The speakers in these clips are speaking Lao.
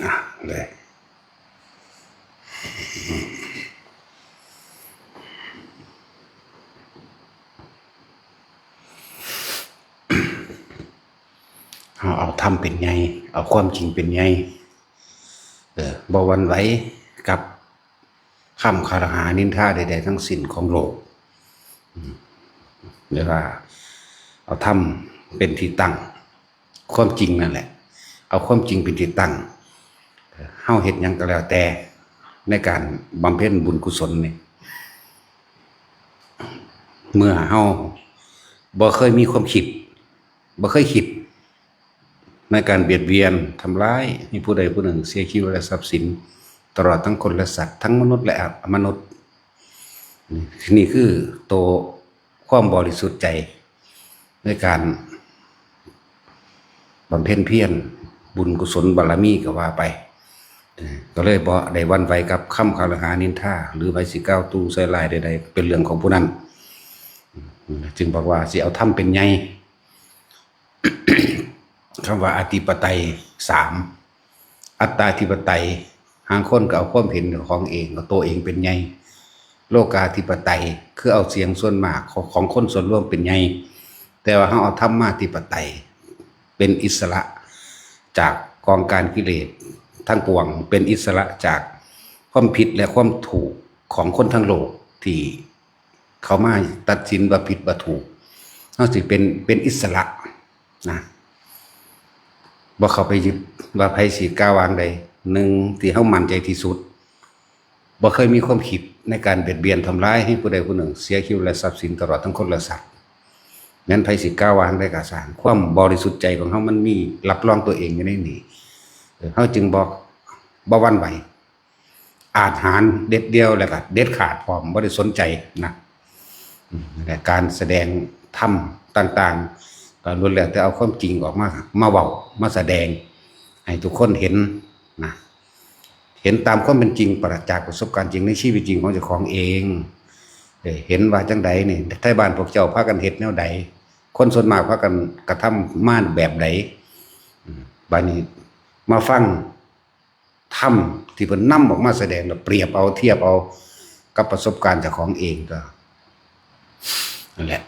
ອ່ະ ເລີຍ ເຮົາເອົາທຳເປັນໃຫຍ່ ເອົາຄວາມຈິງເປັນໃຫຍ່ ເອີ ບໍ່ຫວັ່ນໄຫວກັບຄຳຄາລະຫານິນທາໃດໆທັງສິ້ນຂອງໂລກ ອືມ ຫຼືວ່າເອົາທຳເປັນທີ່ຕັ້ງ ຄວາມຈິງນັ້ນແຫຼະ ເອົາຄວາມຈິງເປັນທີ່ຕັ້ງ ເຮົາເຮັດຫຍັງກໍແລ້ວແຕ່ ໃນການບຳເພັນບຸນກຸສົນນີ້ ເມື່ອເຮົາບໍ່ເຄີຍມີຄວາມຄິດ ບໍ່ເຄີຍຄິດໃນການບຽດບຽນທຳລາຍໃຫ້ຜູ້ໃດຜູ້ໜຶ່ງເສຍຊີວິດ ແລະ ຊັບສິນ ຕະຫຼອດທັງຄົນ ແລະ ສັດ ທັງມະນຸດ ແລະ ອະມະນຸດ. ນີ້ຄືໂຕຄວາມບໍລິສຸດໃຈໃນການບຳເພັນພຽນບຸນກຸສົນບາລະມີກໍວ່າໄປ. ເອີ ກໍເລີຍບໍ່ໄດ້ຫວັ່ນໄຫວກັບຄຳຄາລະຫານິນທາ ຫຼື ໃຜຊິກ່າວຕູ່ໃສ່ຮ້າຍໃດໆ ເປັນເລື່ອງຂອງຜູ້ນັ້ນ. ອືມ ຈຶ່ງບອກວ່າຊິເອົາທຳເປັນໃຫຍ່. ຄຳວ່າອະທິປະໄຕສາມ ອັດຕາທິປະໄຕ ຫາງຄົນກໍເອົາຄວາມເຫັນຂອງເອງ ເອົາໂຕເອງເປັນໃຫຍ່. ໂລກາທິປະໄຕ ຄືເອົາສຽງສ່ວນມາກຂອງ ຂອງຄົນສ່ວນລວມເປັນໃຫຍ່. ແຕ່ວ່າເຮົາເອົາທຳມາທິປະໄຕ ເປັນອິດສະຫຼະຈາກກອງການກິເລດທັງປວງ ເປັນອິດສະຫຼະຈາກຄວາມຜິດ ແລະ ຄວາມຖືກຂອງຄົນທັງໂລກທີ່ ເຂົ້າມາຕັດສິນວ່າຜິດວ່າຖືກ ເຮົາຊິເປັນ ເປັນອິດສະຫຼະນະ ບໍ່ເຂົ້າໄປຍຶດວ່າໃຜຊິກ່າວວ່າຈັ່ງໃດ. ໜຶ່ງ ທີ່ເຮົາໝັ້ນໃຈທີ່ສຸດ ບໍ່ເຄີຍມີຄວາມຄິດໃນການບຽດບຽນທຳລາຍໃຫ້ຜູ້ໃດຜູ້ໜຶ່ງເສຍຊີວິດ ແລະ ຊັບສິນ ຕະຫຼອດທັງຄົນ ແລະ ສັດ. ແມ່ນໃຜຊິກ່າວວ່າຈັ່ງໃດກໍຊ່າງ ຄວາມບໍລິສຸດໃຈຂອງເຮົາມັນມີ ຮັບຮອງຕົວເອງຢູ່ໃນນີ້ ເຮົາຈຶ່ງບໍ່ ບໍ່ຫວັ່ນໄຫວ. ອາດຫານເດັດດ່ຽວ ແລ້ວກໍເດັດຂາດພ້ອມ ບໍ່ໄດ້ສົນໃຈນະ. ອືມ ແລະ ການສະແດງທຳຕ່າງໆ ກໍລ້ວນແລ້ວແຕ່ເອົາຄວາມຈິງອອກມາ ມາເວົ້າ ມາສະແດງໃຫ້ທຸກຄົນເຫັນນະ ເຫັນຕາມຄວາມເປັນຈິງ ປະຈັກ ປະສົບການຈິງໃນຊີວິດຈິງຂອງເຈົ້າຂອງເອງ. ເອີ ເຫັນວ່າຈັ່ງໃດນີ້ ໄທບ້ານພວກເຈົ້າພາກັນເຮັດແນວໃດ ຄົນສ່ວນມາກພາກັນກະທຳມາແບບໃດ. ອືມ ບາດນີ້ມາຟັງ ທຳທີ່ເພິ່ນນຳອອກມາສະແດງ ແລ້ວປຽບເອົາ ທຽບເອົາກັບປະສົບການເຈົ້າຂອງເອງ ກໍນັ້ນແຫຼະ.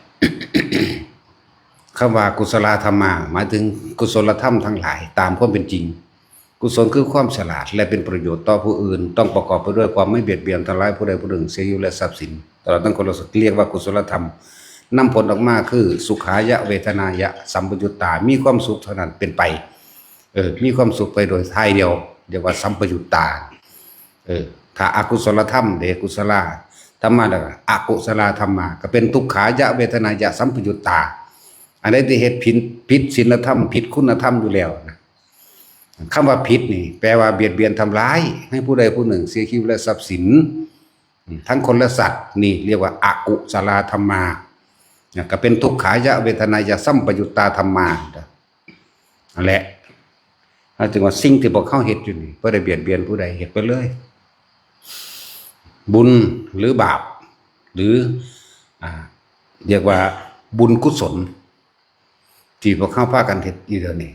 ຄຳວ່າກຸສະລາທຳມາ ໝາຍເຖິງກຸສົນລະທຳທັງຫຼາຍຕາມຄວາມເປັນຈິງ. ກຸສົນຄືຄວາມສະຫຼາດ ແລະ ເປັນປະໂຫຍດຕໍ່ຜູ້ອື່ນ, ຕ້ອງປະກອບໄປດ້ວຍຄວາມບໍ່ບຽດບຽນທຳລາຍຜູ້ໃດຜູ້ໜຶ່ງເສຍຢູ່ ແລະ ຊັບສິນ ຕະຫຼອດທັງຄົນ ລະສັດ ເອີ້ນວ່າກຸສົນລະທຳ. ນຳຜົນອອກມາຄືສຸຂາຍະເວທະນາຍະສັມປະຍຸດຕາ ມີຄວາມສຸກເທົ່ານັ້ນເປັນໄປ. ເອີ ມີຄວາມສຸກໄປໂດຍທ້າຍດຽວ ເອີ້ນວ່າສັມປະຍຸດຕາ. ເອີ ຖ້າອະກຸສະລະທຳເດ ກຸສະລາທຳມາ ແລ້ວກໍອະກຸສະລາທຳມາ ກໍເປັນທຸກຂາຍະເວທະນາຍະສັມປະຍຸດຕາ. ອັນໃດທີ່ເຮັດຜິດ ຜິດສິນລະທຳ ຜິດຄຸນນະທຳຢູ່ແລ້ວນະ. ຄຳວ່າຜິດນີ້ ແປວ່າບຽດບຽນທຳລາຍໃຫ້ຜູ້ໃດຜູ້ໜຶ່ງເສຍຊີວິດ ແລະ ຊັບສິນ ອືມ ທັງຄົນ ແລະ ສັດ ນີ້ຮຽກວ່າອະກຸສະລາທຳມາ ນະ ກໍເປັນທຸກຂາຍະເວທະນາຍະສັມປະຍຸດຕາທຳມາ. ນັ້ນແຫຼະ ເຮົາຈຶ່ງວ່າສິ່ງທີ່ພວກເຮົາເຮັດຢູ່ນີ້ ບໍ່ໄດ້ບຽດບຽນຜູ້ໃດ ເຮັດໄປເລີຍ. ບຸນ ຫຼື ບາບ ຫຼື ອ່າ ຮຽກວ່າບຸນກຸສົນ ທີ່ພວກເຮົາພາກັນເຮັດຢູ່ດຽວນີ້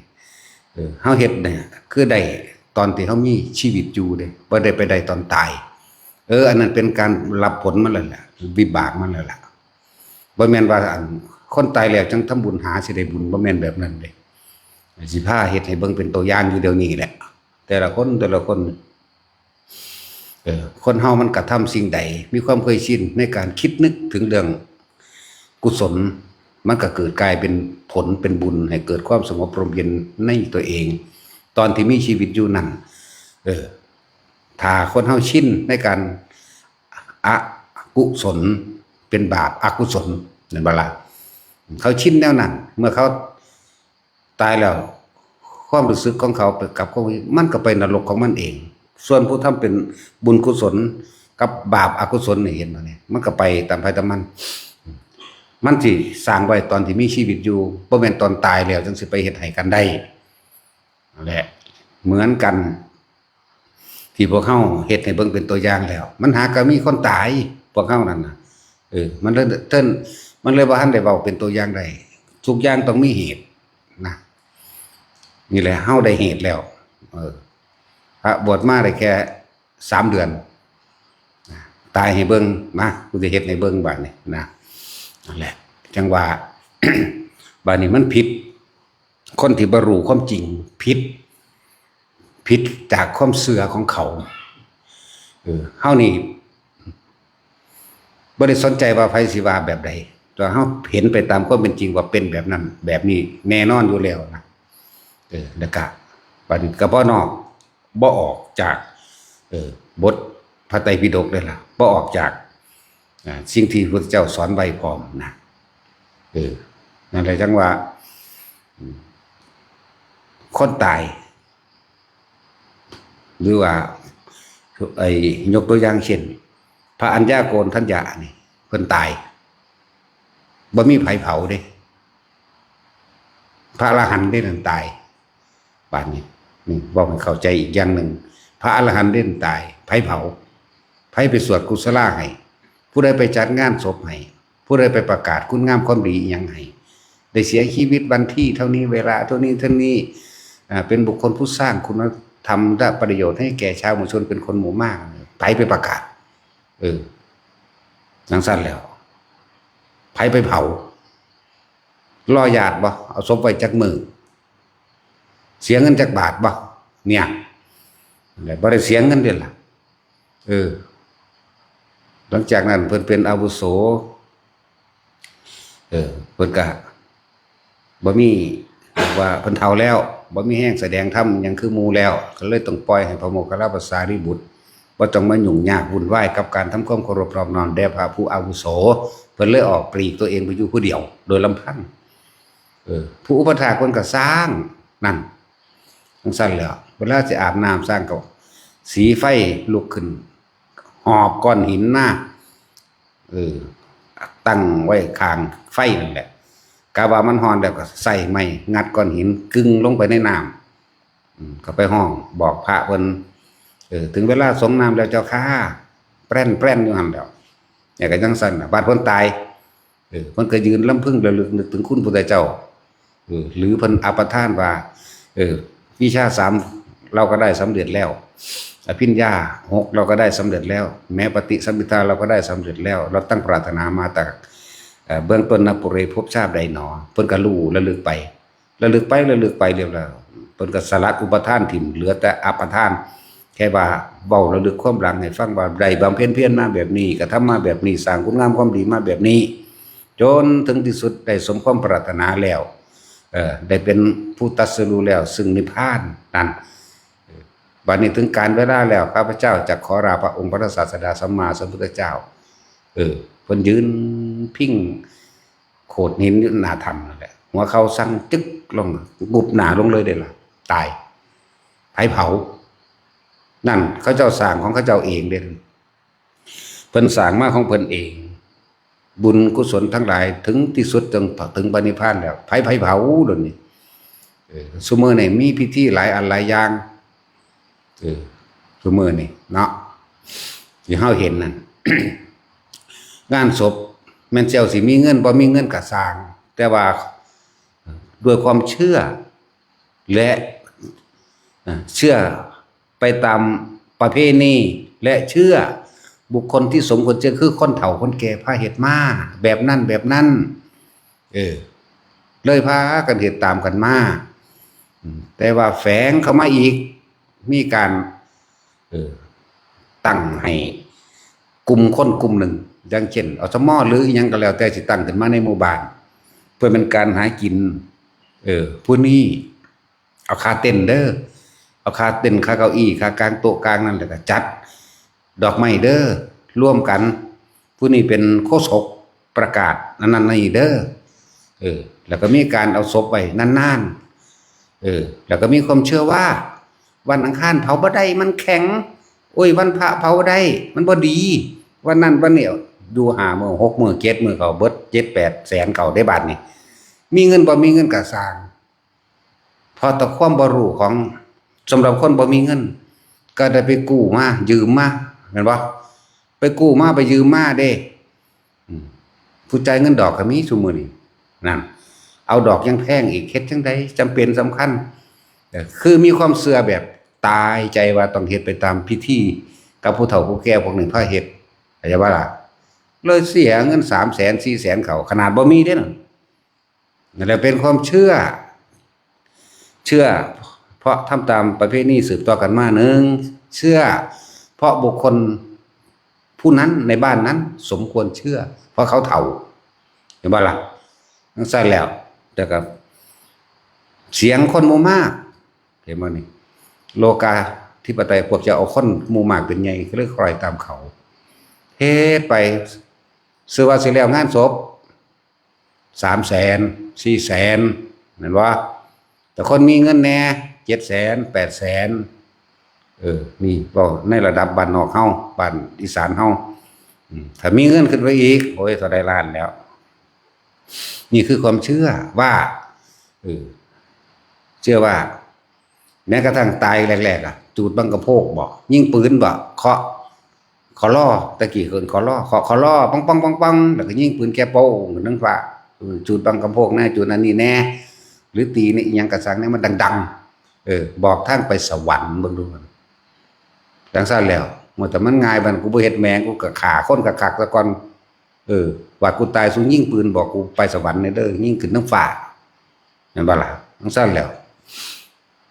ເອີ ເຮົາເຮັດນີ້ຄືໄດ້ຕອນທີ່ເຮົາມີຊີວິດຢູ່ເດ້ ບໍ່ໄດ້ໄປໄດ້ຕອນຕາຍ. ເອີ ອັນນັ້ນເປັນການຮັບຜົນມັນແລ້ວລະ ວິບາກມັນແລ້ວລະ. ບໍ່ແມ່ນວ່າ ອັນ ຄົນຕາຍແລ້ວຈັ່ງທຳບຸນຫາຊິໄດ້ບຸນ ບໍ່ແມ່ນແບບນັ້ນເດ້. ຊິພາເຮັດໃຫ້ເບິ່ງເປັນຕົວຢ່າງຢູ່ດຽວນີ້ແຫຼະ ແຕ່ລະຄົນ ແຕ່ລະຄົນ ເອີ ຄົນເຮົາມັນກະທຳສິ່ງໃດ ມີຄວາມເຄີຍຊິນໃນການຄິດນຶກເຖິງເລື່ອງກຸສົນ ມັນກະເກີດກາຍເປັນຜົນເປັນບຸນ ໃຫ້ເກີດຄວາມສະຫງົບຮົ່ມເຢັນໃນຕົວເອງ ຕອນທີ່ມີຊີວິດຢູ່ນັ້ນ. ເອີ ຖ້າຄົນເຮົາຊິນໃນການອະກຸສົນ ເປັນບາບອະກຸສົນ ແມ່ນບໍ່ລະ? ເຂົາຊິນແນວນັ້ນ ເມື່ອເຂົາ ຕາຍແລ້ວ ຄວາມຮູ້ສຶກຂອງເຂົາໄປກັບຄວາມ ມັນກໍໄປນະລົກຂອງມັນເອງ. ສ່ວນຜູ້ທຳເປັນບຸນກຸສົນກັບບາບອະກຸສົນນີ້ ເຫັນບໍ່ນີ້? ມັນກໍໄປຕາມໃຜຕາມມັນ. ມັນຊິສ້າງໄວ້ຕອນທີ່ມີຊີວິດຢູ່ ບໍ່ແມ່ນຕອນຕາຍແລ້ວຈັ່ງຊິໄປເຮັດໃຫ້ກັນໄດ້. ນັ້ນແຫຼະ ເໝືອນກັນ ທີ່ພວກເຮົາເຮັດໃຫ້ເບິ່ງເປັນຕົວຢ່າງແລ້ວ ມັນຫາກໍມີຄົນຕາຍ ພວກເຮົານັ້ນນະ. ເອີ ມັນເລີຍເຖິງ ມັນເລີຍບໍ່ທັນໄດ້ເວົ້າເປັນຕົວຢ່າງໄດ້. ທຸກຢ່າງຕ້ອງມີເຫດນະ. ນີ້ແຫຼະ ເຮົາໄດ້ເຫດແລ້ວ. ເອີ ພະບວດມາໄດ້ແຄ່ສາມເດືອນ ຕາຍໃຫ້ເບິ່ງ ມາ ກູຈະເຮັດໃຫ້ເບິ່ງບາດນີ້ນະ. ນັ້ນແຫຼະ ຈັ່ງວ່າ ບາດນີ້ມັນຜິດ ຄົນທີ່ບໍ່ຮູ້ຄວາມຈິງ ຜິດ ຜິດຈາກຄວາມເຊື່ອຂອງເຂົາ. ເອີ ເຮົານີ້ບໍ່ໄດ້ສົນໃຈວ່າໃຜຊິວ່າແບບໃດ ແຕ່ເຮົາເຫັນໄປຕາມຄວາມເປັນຈິງວ່າເປັນແບບນັ້ນແບບນີ້ແນ່ນອນຢູ່ແລ້ວນະ. ເອີ ແລ້ວກະ ບາດນີ້ກະບໍ່ນອກ ບໍ່ອອກຈາກ ເອີ ບົດພະໄຕປິດົກເດ້ລະ ບໍ່ອອກຈາກ ອ່າ ສິ່ງທີ່ພະພຸດທະເຈົ້າສອນໄວ້ພ້ອມນະ. ເອີ ນັ້ນແຫຼະ ຈັ່ງວ່າ ອາ ຄົນຕາຍ ຫຼືວ່າ ໄອ້ ຍົກຕົວຢ່າງເຊັ່ນ ພະອັນຍາໂກນທັນຍະນີ້ ເພິ່ນຕາຍ ບໍ່ມີໃຜເຜົາເດ້ ພະອະລະຫັນເດ້ນັ້ນຕາຍ. ບາດນີ້ ນີ້ເວົ້າໃຫ້ເຂົ້າໃຈອີກຢ່າງໜຶ່ງ ພະອະລະຫັນເດ້ຕາຍ ໃຜເຜົາ? ໃຜໄປສວດກຸສະລາໃຫ້? ຜູ້ໃດໄປຈັດງານສົບໃຫ້? ຜູ້ໃດໄປປະກາດຄຸນງາມຄວາມດີອີ່ຫຍັງໃຫ້? ໄດ້ເສຍຊີວິດວັນທີເທົ່ານີ້ ເວລາເທົ່ານີ້ ເທົ່ານີ້ ເປັນບຸກຄົນຜູ້ສ້າງຄຸນນະທຳ ແລະ ປະໂຫຍດໃຫ້ແກ່ຊາວມວນຊົນເປັນຄົນໝູ່ມາກ ໃຜໄປປະກາດ? ເອີ ຈັ່ງຊັ້ນແລ້ວ ໃຜໄປເຜົາ? ລໍຍາດບໍ່? ເອົາສົບໄວ້ຈັກມື້? ເສຍເງິນຈັກບາດບໍ່? ເນຍ ແລະ ບໍ່ໄດ້ເສຍເງິນເດ້ລະ. ເອີ ຫຼັງຈາກນັ້ນເພິ່ນເປັນອາວຸໂສ ເອີ ເພິ່ນກະບໍ່ມີ ເອີ້ນວ່າເພິ່ນເຖົ້າແລ້ວ ບໍ່ມີແຮງສະແດງທຳຫຍັງຄືໝູ່ແລ້ວ ກໍເລີຍຕ້ອງປ່ອຍໃຫ້ພະໂມກຂະລານະພະສາລີບຸດ ບໍ່ຕ້ອງມາຫຍຸ້ງຍາກວຸ່ນວາຍກັບການທຳຄວາມເຄົາລົບນອບນ້ອມແດ່ພະຜູ້ອາວຸໂສ. ເພິ່ນເລີຍອອກປລີກຕົວເອງໄປຢູ່ຜູ້ດຽວໂດຍລຳພັງ. ເອີ ຜູ້ອຸປະຖາກເພິ່ນກໍສ້າງນັ້ນ ຈັ່ງຊັ້ນແຫຼະ ເວລາຊິອາບນ້ຳສ້າງກໍສີໄຟລຸກຂຶ້ນ ຫອບກ້ອນຫີນມາ ເອີ ຕັ້ງໄວ້ຂ້າງໄຟນັ້ນແຫຼະ ກະວ່າມັນຮ້ອນແລ້ວກໍໃຊ້ໄມ້ງັດກ້ອນຫີນກຶ່ງລົງໄປໃນນ້ຳ ອືມ ກໍໄປຮ້ອງບອກພະເພິ່ນ ເອີ ເຖິງເວລາສົງນ້ຳແລ້ວເຈົ້າຂ້າ ແປຣນໆ ຢູ່ຫັ້ນແຫຼະ ແລ້ວກໍຈັ່ງຊັ້ນນະ ບາດເພິ່ນຕາຍ ເອີ ເພິ່ນກໍຢືນລຳເພິງລະລຶກນຶກເຖິງຄຸນພຸດທະເຈົ້າ ເອີ ຫຼືເພິ່ນອັບປະທານວ່າ ເອີ ວິຊາສາມເຮົາກໍໄດ້ສຳເລັດແລ້ວ ອະພິນຍາຫົກເຮົາກໍໄດ້ສຳເລັດແລ້ວ ແມ້ປະຕິສຳພິທາເຮົາກໍໄດ້ສຳເລັດແລ້ວ ເຮົາຕັ້ງປາດຖະໜາມາແຕ່ ເອີ ເບື້ອງຕົ້ນນະ ປຸເຣ ພົບຊາດໃດໜໍ ເພິ່ນກໍຮູ້ລະລຶກໄປ ລະລຶກໄປ ລະລຶກໄປ ລຽບແລ້ວ ເພິ່ນກໍສະຫຼັດອຸປະທານຖິ້ມ ເຫຼືອແຕ່ອັບປະທານ ແຄ່ວ່າເວົ້າລະລຶກຄວາມຫຼັງໃຫ້ຟັງວ່າ ໄດ້ບຳເພັນພຽນມາແບບນີ້ ກະທຳມາແບບນີ້ ສ້າງຄຸນງາມຄວາມດີມາແບບນີ້ ຈົນເຖິງທີ່ສຸດໄດ້ສົມຄວາມປາດຖະໜາແລ້ວ ເອີ ໄດ້ເປັນຜູ້ຕັດສະຮູ້ແລ້ວ ຊຶ່ງນິບພານນັ້ນ. ບັດນີ້ເຖິງການເວລາແລ້ວ ຂ້າພະເຈົ້າຈະຂໍລາພະອົງພະສາສະດາສຳມາສຳພຸດທະເຈົ້າ ເອີ ເພິ່ນຢືນພິງໂຂດຫີນຢູ່ໜ້າຖ້ຳນັ້ນແຫຼະ ຫົວເຂົ່າສັ່ນຈຶກລົງ ງຸບໜ້າລົງເລີຍເດ້ລະ ຕາຍ. ໃຜເຜົາ? ນັ້ນເຂົາເຈົ້າສ້າງຂອງເຂົາເຈົ້າເອງເດ້ ເພິ່ນສ້າງມາຂອງເພິ່ນເອງ ບຸນກຸສົນທັງຫຼາຍເຖິງທີ່ສຸດຈຶ່ງເຖິງພະນິບພານແລ້ວ ໃຜ ໃຜເຜົາໂດນນີ້? ເອີ ຊຸມື້ນີ້ມີພິທີຫຼາຍອັນຫຼາຍຢ່າງ ເອີ ຊຸມື້ນີ້ເນາະ ທີ່ເຮົາເຫັນນັ້ນ ງານສົບແມ່ນເຈົ້າຊິມີເງິນບໍ່ມີເງິນກໍຊ່າງ ແຕ່ວ່າດ້ວຍຄວາມເຊື່ອ ແລະ ເອີ່ ເຊື່ອໄປຕາມປະເພນີ ແລະ ເຊື່ອບຸກຄົນທີ່ສົມຄວນເຊື່ອ ຄືຄົນເຖົ້າຄົນແກ່ພາເຮັດມາ ແບບນັ້ນແບບນັ້ນ ເອີ ເລີຍພາກັນເຮັດຕາມກັນມາ. ອືມ ແຕ່ວ່າແຝງເຂົ້າມາອີກ ມີການ ເອີ ຕັ້ງໃຫ້ກຸ່ມຄົນກຸ່ມໜຶ່ງ ຢ່າງເຊັ່ນ ອສມ ຫຼື ອີ່ຫຍັງກໍແລ້ວແຕ່ ຊິຕັ້ງຂຶ້ນມາໃນໝູ່ບ້ານ ເພື່ອເປັນການຫາກິນ ເອີ ຜູ້ນີ້ ເອົາຄ່າເຕັ້ນເດີ ເອົາຄ່າເຕັ້ນ ຄ່າເກົ້າอี้ ຄ່າກາງໂຕະກາງນັ້ນ ແລ້ວກໍຈັດດອກໄມ້ເດີ ລວມກັນ ຜູ້ນີ້ເປັນໂຄສົກປະກາດອັນນັ້ນນີ້ເດີ ເອີ ແລ້ວກໍມີການເອົາສົບໄວ້ນານໆ ເອີ ແລ້ວກໍມີຄວາມເຊື່ອວ່າ ວັນອັງຄານເຜົາບໍ່ໄດ້ ມັນແຂງ ໂອ້ຍ ວັນພະເຜົາໄດ້ ມັນບໍ່ດີ ວັນນັ້ນວັນນີ້ ຢູ່ຫ້າມື້ ຫົກມື້ ເຈັດມື້ ເຂົາເບິດ ເຈັດແປດແສນ ເຂົາໄດ້ບາດນີ້ ມີເງິນບໍ່ມີເງິນກໍຊ່າງ ເພາະແຕ່ຄວາມບໍ່ຮູ້ຂອງ ສຳລັບຄົນບໍ່ມີເງິນ ກໍໄດ້ໄປກູ້ມາ ຢືມມາ ແມ່ນບໍ່? ໄປກູ້ມາ ໄປຢືມມາເດ້ ອືມ ຜູ້ຈ່າຍເງິນດອກກໍມີຊຸມື້ນີ້ ນັ້ນ ເອົາດອກຍັງແພງອີກ ເຮັດຈັ່ງໃດ ຈຳເປັນສຳຄັນ ເອີ ຄືມີຄວາມເຊື່ອແບບຕາຍໃຈວ່າຕ້ອງເຮັດໄປຕາມພິທີ ກັບຜູ້ເຖົ້າຜູ້ແກ່ພວກນີ້ພາເຮັດ ເຂົ້າໃຈບໍ່ລະ? ເລີຍເສຍເງິນສາມແສນ ສີ່ແສນ ເຂົາ ຂະໜາດບໍ່ມີເດ້ນັ້ນ ນັ້ນແຫຼະເປັນຄວາມເຊື່ອ ເຊື່ອເພາະທຳຕາມປະເພນີສືບຕໍ່ກັນມາ ໜຶ່ງ ເຊື່ອເພາະບຸກຄົນຜູ້ນັ້ນໃນບ້ານນັ້ນສົມຄວນເຊື່ອ ເພາະເຂົາເຖົ້າ ເຫັນບໍ່ລະ? ຈັ່ງຊັ້ນແລ້ວ ແຕ່ກໍສຽງຄົນໝູ່ມາກ ເຫັນບໍ່ນີ້? ໂລກາທິປະໄຕ ພວກເຈົ້າເອົາຄົນໝູ່ມາກເປັນໃຫຍ່ ກໍເລີຍຄ້ອຍຕາມເຂົາ ເຮັດໄປ ຊື່ວ່າຊິແລ້ວງານສົບ ສາມແສນ ສີ່ແສນ ແມ່ນບໍ່? ແຕ່ຄົນມີເງິນແດ່ ເຈັດແສນ ແປດແສນ ເອີ ນີ້ເວົ້າໃນລະດັບບ້ານນອກເຮົາ ບ້ານອີສານເຮົາ ອືມ ຖ້າມີເງິນຂຶ້ນໄປອີກ ໂອ້ຍ ເທົ່າໃດລ້ານແລ້ວ ນີ້ຄືຄວາມເຊື່ອວ່າ ເອີ ເຊື່ອວ່າ ແມ້ກະທັ່ງຕາຍແລກໆ ອະ ຈູດບັງກະໂພກບໍ ຍິງປືນບໍ ເຄາະ ຄໍລໍ ແຕ່ກີ້ເອີ້ນຄໍລໍ ເຄາະຄໍລໍ ປັງໆໆໆ ແລ້ວກໍຍິງປືນແກໂປ້ງຂຶ້ນເທິງຟ້າ ເອີ ຈູດບັງກະໂພກແດ່ ຈູດອັນນີ້ແດ່ ຫຼື ຕີນີ້ ອີ່ຫຍັງກໍຊ່າງແດ່ ມັນດັງໆ ເອີ ບອກທາງໄປສະຫວັນເບິ່ງດູ ຈັ່ງຊັ້ນແລ້ວ ໂອ້ຍ ແຕ່ມັນງ່າຍປານ ກູບໍ່ເຮັດແມ່ງ ກູກໍຂ້າຄົນຄັກໆ ຊະກ່ອນ ເອີ ວ່າກູຕາຍ ສູຍິງປືນບອກກູໄປສະຫວັນແດ່ເດີ ຍິງຂຶ້ນເທິງຟ້າ ແມ່ນບໍ່ລະ? ຈັ່ງຊັ້ນແລ້ວ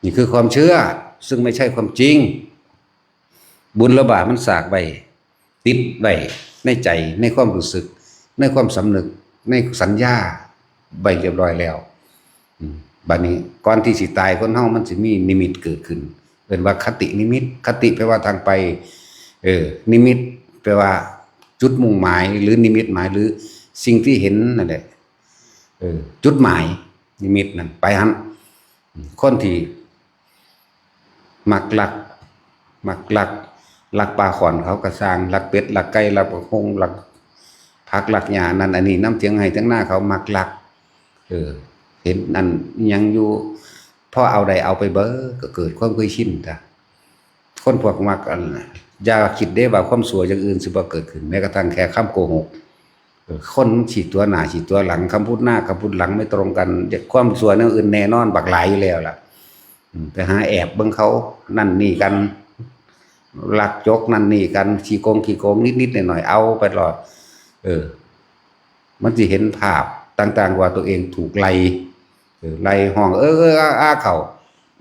ນີ້ຄືຄວາມເຊື່ອ ຊຶ່ງໄມ່ໃຊ່ຄວາມຈິງ ບຸນແລະບາບມັນສາກໄວ້ ຕິດໄວ້ໃນໃຈ ໃນຄວາມຮູ້ສຶກ ໃນຄວາມສຳນຶກ ໃນສັນຍາໄວ້ຮຽບຮ້ອຍແລ້ວ ອືມ ບາດນີ້ກ່ອນທີ່ຊິຕາຍ ຄົນເຮົາມັນຊິມີນິມິດເກີດຂຶ້ນ ເອີ້ນວ່າຄະຕິນິມິດ ຄະຕິແປວ່າທາງໄປ ເອີ ນິມິດແປວ່າຈຸດມຸ່ງໝາຍ ຫຼື ນິມິດໝາຍ ຫຼື ສິ່ງທີ່ເຫັນນັ້ນແຫຼະ ເອີ ຈຸດໝາຍ ນິມິດນັ້ນໄປຫັ້ນ ຄົນທີ່ມັກລັກ ມັກລັກ ລັກປ່າຂອນເຂົາກໍຊ່າງ ລັກເປັດ ລັກໄກ່ ລັກບັກຫຸ່ງ ລັກຜັກ ລັກຫຍ້າ ນັ້ນອັນນີ້ ນຳຖຽງໄຮ່ຖຽງນາເຂົາມັກລັກ ເອີ ເຫັນອັນຫຍັງຢູ່ ພໍເອົາໄດ້ເອົາໄປເບີດ ກໍເກີດຄວາມເຄີຍຊິນຕາ ຄົນພວກມັກອັນ ຢ່າຄິດເດ້ວ່າຄວາມຊົ່ວຢ່າງອື່ນຊິບໍ່ເກີດຂຶ້ນ ແມ້ກະທັ່ງແຄ່ຄຳໂກຫກ ເອີ ຄົນມັນຊິຕົວະໜ້າຊິຕົວະຫຼັງ ຄຳພຸດໜ້າຄຳພຸດຫຼັງໄມ່ຕົງກັນ ຄວາມຊົ່ວແນວອື່ນແນ່ນອນບັກຫຼາຍຢູ່ແລ້ວລະ ອືມ ໄປຫາແອບເບິ່ງເຂົານັ້ນນີ້ກັນ ລັກຈົກນັ້ນນີ້ກັນ ຂີ້ໂກງຂີ້ໂກງນິດໆໜ້ອຍໆ ເອົາໄປຕະຫຼອດ ເອີ ມັນຊິເຫັນພາບຕ່າງໆວ່າຕົວເອງຖືກໄລ່ ເອີ ໄລ່ຮ້ອງເອີໆອາໆເຂົາ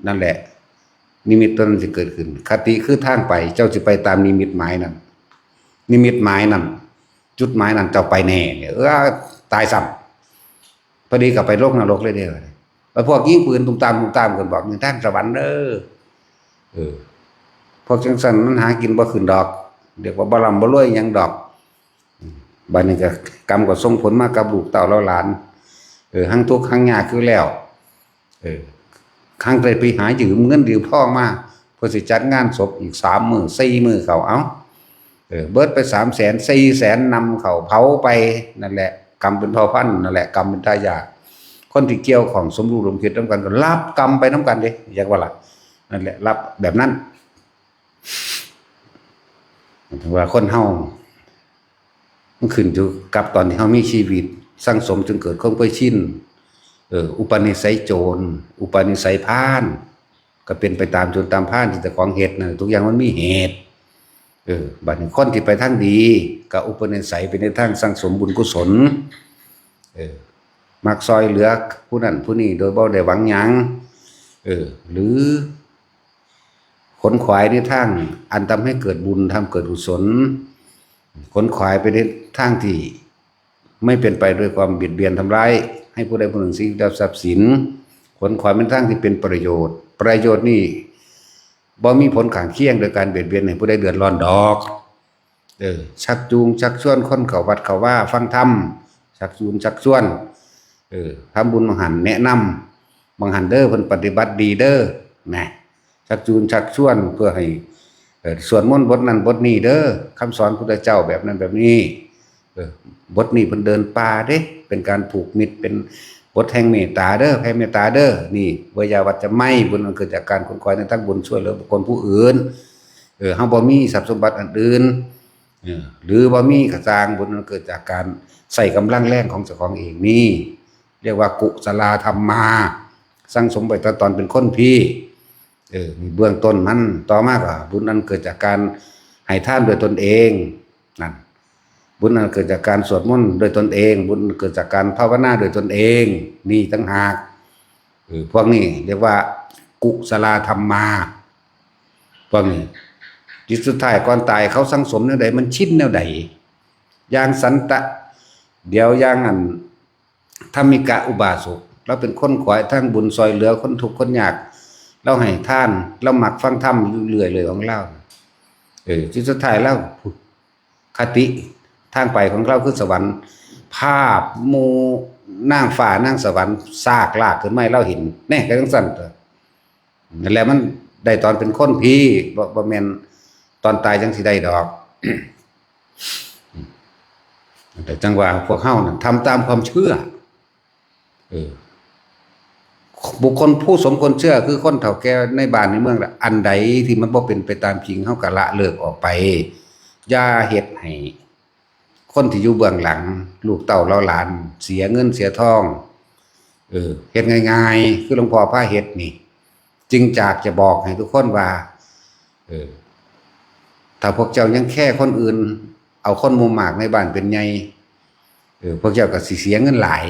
ນັ້ນແຫຼະ ນິມິດຕົວນັ້ນຊິເກີດຂຶ້ນ ຄະຕິຄືທາງໄປ ເຈົ້າຊິໄປຕາມນິມິດໝາຍນັ້ນ ນິມິດໝາຍນັ້ນ ຈຸດໝາຍນັ້ນ ເຈົ້າໄປແນ່ ເອີ ຕາຍຊ້ຳ ພໍດີກໍໄປລົງນະລົກເລີຍເດ້ ແລ້ວພວກຍິງປືນຕຸ້ມຕາມຕຸ້ມຕາມກັນບອກ ນີ້ທາງສະຫວັນເດີ ເອີ ພວກຈັ່ງຊັ້ນມັນຫາກິນບໍ່ຂຶ້ນດອກ ເອີ້ນວ່າບໍ່ລ່ຳບໍ່ລວຍຫຍັງດອກ ບາດນີ້ກໍ ກຳກໍສົ່ງຜົນມາກັບລູກເຕົ້າເຫຼົ່າຫຼານ ເອີ ທັງທຸກທັງຍາກຄືແລ້ວ ເອີ ທັງໄດ້ໄປຫາຢືມເງິນຢືມທອງມາ ເພື່ອຊິຈັດງານສົບອີກສາມມື້ສີ່ມື້ເຂົາ ເອົ້າ ເອີ ເບິດໄປສາມແສນ ສີ່ແສນ ນຳເຂົາເຜົາໄປ ນັ້ນແຫຼະ ກຳເປັນເຜົ່າພັນ ນັ້ນແຫຼະ ກຳເປັນທາຍາດ ຄົນທີ່ກ່ຽວຂ້ອງສົມຮູ້ຮ່ວມຄິດນຳກັນ ກໍຮັບກຳໄປນຳກັນເດ້ ຢາກວ່າລະ ນັ້ນແຫຼະ ຮັບແບບນັ້ນ. ເຖິງວ່າຄົນເຮົາ ມັນຂຶ້ນຢູ່ກັບຕອນທີ່ເຮົາມີຊີວິດ ສັງສົມຈົນເກີດຄວາມເຄີຍຊິນ. ເອີ ອຸປະນິໄສໂຈນ ອຸປະນິໄສພານ ກໍເປັນໄປຕາມໂຈນຕາມພານທີ່ເຈົ້າຂອງເຮັດນັ້ນ ທຸກຢ່າງມັນມີເຫດ. ເອີ ບັດນີ້ຄົນທີ່ໄປທາງດີ ກໍອຸປະນິໄສໄປໃນທາງສັງສົມບຸນກຸສົນ. ເອີ ມັກຊ່ອຍເຫຼືອຜູ້ນັ້ນຜູ້ນີ້ໂດຍບໍ່ໄດ້ຫວັງຫຍັງ ເອີ ຫຼື ຂົນຂວາຍໃນທາງອັນທຳໃຫ້ເກີດບຸນ ທຳເກີດກຸສົນ, ຂົນຂວາຍໄປໃນທາງທີ່ ໄມ່ເປັນໄປດ້ວຍຄວາມບຽດບຽນທຳລາຍໃຫ້ຜູ້ໃດຜູ້ໜຶ່ງ ຊີວິດ ແລະ ຊັບສິນ, ຂົນຂວາຍໄປໃນທາງທີ່ເປັນປະໂຫຍດ. ປະໂຫຍດນີ້ບໍ່ມີຜົນຂ້າງຄຽງໂດຍການບຽດບຽນໃຫ້ຜູ້ໃດເດືອດຮ້ອນດອກ. ເອີ ຊັກຈູງຊັກຊວນຄົນເຂົ້າວັດເຂົ້າວາຟັງທຳ, ຊັກຈູງຊັກຊວນ ເອີ ທຳບຸນໝ່ອງຫັ້ນ ແນະນຳໝ່ອງຫັ້ນເດີ ເພິ່ນປະຕິບັດດີເດີ ນະ ຊັກຈູງຊັກຊວນເພື່ອໃຫ້ ເອີ ສວດມົນບົດນັ້ນບົດນີ້ເດີ ຄຳສອນພຸດທະເຈົ້າແບບນັ້ນແບບນີ້ ເອີ ບົດນີ້ເພິ່ນເດີນປ່າເດ້ ເປັນການຜູກມິດ ເປັນບົດແຫ່ງເມດຕາເດີ ແຜ່ເມດຕາເດີ ນີ້ ເວຍາວັດຈະໄມ ບຸນອັນເກີດຈາກການຂົນຂວາຍໃນທາງບຸນ ຊ່ວຍເຫຼືອບຸກຄົນຜູ້ອື່ນ ເອີ ເຮົາບໍ່ມີຊັບສົມບັດອັນອື່ນ ເອີ ຫຼືບໍ່ມີກໍຊ່າງ ບຸນອັນເກີດຈາກການໃຊ້ກຳລັງແຮງຂອງເຈົ້າຂອງເອງນີ້ ຮຽກວ່າກຸສະລາທຳມາ ສັງສົມໄວ້ແຕ່ຕອນເປັນຄົນພີ້ ເອີ ນີ້ເບື້ອງຕົ້ນມັນ. ຕໍ່ມາກໍບຸນອັນເກີດຈາກການໃຫ້ທານດ້ວຍຕົນເອງ ນັ້ນ ບຸນອັນເກີດຈາກການສວດມົນດ້ວຍຕົນເອງ ບຸນເກີດຈາກການພາວະນາດ້ວຍຕົນເອງ ນີ້ຕ່າງຫາກ. ເອີ ພວກນີ້ຮຽກວ່າກຸສະລາທຳມາ ພວກນີ້ ຈິດສຸດທ້າຍກ່ອນຕາຍເຂົາສັງສົມແນວໃດ ມັນຊິນແນວໃດ ຢ່າງສັນຕະ ດຽວຢ່າງອັນ ທຳມິກະອຸບາສົກ ລາວເປັນຄົນຂວາຍທາງບຸນ ຊ່ອຍເຫຼືອຄົນທຸກຄົນຍາກ ລາວໃຫ້ທານ ລາວມັກຟັງທຳຢູ່ເລື້ອຍເລີຍຂອງລາວ ເອີ ທີ່ສຸດທ້າຍລາວ ຄະຕິທາງໄປຂອງລາວຄືສະຫວັນ ພາບໝູ່ນາງຟ້ານາງສະຫວັນຊາກລາກຂຶ້ນມາໃຫ້ລາວເຫັນ ແນ່ ກໍຈັ່ງຊັ້ນຕົວະ. ນັ້ນແຫຼະ ມັນໄດ້ຕອນເປັນຄົນພີ້ ບໍ່ ບໍ່ແມ່ນຕອນຕາຍຈັ່ງຊິໄດ້ດອກ. ແຕ່ຈັ່ງວ່າພວກເຮົານັ້ນທຳຕາມຄວາມເຊື່ອ ເອີ ບຸກຄົນຜູ້ສົມຄວນເຊື່ອ ຄືຄົນເຖົ້າແກ່ໃນບ້ານໃນເມືອງລະ ອັນໃດທີ່ມັນບໍ່ເປັນໄປຕາມຈິງ ເຮົາກໍລະເລີກອອກໄປ. ຢ່າເຮັດໃຫ້ ຄົນທີ່ຢູ່ເບື້ອງຫຼັງ ລູກເຕົ້າເຫຼົ່າຫຼານ ເສຍເງິນເສຍທອງ ເອີ ເຮັດງ່າຍໆ ຄືຫຼວງພໍ່ພາເຮັດນີ້ ຈຶ່ງຢາກຈະບອກໃຫ້ທຸກຄົນວ່າ ເອີ ຖ້າພວກເຈົ້າຍັງແຄຄົນອື່ນ ເອົາຄົນໝູ່ມາກໃນບ້ານເປັນໃຫຍ່ ເອີ ພວກເຈົ້າກໍຊິເສຍເງິນຫຼາຍ.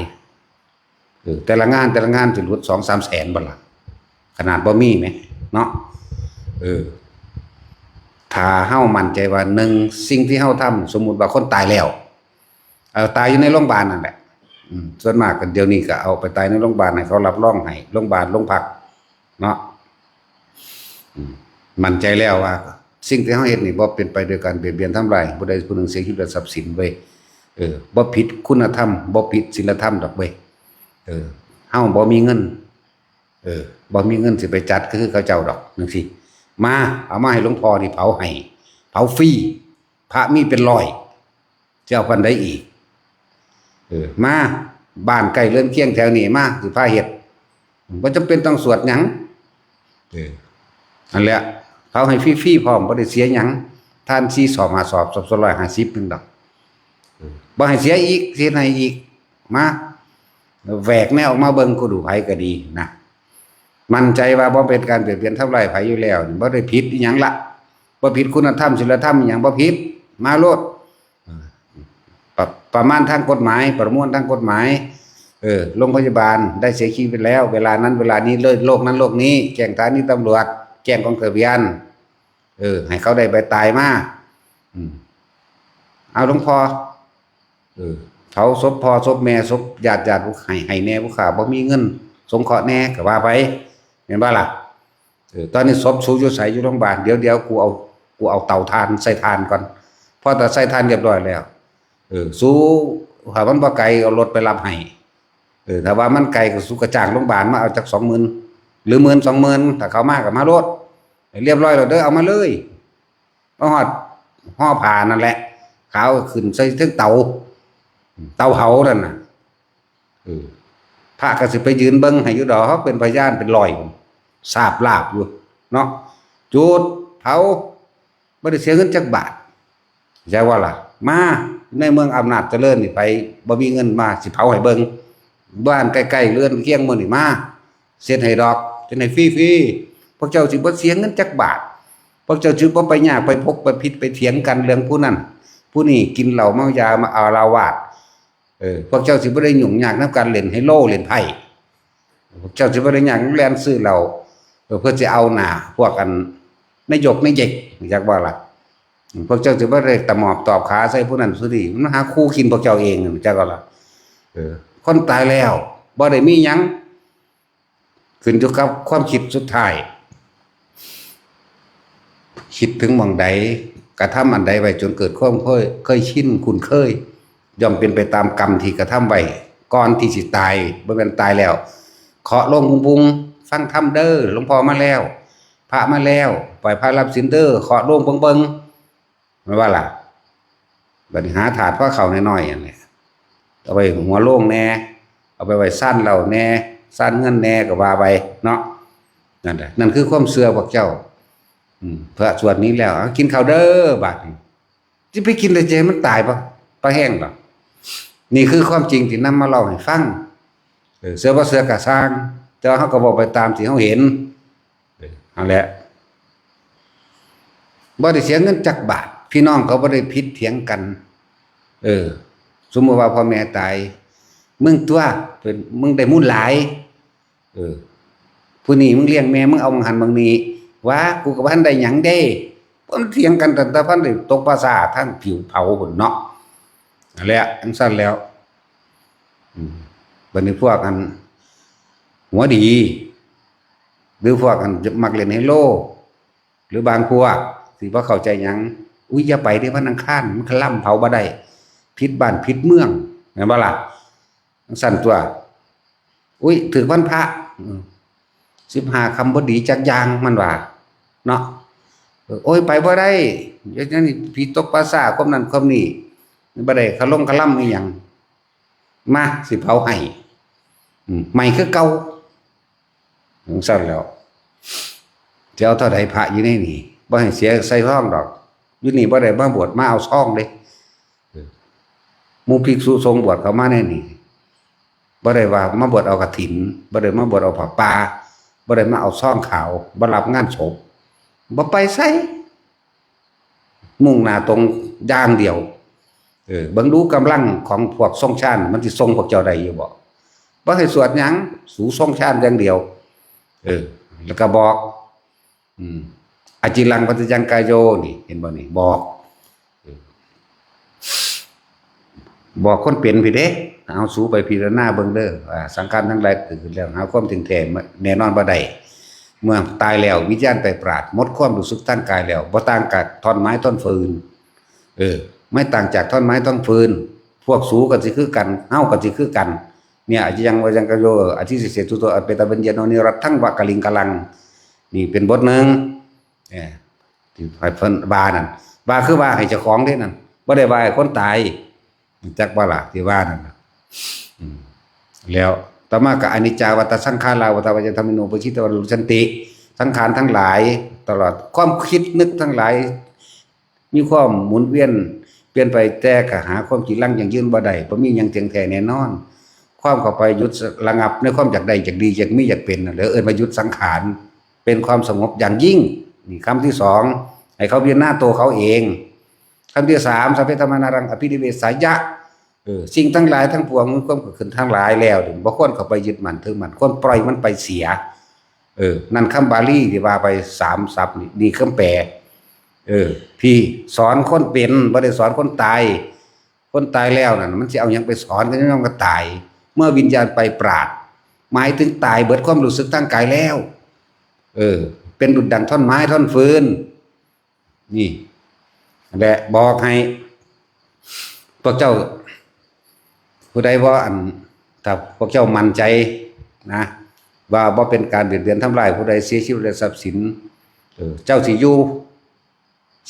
ເອີ ແຕ່ລະງານ ແຕ່ລະງານຊິຫຼຸດສອງສາມແສນບໍ່ລະ ຂະໜາດບໍ່ມີແມະເນາະ. ເອີ ຖ້າເຮົາໝັ້ນໃຈວ່າ ໜຶ່ງ ສິ່ງທີ່ເຮົາທຳ ສົມມຸດວ່າຄົນຕາຍແລ້ວ ເອົາຕາຍຢູ່ໃນໂຮງບານນັ້ນແຫຼະ ອືມ ສ່ວນມາກກໍດຽວນີ້ກໍເອົາໄປຕາຍໃນໂຮງບານ ໃຫ້ເຂົາຮັບຮອງໃຫ້ ໂຮງບານ ໂຮງພັກເນາະ ອືມ ໝັ້ນໃຈແລ້ວວ່າ ສິ່ງທີ່ເຮົາເຮັດນີ້ບໍ່ເປັນໄປໂດຍການບຽດບຽນທຳລາຍຜູ້ໃດຜູ້ໜຶ່ງເສຍຊີວິດ ແລະ ຊັບສິນເວີຍ. ເອີ ບໍ່ຜິດຄຸນນະທຳ ບໍ່ຜິດສິນລະທຳດອກເວີຍ. ເອີ ເຮົາບໍ່ມີເງິນ ເອີ ບໍ່ມີເງິນຊິໄປຈັດຄືເຂົາເຈົ້າດອກ ຈັ່ງຊີ້ ມາ ເອົາມາໃຫ້ຫຼວງພໍ່ນີ້ເຜົາໃຫ້ ເຜົາຟຣີ ພະມີເປັນຮ້ອຍ ຊິເອົາປານໃດອີກ? ເອີ ມາ ບ້ານໃກ້ເຮືອນຄຽງແຖວນີ້ມາ ຊິພາເຮັດ ບໍ່ຈຳເປັນຕ້ອງສວດຫຍັງ. ເອີ ນັ້ນແຫຼະ ເຜົາໃຫ້ຟຣີໆ ພ້ອມ ບໍ່ໄດ້ເສຍຫຍັງ ທານສີ່ສອບຫ້າສອບ ສອບສອງຮ້ອຍຫ້າສິບໜຶ່ງດອກ ເອີ ບໍ່ໃຫ້ເສຍອີກ ຊິເຮັດໃຫ້ອີກ ມາ ແຫວກແນວອອກມາເບິ່ງ ກູດູໃຜກໍດີນະ ໝັ້ນໃຈວ່າບໍ່ເປັນການບຽດບຽນທຳລາຍໃຜຢູ່ແລ້ວ ບໍ່ໄດ້ຜິດອີ່ຫຍັງລະ ບໍ່ຜິດຄຸນນະທຳ ສິນລະທຳອີ່ຫຍັງ ບໍ່ຜິດ ມາໂລດ ປະ ປະມານທາງກົດໝາຍ ປະມວນທາງກົດໝາຍ ເອີ ໂຮງພະຍາບານໄດ້ເສຍຊີວິດແລ້ວ ເວລານັ້ນເວລານີ້ ໂລກນັ້ນໂລກນີ້ ແຈ້ງສະຖານີຕຳຫຼວດ ແຈ້ງກອງທະບຽນ ເອີ ໃຫ້ເຂົາໄດ້ໃບຕາຍມາ ອືມ ເອົາ ຫຼວງພໍ່ ເອີ ເຜົາສົບພໍ່ສົບແມ່ ສົບຍາດ ຍາດ ໃຫ້ ໃຫ້ແດ່ຜູ້ຂ້າ ບໍ່ມີເງິນສົງເຄາະແດ່ ກໍວ່າໄປ ແມ່ນບໍ່ລະ? ເອີ ຕອນນີ້ສົບສູຢູ່ໃສ? ຢູ່ໂຮງບານ. ດຽວ ດຽວ ກູເອົາ ກູເອົາເຕົາຖ່ານໃສ່ຖ່ານກ່ອນ. ພໍຕາໃສ່ຖ່ານຮຽບຮ້ອຍແລ້ວ ເອີ ສູ ຖ້າມັນບໍ່ໄກ ເອົາລົດໄປຮັບໃຫ້. ເອີ ຖ້າວ່າມັນໄກ ກໍສູກໍຈ້າງໂຮງບານມາເອົາຈັກສອງໝື່ນ ຫຼື ໝື່ນສອງໝື່ນ ຖ້າເຂົາມາກໍມາໂລດ. ຮຽບຮ້ອຍແລ້ວເດີ ເອົາມາເລີຍ. ມາຮອດຫໍ້ຜ້ານັ້ນແຫຼະ ຂາວຂຶ້ນໃສ່ເທິງເຕົາ ເຕົາເຜົານັ້ນນະ. ເອີ ພະກໍຊິໄປຢືນເບິ່ງໃຫ້ຢູ່ດອກ ເປັນພະຍານເປັນຮ້ອຍ ສາບລາບຢູ່ເນາະ. ຈູດເຜົາ ບໍ່ໄດ້ເສຍເງິນຈັກບາດ. ເຈົ້າວ່າລະ ມາໃນເມືອງອຳນາດຈະເລີນນີ້ ໃຜບໍ່ມີເງິນມາ ຊິເຜົາໃຫ້ເບິ່ງ ບ້ານໃກ້ໆເຮືອນຄຽງໝູ່ນີ້ ມາເຊັດໃຫ້ດອກ ເຊັດໃຫ້ຟຣີໆ ພວກເຈົ້າຊິບໍ່ເສຍເງິນຈັກບາດ ພວກເຈົ້າຊິບໍ່ໄປຍາກໄປພົກໄປຜິດໄປຖຽງກັນເລື່ອງຜູ້ນັ້ນຜູ້ນີ້ ກິນເຫຼົ້າເມົາຢາມາອາລະວາດ ເອີ ພວກເຈົ້າຊິບໍ່ໄດ້ຫຍຸ້ງຍາກນຳການຫຼິ້ນໄຮໂລ ຫຼິ້ນໄພ້ ພວກເຈົ້າຊິບໍ່ໄດ້ຍາກແລ່ນຊື້ເຫຼົ້າ ເອີ ເພື່ອຊິເອົາໜ້າພວກອັນນາຍົກນາເຢັກ ຮູ້ຈັກບໍ່ລະ? ພວກເຈົ້າຊິບໍ່ໄດ້ຕະໝອບຕອບຂາໃສ່ຜູ້ນັ້ນຜູ້ນີ້ ມັນຫາຄູ່ກິນພວກເຈົ້າເອງ ຮູ້ຈັກບໍ່ລະ? ເອີ ຄົນຕາຍແລ້ວບໍ່ໄດ້ມີຫຍັງ ຂຶ້ນຢູ່ກັບຄວາມຄິດສຸດທ້າຍ ຄິດເຖິງໝ່ອງໃດ ກະທຳອັນໃດໄວ້ຈົນເກີດຄວາມເຄີຍ ເຄີຍຊິນຄຸ້ນເຄີຍ ຍ່ອມເປັນໄປຕາມກຳທີ່ກະທຳໄວ້ກ່ອນທີ່ຊິຕາຍ ບໍ່ແມ່ນຕາຍແລ້ວ ເຄາະໂລງປຸງໆ ຟັງທຳເດີ ຫຼວງພໍ່ມາແລ້ວ ພະມາແລ້ວ ໄຫວ້ພະຮັບສິນເດີ ເຄາະໂລງເບິ່ງໆ ແມ່ນບໍ່ລະ? ບັດນີ້ຫາຖາດພາເຂົ້ານ້ອຍໆຫັ້ນແຫຼະ ເອົາໄວ້ຫົວໂລງແດ່ ເອົາໄປໄວ້ຊານເຫຼົ້າແດ່ ຊານເງິນແດ່ ກໍວ່າໄປເນາະ ນັ້ນແຫຼະ ນັ້ນຄືຄວາມເຊື່ອພວກເຈົ້າ ອືມ ພະສວດນີ້ແລ້ວ ເອົາ ກິນເຂົ້າເດີ ບາດນີ້ ຊິໄປກິນແລ້ວຈະໃຫ້ມັນຕາຍບໍ່? ປາແຫ້ງດອກ ນີ້ຄືຄວາມຈິງທີ່ນຳມາເລົ່າໃຫ້ຟັງ ເອີ ເຊື່ອບໍ່ເຊື່ອກໍຊ່າງ ແຕ່ວ່າເຮົາກໍເວົ້າໄປຕາມທີ່ເຮົາເຫັນ ເອີ ຫັ້ນແຫຼະ ບໍ່ໄດ້ເສຍເງິນຈັກບາດ ພີ່ນ້ອງກໍບໍ່ໄດ້ຜິດຖຽງກັນ ເອີ ສົມມຸດວ່າພໍ່ແມ່ຕາຍ ມຶງຕົວະ ເປັນ ມຶງໄດ້ມູນຫຼາຍ ເອີ ຜູ້ນີ້ມຶງລ້ຽງແມ່ ມຶງເອົາບັງຫັ້ນບັງນີ້ ວ່າ ກູກໍບໍ່ທັນໄດ້ຫຍັງເດ້ ມັນຖຽງກັນຕັ້ງແຕ່ພັນໄດ້ຕົກປ່າຊ້າທາງຜິວເຜົາພຸ້ນເນາະ ຫັ້ນແຫຼະ ຈັ່ງຊັ້ນແລ້ວ ອືມ ບັດນີ້ພວກອັນຫົວດີ ຫຼືພວກອັນມັກຫຼິ້ນໄຮໂລ ຫຼືບາງພວກທີ່ບໍ່ເຂົ້າໃຈຫຍັງ ອຸ້ຍ ຢ່າໄປເດ້ ວັນອັງຄານມັນຄະລຳ ເຜົາບໍ່ໄດ້ ຜິດບ້ານຜິດເມືອງ ແມ່ນບໍ່ລະ? ຈັ່ງຊັ້ນຕົວະ ອຸ້ຍ ຖືກວັນພະ ອືມ ສິບຫ້າຄ່ຳບໍ່ດີຈັກຢ່າງ ມັນວ່າເນາະ ໂອ້ຍ ໄປບໍ່ໄດ້ ເຮັດຫຍັງນີ້ ຜີຕົກປ່າຊ້າ ຄວາມນັ້ນຄວາມນີ້ ບໍ່ໄດ້ຄະລົງຄະລຳອີ່ຫຍັງ ມາ ຊິເຜົາໃຫ້ ອືມ ໃໝ່ຄືເກົ່າ ຈັ່ງຊັ້ນແລ້ວ ຊິເອົາເທົ່າໃດພະຢູ່ໃນນີ້ ບໍ່ໃຫ້ເສຍໃສ່ຊອງດອກ ຢູ່ນີ້ບໍ່ໄດ້ມາບວດ ມາເອົາຊອງເດ້ ເອີ ໝູ່ພິກສຸສົງບວດເຂົ້າມາໃນນີ້ ບໍ່ໄດ້ວ່າມາບວດເອົາກະຖິນ ບໍ່ໄດ້ມາບວດເອົາຜ້າປ່າ ບໍ່ໄດ້ມາເອົາຊອງຂາວ ບໍ່ຮັບງານສົບ ບໍ່ໄປໃສ ມຸ່ງໜ້າຕົງຢ່າງດຽວ ເອີ ເບິ່ງດູກຳລັງຂອງພວກຊົງຊານ ມັນຊິສົ່ງພວກເຈົ້າໄດ້ຢູ່ບໍ່? ບໍ່ໃຫ້ສວດຫຍັງ ສູ້ຊົງຊານຢ່າງດຽວ ເອີ ແລ້ວກໍບອກ ອືມ ອາຈິລັງປັດຈະຍັງກາໂຍ ນີ້ ເຫັນບໍ່ນີ້ ບອກ ບອກຄົນເປັນພີ້ເດ້ ເອົາ ສູໄປພິຈາລະນາເບິ່ງເດີ ວ່າສັງຂານທັງຫຼາຍເກີດຂຶ້ນແລ້ວ ຫາຄວາມເທີ່ຍງແທ້ແນ່ນອນບໍ່ໄດ້ ເມື່ອຕາຍແລ້ວ ວິນຍານໄປປາດ ໝົດຄວາມຮູ້ສຶກທາງກາຍແລ້ວ ບໍ່ຕ່າງຈາກທ່ອນໄມ້ທ່ອນຟືນ ເອີ ບໍ່ຕ່າງຈາກທ່ອນໄມ້ທ່ອນຟືນ ພວກສູກໍຊິຄືກັນ ເຮົາກໍຊິຄືກັນ ເນຍ ອາຈິລັງປັດຈະຍັງກາໂຍ ອາທິເສດເສຕຸໂຕ ອະເປຕະວິນຍາໂນ ນິລັດທັງວະກະລິງກະລັງ ນີ້ເປັນບົດໜຶ່ງ ເອີ ທີ່ໃຫ້ເພິ່ນວ່ານັ້ນ ວ່າຄືວ່າໃຫ້ເຈົ້າຂອງເດ້ນັ້ນ ບໍ່ໄດ້ວ່າໃຫ້ຄົນຕາຍ ຮູ້ຈັກບໍ່ລະ ທີ່ວ່ານັ້ນນະ ອືມ ແລ້ວຕໍ່ມາກໍ ອະນິດຈາ ວັດຕະ ສັງຂາລາ ວັດຕະ ວະຍັງທຳມິໂນ ປະຊິດຕະວັນ ລຸສັນຕິ ສັງຂານທັງຫຼາຍ ຕະຫຼອດຄວາມຄິດນຶກທັງຫຼາຍ ມີຄວາມໝູນວຽນປ່ຽນໄປ ແຕ່ກໍຫາຄວາມຈີລັງຢັ້ງຢືນບໍ່ໄດ້ ບໍ່ມີຫຍັງເທີ່ຍງແທ້ແນ່ນອນ ຄວາມເຂົ້າໄປຢຸດ ສ- ລະງັບໃນຄວາມຢາກໄດ້ ຢາກດີ ຢາກມີ ຢາກເປັນນັ້ນແຫຼະ ເອີ້ນວ່າຢຸດສັງຂານ ເປັນຄວາມສະຫງົບຢ່າງຍິ່ງ ນີ້ຄຳທີສອງ ໃຫ້ເຂົາພິຈາລະນາຕົວເຂົາເອງ ຄຳທີສາມ ສັບເພທຳມານັດລັງ ອະພິນິເວສາຍະ ເອີ ສິ່ງທັງຫຼາຍທັງປວງ ມັນຄວາມເກີດຂຶ້ນທັງຫຼາຍແລ້ວ ບໍ່ຄວນເຂົ້າໄປຍຶດໝັ້ນຖືໝັ້ນ ຄວນປ່ອຍມັນໄປເສຍ ເອີ ນັ້ນຄຳບາລີທີ່ວ່າໄປສາມສັບນີ້ ນີ້ຄຳແປ ເອີ ທີ່ສອນຄົນເປັນ ບໍ່ໄດ້ສອນຄົນຕາຍ ຄົນຕາຍແລ້ວນັ້ນ ມັນຊິເອົາຫຍັງໄປສອນ ກໍຍັງກໍຕາຍ ເມື່ອວິນຍານໄປປາດ ໝາຍເຖິງຕາຍເບິດຄວາມຮູ້ສຶກທາງກາຍແລ້ວ ເອີ ເປັນດຸດດັ່ງທ່ອນໄມ້ທ່ອນຟືນ ນີ້ແຫຼະ ບອກໃຫ້ພວກເຈົ້າ ຜູ້ໃດບໍ່ ອັນ ຖ້າພວກເຈົ້າໝັ້ນໃຈນະ ວ່າບໍ່ເປັນການບຽດບຽນທຳລາຍຜູ້ໃດ ເສຍຊີວິດ ແລະ ຊັບສິນ ເອີ ເຈົ້າຊິຢູ່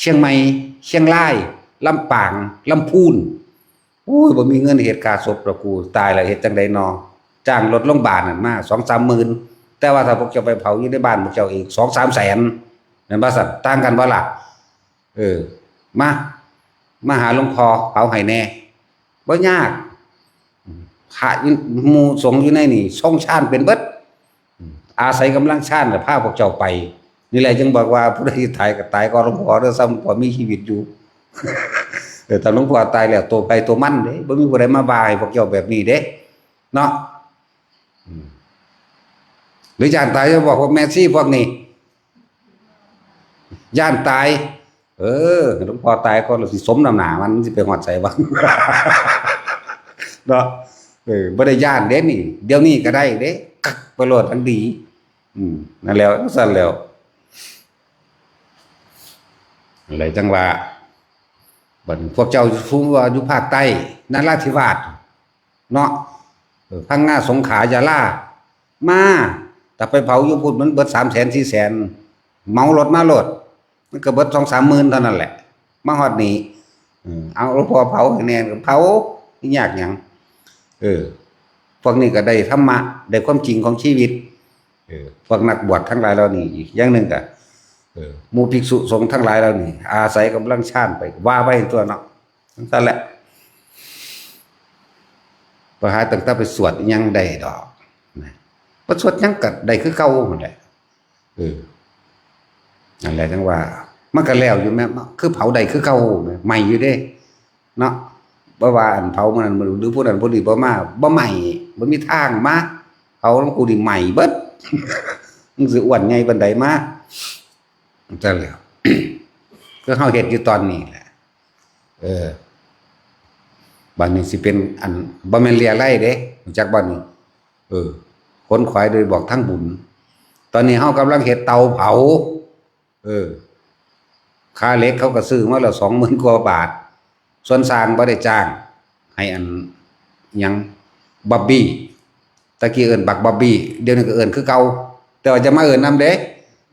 ຊຽງໃໝ່ ຊຽງລາຍ ລຳປາງ ລຳພູນ ໂອ້ຍ ບໍ່ມີເງິນເຮັດຄາສົບດອກ ກູຕາຍແລ້ວເຮັດຈັ່ງໃດນໍ? ຈ້າງລົດໂລງບານນັ້ນມາສອງສາມໝື່ນ ແຕ່ວ່າຖ້າພວກເຈົ້າໄປເຜົາຢູ່ໃນບ້ານພວກເຈົ້າເອງ ສອງສາມແສນ ແມ່ນບໍ່ຊັ້ນ? ຕ່າງກັນບໍ່ລະ? ເອີ ມາ ມາຫາຫຼວງພໍ່ເຜົາໃຫ້ແດ່. ບໍ່ຍາກ. ພະຢູ່ ໝູ່ສົງຢູ່ໃນນີ້ຊົງຊານເປັນເບິດ. ອາໄສກຳລັງຊານລະພາພວກເຈົ້າໄປ. ນີ້ແຫຼະຈຶ່ງບອກວ່າຜູ້ໃດຕາຍກໍຕາຍກ່ອນຫຼວງພໍ່ເດີ ຊ້ຳຫຼວງພໍ່ມີຊີວິດຢູ່. ເອີ ຖ້າຫຼວງພໍ່ຕາຍແລ້ວໂຕໃຜໂຕມັນເດ້ ບໍ່ມີຜູ້ໃດມາວ່າໃຫ້ພວກເຈົ້າແບບນີ້ເດ້ເນາະ. ອືມ ຫຼືຢ້ານຕາຍ ຈະບອກພວກແມ່ຊີພວກນີ້ ຢ້ານຕາຍ. ເອີ ໃຫ້ຫຼວງພໍ່ຕາຍກ່ອນ ແລ້ວຊິສົມນຳໜ້າມັນ ມັນຊິໄປຮອດໃສວະ ເນາະ. ເອີ ບໍ່ໄດ້ຢ້ານເດ້ນີ້ ດຽວນີ້ກໍໄດ້ເດ້ ກັກໄປໂລດທັງດີ. ອືມ ນັ້ນແຫຼະ ຈັ່ງຊັ້ນແຫຼະ. ຫັ້ນແຫຼະ ຈັ່ງວ່າ ບັດນີ້ພວກເຈົ້າຢູ່ ສົມມຸດວ່າຢູ່ພາກໃຕ້ ນະລາທິວາດ ເນາະ ເອີ ພັງງາ ສົງຂາ ຢາລາ ມາ ຖ້າໄປເຜົາຢູ່ພຸ້ນມັນເບິດສາມແສນສີ່ແສນ ເໝົາລົດມາໂລດ ມັນກໍເບິດສອງສາມໝື່ນເທົ່ານັ້ນແຫຼະ. ມາຮອດນີ້ ເອີ ເອົາ ເອົາ ຫຼວງພໍ່ເຜົາໃຫ້ແດ່ ກໍເຜົາ ຊິຍາກຫຍັງ. ເອີ ພວກນີ້ກໍໄດ້ທຳມະ ໄດ້ຄວາມຈິງຂອງຊີວິດ. ເອີ ພວກນັກບວດທັງຫຼາຍເຫຼົ່ານີ້ ອີກຢ່າງໜຶ່ງກໍ ເອີ ໝູ່ພິກສຸສົງທັງຫຼາຍເຫຼົ່ານີ້ ອາໄສກຳລັງຊານໄປ ວ່າໄປຕົວະເນາະ. ຈັ່ງຊັ້ນແຫຼະ ໄປຫາຕັ້ງແຕ່ໄປສວດອີ່ຫຍັງໄດ້ດອກນະ ບໍ່ສວດຫຍັງກໍໄດ້ຄືເກົ່າຫັ້ນແຫຼະ. ເອີ ນັ້ນແຫຼະ ຈັ່ງວ່າມັນກໍແລ້ວຢູ່ແມ້ ຄືເຜົາໄດ້ຄືເກົ່າແມ້ ໄໝ້ຢູ່ເດ້ເນາະ. ບໍ່ວ່າອັນເຜົາມື້ນັ້ນ ຫຼືຜູ້ນັ້ນຜູ້ນີ້ບໍ່ມາ ບໍ່ໄໝ້ ບໍ່ມີທາງມາເຜົານຳກູນີ້ ໄໝ້ເບິດ. ມັນຊິອ້ວນໃຫຍ່ປານໃດມາ. ຈັ່ງຊັ້ນແຫຼະ ຄືເຮົາເຮັດຢູ່ຕອນນີ້ແຫຼະ. ເອີ ບັດນີ້ຊິເປັນອັນ ບໍ່ແມ່ນເລຍໄລເດ້ ຮູ້ຈັກບໍ່ນີ້? ເອີ ຂົນຂວາຍໂດຍບອກທາງບຸນ. ຕອນນີ້ເຮົາກຳລັງເຮັດເຕົາເຜົາ. ເອີ ຄ່າເຫຼັກເຂົາກໍຊື້ມາແລ້ວສອງໝື່ນກວ່າບາດ. ສ່ວນຊ່າງບໍ່ໄດ້ຈ້າງ ໃຫ້ອັນຫຍັງ ບັບບີ້ ຕະກີ້ເອີ້ນບັກບັບບີ້ ດຽວນີ້ກໍເອີ້ນຄືເກົ່າ ແຕ່ວ່າຈະມາເອີ້ນນຳເດ້.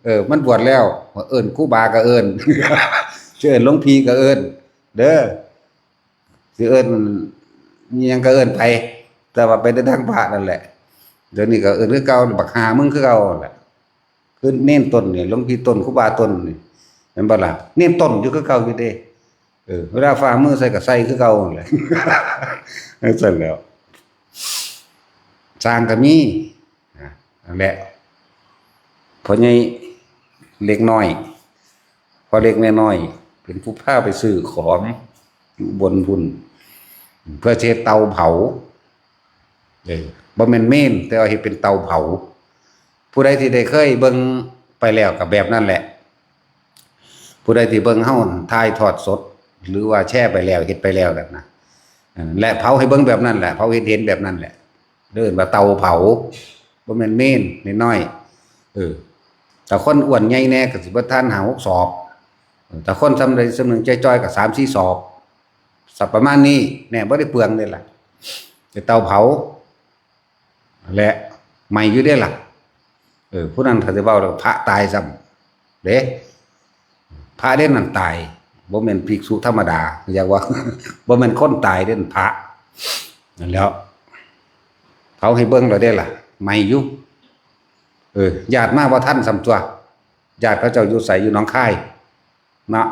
ເອີ ມັນບວດແລ້ວ ເອີ້ນຄູບາກໍເອີ້ນ ຊິເອີ້ນຫຼວງພີ່ກໍເອີ້ນເດີ ຊິເອີ້ນຫຍັງກໍເອີ້ນໄປ ແຕ່ວ່າໄປໃນທາງພະນັ້ນແຫຼະ. ດຽວນີ້ກໍເອີ້ນຄືເກົ່າ ບັກຫ່າມຶງຄືເກົ່ານັ້ນແຫຼະ. ຄືເນນຕົ້ນນີ້ ຫຼວງພີ່ຕົ້ນ ຄູບາຕົ້ນນີ້ ແມ່ນບໍ່ລະ? ເນນຕົ້ນຢູ່ຄືເກົ່າຢູ່ເດ້. ເອີ ເວລາຟ້າວມືໃສ່ກໍໃສ່ຄືເກົ່າຫັ້ນແຫຼະ. ຈັ່ງຊັ້ນແຫຼະ ຊ່າງກໍມີ ນະ ນັ້ນແຫຼະ ພໍ່ໃຫຍ່ເລັກນ້ອຍ ພໍ່ເລັກແມ່ນ້ອຍ ເປັນຜູ້ພາໄປຊື້ຂອງຢູ່ອຸບົນພຸ້ນ ເພື່ອຊິເຮັດເຕົາເຜົາ. ເອີ ບໍ່ແມ່ນເມນ ແຕ່ວ່າເຮັດເປັນເຕົາເຜົາ. ຜູ້ໃດທີ່ໄດ້ເຄີຍເບິ່ງໄປແລ້ວກໍແບບນັ້ນແຫຼະ ຜູ້ໃດທີ່ເບິ່ງເຮົາຖ່າຍທອດສົດ ຫຼືວ່າແຊໄປແລ້ວ ເຮັດໄປແລ້ວນັ້ນນະ ແລະ ເຜົາໃຫ້ເບິ່ງແບບນັ້ນແຫຼະ ເຜົາເຫັນໆແບບນັ້ນແຫຼະ ເອີ້ນວ່າເຕົາເຜົາ ບໍ່ແມ່ນເມນນ້ອຍໆ. ເອີ ຖ້າຄົນອ້ວນໃຫຍ່ແດ່ກໍຊິບໍ່ທານຫ້າຫົກສອບ ເອີ ຖ້າຄົນສ່ຳໃດສ່ຳໜຶ່ງຈ່ອຍໆກໍສາມສີ່ສອບ ສັບປະມານນີ້ແນ່ ບໍ່ໄດ້ເປືອງເດ້ລະ ເປັນເຕົາເຜົາ ແລະ ໃໝ່ຢູ່ເດ້ລະ. ເອີ ຜູ້ນັ້ນຖ້າຊິເວົ້າແລ້ວພະຕາຍຊ້ຳເດ້ ພະເດ້ນັ້ນຕາຍ ບໍ່ແມ່ນພິກສຸທຳມະດາ ຢາກວ່າ ບໍ່ແມ່ນຄົນຕາຍເດ້ ພະ ນັ້ນແຫຼະ ເຜົາໃຫ້ເບິ່ງແລ້ວເດ້ລະ ໃໝ່ຢູ່. ເອີ ຍາດມາບໍ່ທັນຊ້ຳຕົວະ ຍາດເຂົາເຈົ້າຢູ່ໃສ ຢູ່ໜອງຄາຍເນາະ.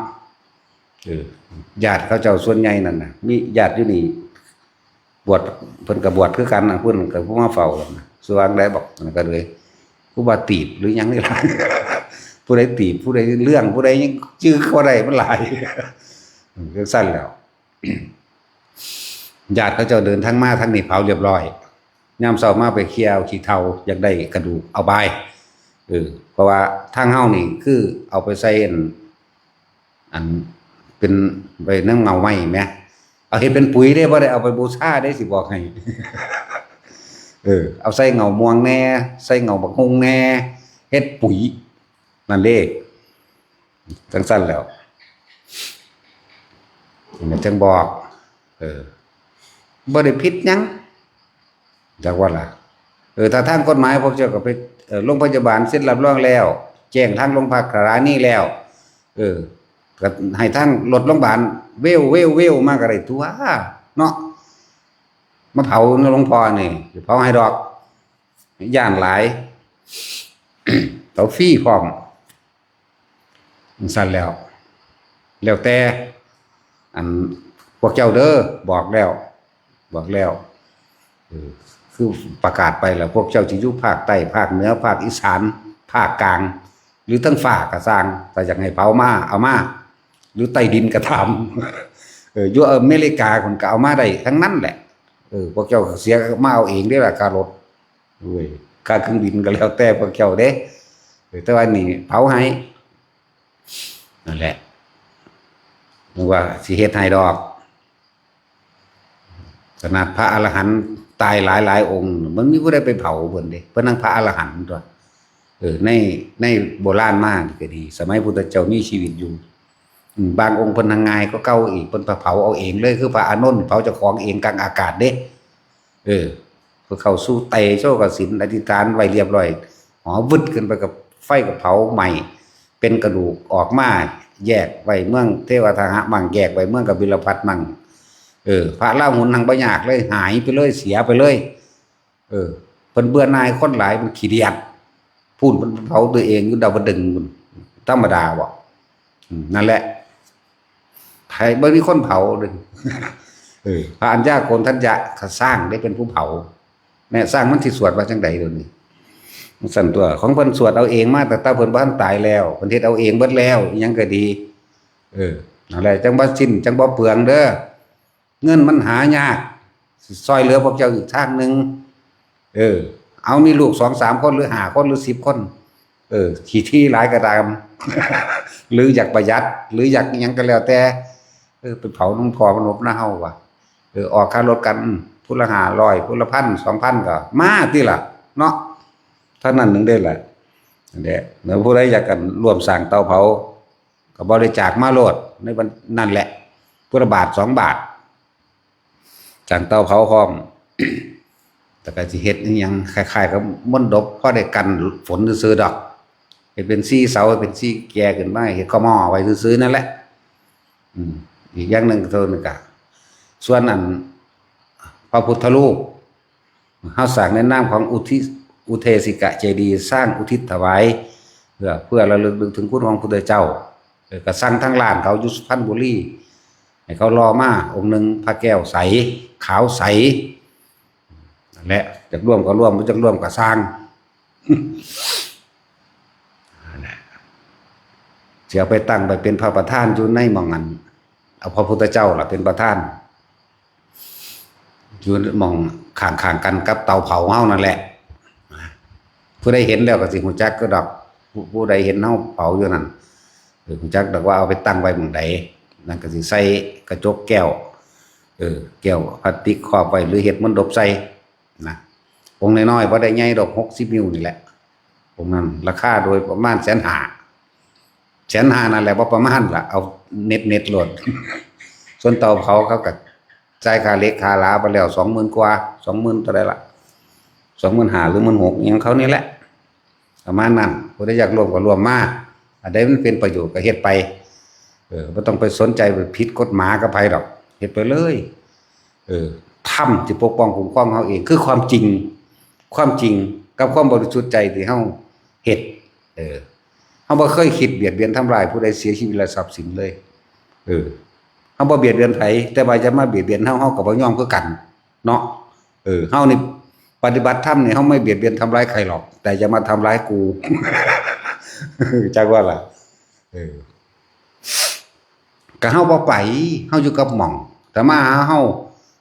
ເອີ ຍາດເຂົາເຈົ້າສ່ວນໃຫຍ່ນັ້ນນະ ມີຍາດຢູ່ນີ້ ບວດ ເພິ່ນກໍບວດຄືກັນນະ ເພິ່ນກໍຜູ້ມາເຝົ້ານະ ສວ່າງໄດ້ບອກ ນັ້ນກໍເລີຍ ຄູບາຕີບ ຫຼືຫຍັງນີ້ລະ ຜູ້ໃດຕີບ ຜູ້ໃດເລື່ອງ ຜູ້ໃດຍັງຈື່ບໍ່ໄດ້ ມັນຫຼາຍ ເອີ ຈັ່ງຊັ້ນແຫຼະ. ຍາດເຂົາເຈົ້າເດີນທາງມາທາງນີ້ເຜົາລຽບລ້ອຍ ຍາມເຊົ້າມາໄປເຄຍເອົາຂີ້ເຖົ່າ ຢາກໄດ້ກະດູກເອົາໄປ ເອີ ເພາະວ່າທາງເຮົານີ້ຄືເອົາໄປໃສ່ອັນ ອັນເປັນໃບນຳເຫງົ້າໄມ້ແໝ ເອົາເຮັດເປັນປຸຍເດ້ ບໍ່ໄດ້ເອົາໄປບູຊາເດ້ ຊິບອກໃຫ້ ເອີ ເອົາໃສ່ເຫງົ້າມ່ວງແດ່ ໃສ່ເຫງົ້າບັກຮຸ່ງແດ່ ເຮັດປຸຍ ນັ້ນເດ້ ຈັ່ງຊັ້ນແຫຼະ ຈັ່ງບອກ ເອີ ບໍ່ໄດ້ຜິດຫຍັງ ຈັກວ່າລະ ເອີ ຖ້າທາງກົດໝາຍພວກເຈົ້າກໍໄປ ເອີ ໂລງພະຍາບານເຊັນຮັບຮອງແລ້ວ ແຈ້ງທາງໂລງພັກສະຖານີແລ້ວ ເອີ ກໍໃຫ້ທາງລົດໂລງບານເວວໆໆມາກໍໄດ້ຕົວະເນາະ ມາເຜົານຳຫຼວງພໍ່ນີ້ ຊິເຜົາໃຫ້ດອກ ຢ້ານຫຼາຍ ເຂົາຟຣີພ້ອມ ຈັ່ງຊັ້ນແລ້ວ ແລ້ວແຕ່ ອັນພວກເຈົ້າເດີ ບອກແລ້ວ ບອກແລ້ວ ເອີ ຄືປະກາດໄປແລ້ວ ພວກເຈົ້າຊິຢູ່ພາກໃຕ້ ພາກເໜືອ ພາກອີສານ ພາກກາງ ຫຼືທາງຟ້າກໍຊ່າງ ຖ້າຢາກໃຫ້ເຜົາມາ ເອົາມາ ຫຼືໃຕ້ດິນກໍຕາມ ເອີ ຢູ່ອາເມລິກາພຸ້ນກໍເອົາມາໄດ້ທັງນັ້ນແຫຼະ ເອີ ພວກເຈົ້າເສຍມາເອົາເອງເດ້ລະ ຄ່າລົດ ໂອ້ຍ ຄ່າເຄື່ອງບິນກໍແລ້ວແຕ່ພວກເຈົ້າເດ້ ເອີ ແຕ່ວ່ານີ້ເຜົາໃຫ້ ນັ້ນແຫຼະ ນຶກວ່າຊິເຮັດໃຫ້ດອກ ຂະໜາດພະອະລະຫັນຕາຍຫຼາຍໆອົງ ມັນມີຜູ້ໃດໄປເຜົາເພິ່ນເດ້ ເພິ່ນຍັງພະອະລະຫັນຕົວະ ເອີ ໃນ ໃນໂບລານມານີ້ກໍດີ ສະໄໝພຸດທະເຈົ້າມີຊີວິດຢູ່ ອາ ບາງອົງເພິ່ນຍັງງ່າຍກວ່າເກົ່າອີກ ເພິ່ນເຜົາເອົາເອງເລີຍ ຄືພະອານົນເຜົາເຈົ້າຂອງເອງກາງອາກາດເດ້ ເອີ ເພື່ອເຂົ້າສູ່ເຕໂຊກະສິນ ອະທິຖານໄວ້ລຽບລ້ອຍ ຫໍວຶດຂຶ້ນໄປກັບໄຟກໍເຜົາໄໝ້ ເປັນກະດູກອອກມາ ແຍກໄວ້ເມືອງເທວະທາຫະມັງ ແຍກໄວ້ເມືອງກະບິລະພັດມັງ ເອີ ພະລາຫຸນຫັ້ນບໍ່ຍາກເລີຍ ຫາຍໄປເລີຍ ເສຍໄປເລີຍ ເອີ ເພິ່ນເບື່ອໜ່າຍຄົນຫຼາຍ ເພິ່ນຂີ້ດຽດ ພຸ້ນເພິ່ນເຜົາຕົວເອງຢູ່ດາວດຶງພຸ້ນ ທຳມະດາບໍ່? ອືມ ນັ້ນແຫຼະ ໃຜບໍ່ມີຄົນເຜົາເດ້ ເອີ ພະອັນຍາໂກນທັນຍະ ຂ້າຊ້າງໄດ້ເປັນຜູ້ເຜົາ ແມ່ຊ້າງມັນຊິສວດວ່າຈັ່ງໃດດຽວນີ້? ຊັ້ນຕົວະ ຂອງເພິ່ນສວດເອົາເອງມາ ຕັ້ງແຕ່ເພິ່ນບໍ່ທັນຕາຍແລ້ວ ເພິ່ນເຮັດເອົາເອງເບິດແລ້ວ ອີ່ຫຍັງກໍດີ ເອີ ນັ້ນແຫຼະ ຈັ່ງບໍ່ສິ້ນ ຈັ່ງບໍ່ເປືອງເດີ ເງິນມັນຫາຍາກ ຊິຊ່ອຍເຫຼືອພວກເຈົ້າອີກທາງໜຶ່ງ ເອີ ເອົາມີລູກສອງສາມຄົນ ຫຼືຫ້າຄົນ ຫຼືສິບຄົນ ເອີ ຂີ້ຖີ່ຫຼາຍກໍຕາມ ຫຼືຢາກປະຢັດ ຫຼືຢາກອີ່ຫຍັງກໍແລ້ວແຕ່ ເອີ ໄປເຜົານຳພໍ່ມະນົບນະເຮົາວ່າ ເອີ ອອກຄ່າລົດກັນ ຜູ້ລະຫ້າຮ້ອຍ ຜູ້ລະພັນ ສອງພັນ ກໍມາຕິລະເນາະ ເທົ່ານັ້ນໜຶ່ງເດ້ລະ ນັ້ນແຫຼະ ແລ້ວຜູ້ໃດຢາກກັນຮ່ວມສ້າງເຕົາເຜົາ ກໍບໍລິຈາກມາໂລດໃນວັນນັ້ນແຫຼະ ຜູ້ລະບາດສອງບາດ ຈ້າງເຕົາເຜົາພ້ອມ ແລ້ວກໍຊິເຮັດອີ່ຫຍັງຄ້າຍໆກັບມົນດົບ ພໍໄດ້ກັນຝົນຊື່ໆດອກ ເຮັດເປັນສີ່ເສົາ ເປັນສີ່ແຈຂຶ້ນມາ ເຮັດຂະໝໍ້ໄວ້ຊື່ໆນັ້ນແຫຼະ ອືມ ອີກຢ່າງໜຶ່ງກໍເທົ່ານັ້ນກະ ສ່ວນອັນພະພຸດທະຮູບ ເຮົາສ້າງໃນນາມຂອງອຸທິ ອຸເທສິກະເຈດີ ສ້າງອຸທິດຖວາຍ ເພື່ອ ເພື່ອລະລຶກນຶກເຖິງຄຸນຂອງພຸດທະເຈົ້າ ເອີ ກໍສັ່ງທາງຮ້ານເຂົາຢູ່ສຸພັນບຸລີ ໃຫ້ເຂົາຫຼໍ່ມາອົງໜຶ່ງ ພະແກ້ວໃສ ຂາວໃສ ນັ້ນແຫຼະ ຢາກຮ່ວມກໍຮ່ວມ ບໍ່ຢາກຮ່ວມກໍຊ່າງ ນັ້ນແຫຼະ ຊິເອົາໄປຕັ້ງໄວ້ເປັນພະປະທານຢູ່ໃນໝ່ອງອັນ ເອົາພະພຸດທະເຈົ້າລະເປັນປະທານ ຢູ່ໝ່ອງຂ້າງໆກັນກັບເຕົາເຜົາເຮົານັ້ນແຫຼະ ຜູ້ໃດເຫັນແລ້ວກໍຊິຮູ້ຈັກຄືດອກ ຜູ້ ຜູ້ໃດເຫັນເຮົາເຜົາຢູ່ນັ້ນ ເອີ ຮູ້ຈັກດອກວ່າເອົາໄປຕັ້ງໄວ້ໝ່ອງໃດ ນັ້ນກໍຊິໃສ່ກະຈົກແກ້ວ ເອີ ແກ້ວພລາສຕິກຄອບໄວ້ ຫຼືເຮັດມົນດົບໃສ່ນະ ອົງນ້ອຍໆ ບໍ່ໄດ້ໃຫຍ່ດອກ ຫົກສິບນິ້ວນີ້ແຫຼະ ອົງນັ້ນລາຄາໂດຍປະມານແສນຫ້າ ແສນຫ້ານັ້ນແຫຼະ ບໍ່ປະມານລະ ເອົາເນັດໆໂລດ ສ່ວນເຕົາເຜົາເຂົາກໍຈ່າຍຄ່າເຫຼັກຄ່າຫຼາໄປແລ້ວ ສອງໝື່ນກວ່າ ສອງໝື່ນເທົ່າໃດລະ ສອງໝື່ນຫ້າ ຫຼື ໝື່ນຫົກ ອີ່ຫຍັງເຂົານີ້ແຫຼະ ປະມານນັ້ນ ຜູ້ໃດຢາກຮ່ວມກໍຮ່ວມມາ ອັນໃດມັນເປັນປະໂຫຍດກໍເຮັດໄປ ເອີ ບໍ່ຕ້ອງໄປສົນໃຈໄປຜິດກົດໝາຍກັບໃຜດອກ ເຮັດໄປເລີຍ ເອີ ທຳທີ່ປົກປ້ອງຄຸ້ມຄອງເຮົາເອງ ຄືຄວາມຈິງ ຄວາມຈິງກັບຄວາມບໍລິສຸດໃຈທີ່ເຮົາເຮັດ ເອີ ເຮົາບໍ່ເຄີຍຄິດບຽດບຽນທຳລາຍຜູ້ໃດເສຍຊີວິດ ແລະ ຊັບສິນເລີຍ ເອີ ເຮົາບໍ່ບຽດບຽນໃຜ ແຕ່ວ່າຢ່າມາບຽດບຽນເຮົາ ເຮົາກໍບໍ່ຍອມຄືກັນເນາະ ເອີ ເຮົານີ້ປະຕິບັດທຳນີ້ ເຮົາໄມ່ບຽດບຽນທຳລາຍໃຜຫຼອກ ແຕ່ຢ່າມາທຳລາຍກູ ຈັກວ່າລະ ເອີ ກໍເຮົາບໍ່ໄປ ເຮົາຢູ່ກັບໝ່ອງ ຖ້າມາຫາເຮົາ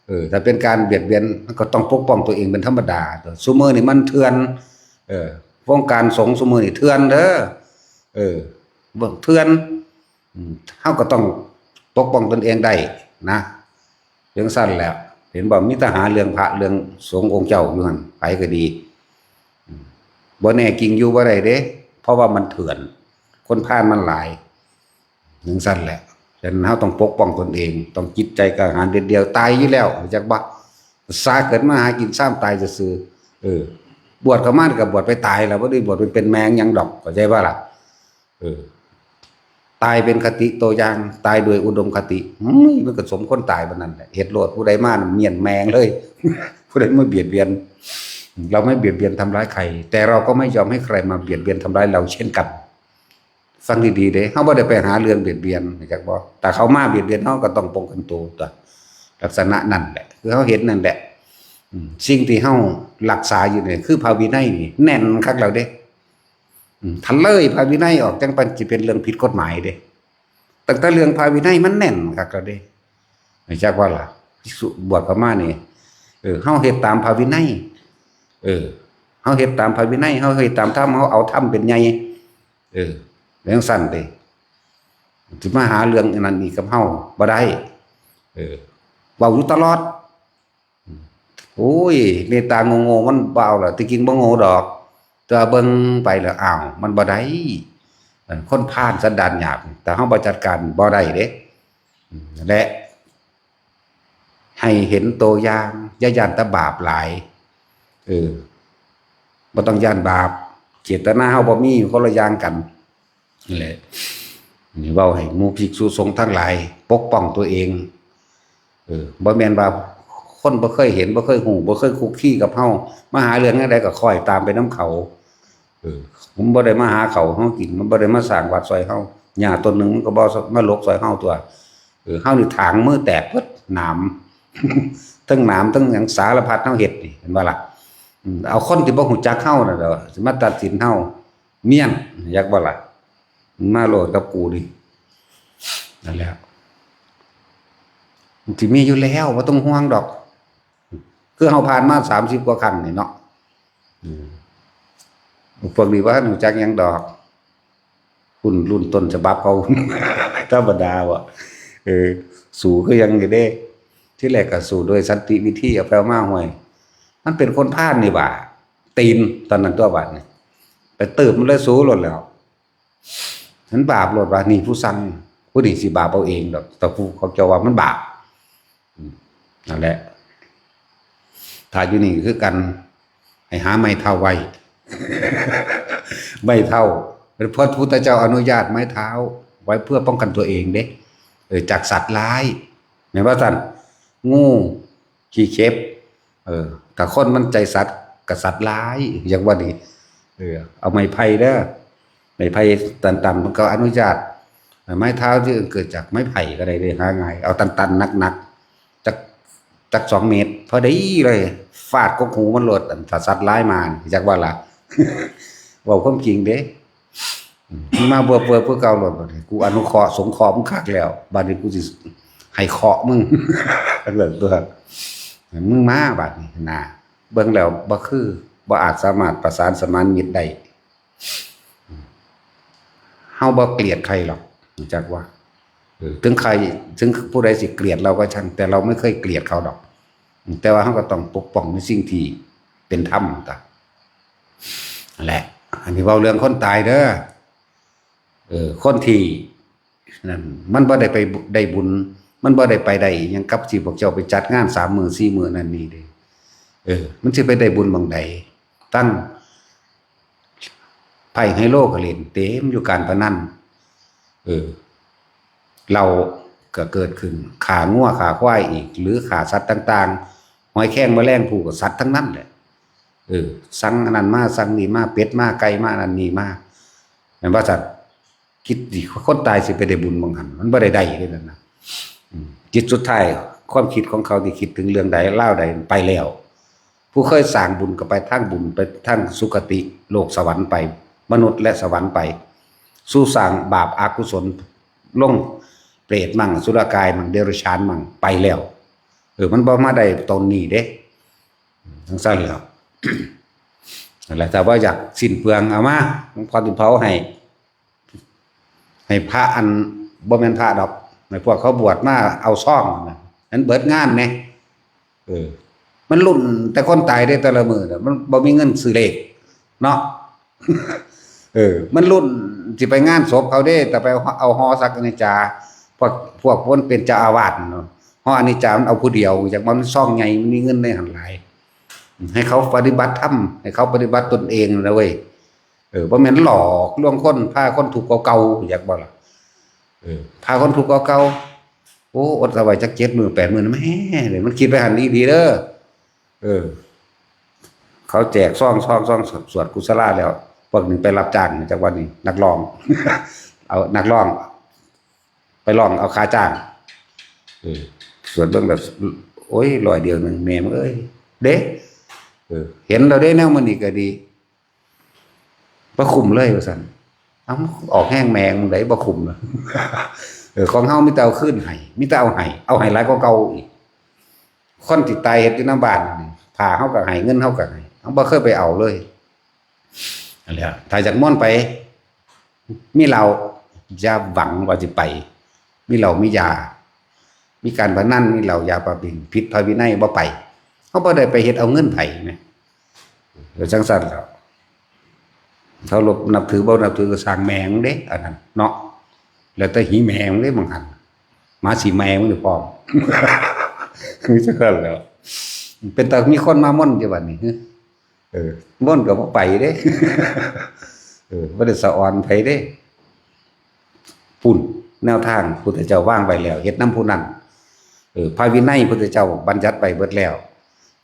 ເອີ ຖ້າເປັນການບຽດບຽນ ມັນກໍຕ້ອງປົກປ້ອງຕົວເອງເປັນທຳມະດາ ຊຸມື້ນີ້ມັນເຖື່ອນ ເອີ ວົງການສົງຊຸມື້ນີ້ເຖື່ອນເດີ ເອີ ເບິ່ງເຖື່ອນ ອືມ ເຮົາກໍຕ້ອງປົກປ້ອງຕົນເອງໄດ້ນະ ຈັ່ງຊັ້ນແຫຼະ ເຫັນບໍ່ ມີແຕ່ຫາເລື່ອງພະເລື່ອງສົງອົງເຈົ້າຢູ່ຫັ້ນ ໃຜກໍດີ ອືມ ບໍ່ແນ່ກິ່ງຢູ່ບໍ່ໄດ້ເດ້ ເພາະວ່າມັນເຖື່ອນ ຄົນພານມັນຫຼາຍ ຈັ່ງຊັ້ນແຫຼະ ສະນັ້ນເຮົາຕ້ອງປົກປ້ອງຕົນເອງ ຕ້ອງຈິດໃຈກ້າຫານເດັດດ່ຽວ ຕາຍຢູ່ແລ້ວ ຮູ້ຈັກບໍ່? ສາເກີດມາຫາກິນຊາມຕາຍຊື່ໆ ເອີ ບວດເຂົ້າມາກໍບວດໄປຕາຍລະ ບໍ່ໄດ້ບວດໄປເປັນແມ່ງຫຍັງດອກ ເຂົ້າໃຈບໍ່ລະ? ເອີ ຕາຍເປັນຄະຕິຕົວຢ່າງ ຕາຍດ້ວຍອຸດົມຄະຕິ ເຮີ້ຍ ມັນກໍສົມຄວນຕາຍປານນັ້ນແຫຼະ ເຮັດໂລດ ຜູ້ໃດມານະ ມ້ຽນແມ່ງເລີຍ ຜູ້ໃດມາບຽດບຽນ เราไม่เบียดเบียนทำร้ายใคร แต่เราก็ไม่ยอมให้ใครมาเบียดเบียนทำร้ายเราเช่นกัน ຟັງດີໆເດ້ ເຮົາບໍ່ໄດ້ໄປຫາເລື່ອງບຽດບຽນ ຮູ້ຈັກບໍ່? ຖ້າເຂົາມາບຽດບຽນເຮົາ ກໍຕ້ອງປ້ອງກັນໂຕຕົວະ ລັກສະນະນັ້ນແຫຼະ ຄືເຮົາເຮັດນັ້ນແຫຼະ. ອືມ ສິ່ງທີ່ເຮົາຮັກສາຢູ່ນີ້ ຄືພະວິໄນນີ້ ແໜ້ນຄັກແລ້ວເດ້. ອືມ ຖ້າເລີຍພະວິໄນອອກ ຈັ່ງມັນຊິເປັນເລື່ອງຜິດກົດໝາຍເດ້. ຕັ້ງແຕ່ເລື່ອງພະວິໄນມັນແໜ້ນຄັກແລ້ວເດ້. ຮູ້ຈັກບໍ່ລະ? ພິກສຸບວດເຂົ້າມານີ້ ເອີ ເຮົາເຮັດຕາມພະວິໄນ ເອີ ເຮົາເຮັດຕາມພະວິໄນ ເຮົາເຮັດຕາມທຳ ເຮົາເອົາທຳເປັນໃຫຍ່ ເອີ ແມ່ນຈັ່ງຊັ້ນເດ້. ຊິມາຫາເລື່ອງອັນນັ້ນອີກກັບເຮົາບໍ່ໄດ້ ເອີ ເວົ້າຢູ່ຕະຫຼອດ. ໂອ້ຍ ເມດຕາໂງ່ໆ ມັນບໍ່ເອົາລະ ທີ່ຈິງບໍ່ໂງ່ດອກ ແຕ່ວ່າເບິ່ງໄປແລ້ວ ອ້າວ ມັນບໍ່ໄດ້. ເອີ ຄົນພານສັນດານຫຍາບ ຖ້າເຮົາບໍ່ຈັດການບໍ່ໄດ້ເດ້. ແລະ ໃຫ້ເຫັນໂຕຢ່າງ ຢ່າຢ້ານແຕ່ບາບຫຼາຍ ເອີ ບໍ່ຕ້ອງຢ້ານບາບ ເຈດຕະນາເຮົາບໍ່ມີ ຄົນລະຢ່າງກັນ. ນີ້ແຫຼະ ນີ້ເວົ້າໃຫ້ໝູ່ພິກສຸສົງທັງຫຼາຍປົກປ້ອງຕົວເອງ. ເອີ ບໍ່ແມ່ນວ່າຄົນບໍ່ເຄີຍເຫັນ ບໍ່ເຄີຍຮູ້ ບໍ່ເຄີຍຄຸກຄີກັບເຮົາ ມາຫາເລື່ອງແນວໃດກໍຄ້ອຍຕາມໄປນຳເຂົາ. ເອີ ມັນບໍ່ໄດ້ມາຫາເຂົ້າເຮົາກິນ ມັນບໍ່ໄດ້ມາສ້າງວັດຊ່ອຍເຮົາ ຫຍ້າຕົ້ນໜຶ່ງມັນກໍບໍ່ມາຫຼົກຊ່ອຍເຮົາຕົວະ. ເອີ ເຮົານີ້ຖາງມືແຕກເບິດ ໜາມ ທັງໜາມທັງຫຍັງສາລະພັດເຮົາເຮັດນີ້ ເຫັນບໍ່ລະ? ອືມ ເອົາຄົນທີ່ບໍ່ຮູ້ຈັກເຮົານັ້ນແຫຼະ ຊິມາຕັດສິນເຮົາ ມ້ຽນ ຢາກບໍ່ລະ? ມາໂລດກັບກູນີ້ ນັ້ນແຫຼະ ມັນຊິມີຢູ່ແລ້ວ ບໍ່ຕ້ອງຫ່ວງດອກ. ຄືເຮົາຜ່ານມາສາມສິບກວ່າຄັ້ງນີ້ເນາະ ອືມ ພວກນີ້ບໍ່ທັນຮູ້ຈັກຫຍັງດອກ ຮຸ່ນ ລຸ້ນຕົ້ນສະບັບເຂົາ ທຳມະດາເບາະ. ເອີ ສູ້ຄືຫຍັງນີ້ເດ້ ທີແລກກໍສູ້ໂດຍສັນຕິວິທີ ເອົາໄປເອົາມາ ຫ້ວຍ ມັນເປັນຄົນພານນີ້ຫວ່າ ຕີນຕອນນັ້ນຕົວະ ບາດນີ້ໄປເຕີບມັນເລີຍ ສູ້ໂລດແລ້ວ. ມັນບາບໂລດວ່າ ນີ້ຜູ້ສັ່ງ ຜູ້ນີ້ຊິບາບເອົາເອງດອກ ແຕ່ຜູ້ເຂົາເຈົ້າວ່າມັນບາບ. ອືມ ນັ້ນແຫຼະ ຖ້າຢູ່ນີ້ຄືກັນ ໃຫ້ຫາໄມ້ເທົ້າໄວ້ ໄມ້ເທົ້າ ເພາະພະພຸດທະເຈົ້າອະນຸຍາດໄມ້ເທົ້າໄວ້ເພື່ອປ້ອງກັນຕົວເອງເດ້ ເອີ ຈາກສັດຮ້າຍ ແມ່ນບໍ່ຊັ້ນ? ງູ ຂີ້ເຂັບ ເອີ ຖ້າຄົນມັນໃຈສັດ ກະສັດຫຼາຍ ຢາກວ່ານີ້ ເອີ ເອົາໄມ້ໄຜ່ເດີ ໄມ້ໄຜ່ຕັນໆ ມັນກໍອະນຸຍາດ ໄມ້ເທົ້າທີ່ເກີດຈາກໄມ້ໄຜ່ກໍໄດ້ເດ້ ຫາງ່າຍ ເອົາຕັນໆ ໜັກໆ ຈັກ ຈັກສອງເມັດ ພໍດີເລີຍ ຟາດກົກຫູມັນໂລດ ອັນ ຖ້າສັດຮ້າຍມາ ຢາກວ່າລະ ເວົ້າຄວາມຈິງເດ້. ອືມ ມາເວີບໆ ຄືເກົ່າໂລດ ບາດນີ້ກູອະນຸເຄາະສົງເຄາະມຶງຄັກແລ້ວ ບາດນີ້ກູຊິໃຫ້ເຄາະມຶງ ເລີກຕົວະ ໃຫ້ມຶງມາບາດນີ້ນາ ເບິ່ງແລ້ວບໍ່ຄື ບໍ່ອາດສາມາດປະສານສະໝານມິດໄດ້. ອືມ ເຮົາບໍ່ກຽດໃຜດອກ ຮູ້ຈັກວ່າ ເອີ ເຖິງໃຜ ເຖິງຜູ້ໃດຊິກຽດເຮົາກໍຊ່າງ ແຕ່ເຮົາບໍ່ເຄີຍກຽດເຂົາດອກ ແຕ່ວ່າເຮົາກໍຕ້ອງປົກປ້ອງໃນສິ່ງທີ່ເປັນທຳຕາ ນັ້ນແຫຼະ ອັນນີ້ເວົ້າເລື່ອງຄົນຕາຍເດີ ເອີ ຄົນທີ່ນັ້ນ ມັນບໍ່ໄດ້ໄປໄດ້ບຸນ ມັນບໍ່ໄດ້ໄປໄດ້ຫຍັງກັບທີ່ພວກເຈົ້າໄປຈັດງານສາມມື້ສີ່ມື້ນັ້ນນີ້ເດ້ ເອີ ມັນຊິໄປໄດ້ບຸນໝ່ອງໃດ ຕັ້ງໄພ້ໄຮໂລກໍຫຼິ້ນເຕັມຢູ່ ການພະນັນ ເອີ ເຫຼົ້າກໍເກີດຂຶ້ນ ຂ້າງົວຂ້າຄວາຍອີກ ຫຼື ຂ້າສັດຕ່າງໆ ຫອຍແຄງແມະແລງພູກໍສັດທັງນັ້ນແຫຼະ ເອີ ສັ່ງອັນນັ້ນມາ ສັ່ງນີ້ມາ ເປັດມາ ໄກ່ມາ ອັນນັ້ນນີ້ມາ ແມ່ນບໍ່ຊັ້ນ? ຄິດດີ ຄົນຕາຍຊິໄປໄດ້ບຸນໝ່ອງຫັ້ນ ມັນບໍ່ໄດ້ໄດ້ເດ້ນັ້ນນະ ອືມ ຈິດສຸດທ້າຍ ຄວາມຄິດຂອງເຂົາທີ່ຄິດເຖິງເລື່ອງໃດລາວໃດໄປແລ້ວ ຜູ້ເຄີຍສ້າງບຸນກໍໄປທາງບຸນ ໄປທາງສຸຄະຕິໂລກສະຫວັນໄປ ມະນຸດ ແລະ ສະຫວັນໄປ ສູ່ສ້າງບາບອະກຸສົນ ລົງເປດມັ້ງ ສຸລະກາຍມັ້ງ ເດຍລະສານມັ້ງ ໄປແລ້ວ ເອີ ມັນບໍ່ມາໄດ້ຕົນນີ້ເດ້ ຈັ່ງຊັ້ນແຫຼ້ວ ນັ້ນແຫຼະ ຖ້າວ່າຢາກສິ້ນເປືອງເອົາມາ ຫຼວງພໍ່ຊິເຜົາໃຫ້ ໃຫ້ພະ ອັນ ບໍ່ແມ່ນພະດອກ ໃຫ້ພວກເຂົາບວດມາເອົາຊອງນັ້ນ ມັນເບິດງານແໝ ເອີ ມັນລຸ້ນແຕ່ຄົນຕາຍເດ້ ແຕ່ລະມື້ນະ ມັນບໍ່ມີເງິນຊື້ເລກເນາະ ເອີ ມັນລຸ້ນຊິໄປງານສົບເຂົາເດ້ ແຕ່ໄປເອົາຫໍສັກອະນິດຈາ ພວກ ພວກມັນເປັນເຈົ້າອາວາດເນາະ ຫໍອະນິດຈາມັນເອົາຜູ້ດຽວ ຢາກວ່າມັນຊອງໃຫຍ່ ມັນມີເງິນໃນຫັ້ນຫຼາຍ ໃຫ້ເຂົາປະຕິບັດທຳ ໃຫ້ເຂົາປະຕິບັດຕົນເອງນະເວີຍ ເອີ ບໍ່ແມ່ນຫຼອກລວງຄົນ ພາຄົນທຸກກວ່າເກົ່າ ຢາກບໍ່ລະ ເອີ ພາຄົນທຸກກວ່າເກົ່າ ໂອ້ ອົດເອົາໄວ້ຈັກເຈັດມື້ແປດມື້ ແໝ ມັນຄິດໄປຫັ້ນອີ່ຫຼີເດີ ເອີ ເຂົາແຈກຊອງ ຊອງ ຊອງ ສວດກຸສະລາແລ້ວ ພວກນີ້ໄປຮັບຈ້າງ ຈັກວ່ານີ້ ນັກຮ້ອງ ເອົານັກຮ້ອງ ໄປຮ້ອງເອົາຄ່າຈ້າງ. ເອີ ສວດເບິ່ງແລ້ວ ໂອ້ຍ ຮ້ອຍດຽວໜຶ່ງ ແມ່ມຶງເອີຍ ເດ້. ເອີ ເຫັນແລ້ວເດ້ ແນວມື້ນີ້ກໍດີ ບໍ່ຄຸ້ມເລີຍວ່າຊັ້ນ. ເອົາ ອອກແຮງແມ່ມຶງໃດ ບໍ່ຄຸ້ມ. ເອີ ຂອງເຮົາມີແຕ່ເອົາຄືນໃຫ້ ມີແຕ່ເອົາໃຫ້ ເອົາໃຫ້ຫຼາຍກວ່າເກົ່າອີກ. ຄົນທີ່ຕາຍເຮັດຢູ່ນຳບ້ານນີ້ ຜ້າເຮົາກໍໃຫ້ ເງິນເຮົາກໍໃຫ້ ເຮົາບໍ່ເຄີຍໄປເອົາເລີຍ. ນັ້ນແຫຼະ ຖ້າຢາກມ່ວນໄປ ມີເຫຼົ້າ ຢ່າຫວັງວ່າຊິໄປ. ມີເຫຼົ້າມີຢາ ມີການພະນັນ ມີເຫຼົ້າຢາປາປິງ ຜິດພະວິໄນ ບໍ່ໄປ. ເຮົາບໍ່ໄດ້ໄປເຮັດເອົາເງິນໃຜແໝ ເອີ ຈັ່ງຊັ້ນແຫຼ້ວ ເຄົາລົບນັບຖືບໍ່ນັບຖືກໍຊ່າງແມ່ງເດ້ ອັນນັ້ນເນາະ. ແລ້ວແຕ່ຫີແມ່ງເດ້ ບາງຫັ້ນ ໝາສີແມ່ງນີ້ພ້ອມ. ຄືຈັ່ງຊັ້ນແຫຼ້ວ ເປັນຕາມີຄົນມາມ່ວນຢູ່ບັດນີ້. ເອີ ບ່ອນກໍບໍ່ໄປເດ້. ເອີ ບໍ່ໄດ້ສະອອນໃຜເດ້. ພຸ້ນ ແນວທາງພຸດທະເຈົ້າວາງໄວ້ແລ້ວ ເຮັດນຳຜູ້ນັ້ນ. ເອີ ພະວິໄນພຸດທະເຈົ້າບັນຍັດໄວ້ເບິດແລ້ວ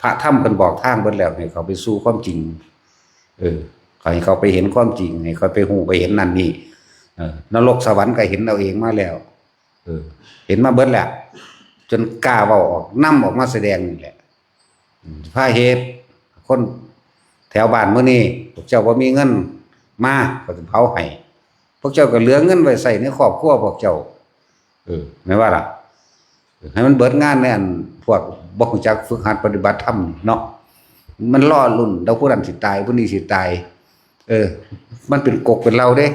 ພະທຳເພິ່ນບອກທາງເບິດແລ້ວ ໃຫ້ເຂົ້າໄປສູ່ຄວາມຈິງ. ເອີ ໃຫ້ເຂົ້າໄປເຫັນຄວາມຈິງ ໃຫ້ເຂົ້າໄປຮູ້ໄປເຫັນນັ້ນນີ້. ເອີ ນະລົກສະຫວັນກໍເຫັນເອົາເອງມາແລ້ວ. ເອີ ເຫັນມາເບິດແລ້ວ ຈົນກ້າເວົ້າອອກ ນຳອອກມາສະແດງນີ້ແຫຼະ. ພາເຮັດ ຄົນແຖວບ້ານມື້ນີ້ ພວກເຈົ້າບໍ່ມີເງິນມາ ຂ້ອຍຊິເຜົາໃຫ້. ພວກເຈົ້າກໍເຫຼືອເງິນໄວ້ໃຊ້ໃນຄອບຄົວພວກເຈົ້າ. ເອີ ແມ່ນວ່າລະ? ໃຫ້ມັນເບິດງານໃນອັນພວກບໍ່ຮູ້ຈັກຝຶກຫັດປະຕິບັດທຳເນາະ. ມັນລໍລຸ້ນດອກ ຜູ້ນັ້ນຊິຕາຍ ຜູ້ນີ້ຊິຕາຍ. ເອີ ມັນເປັນກົກເປັນເຫຼົ່າເດ້.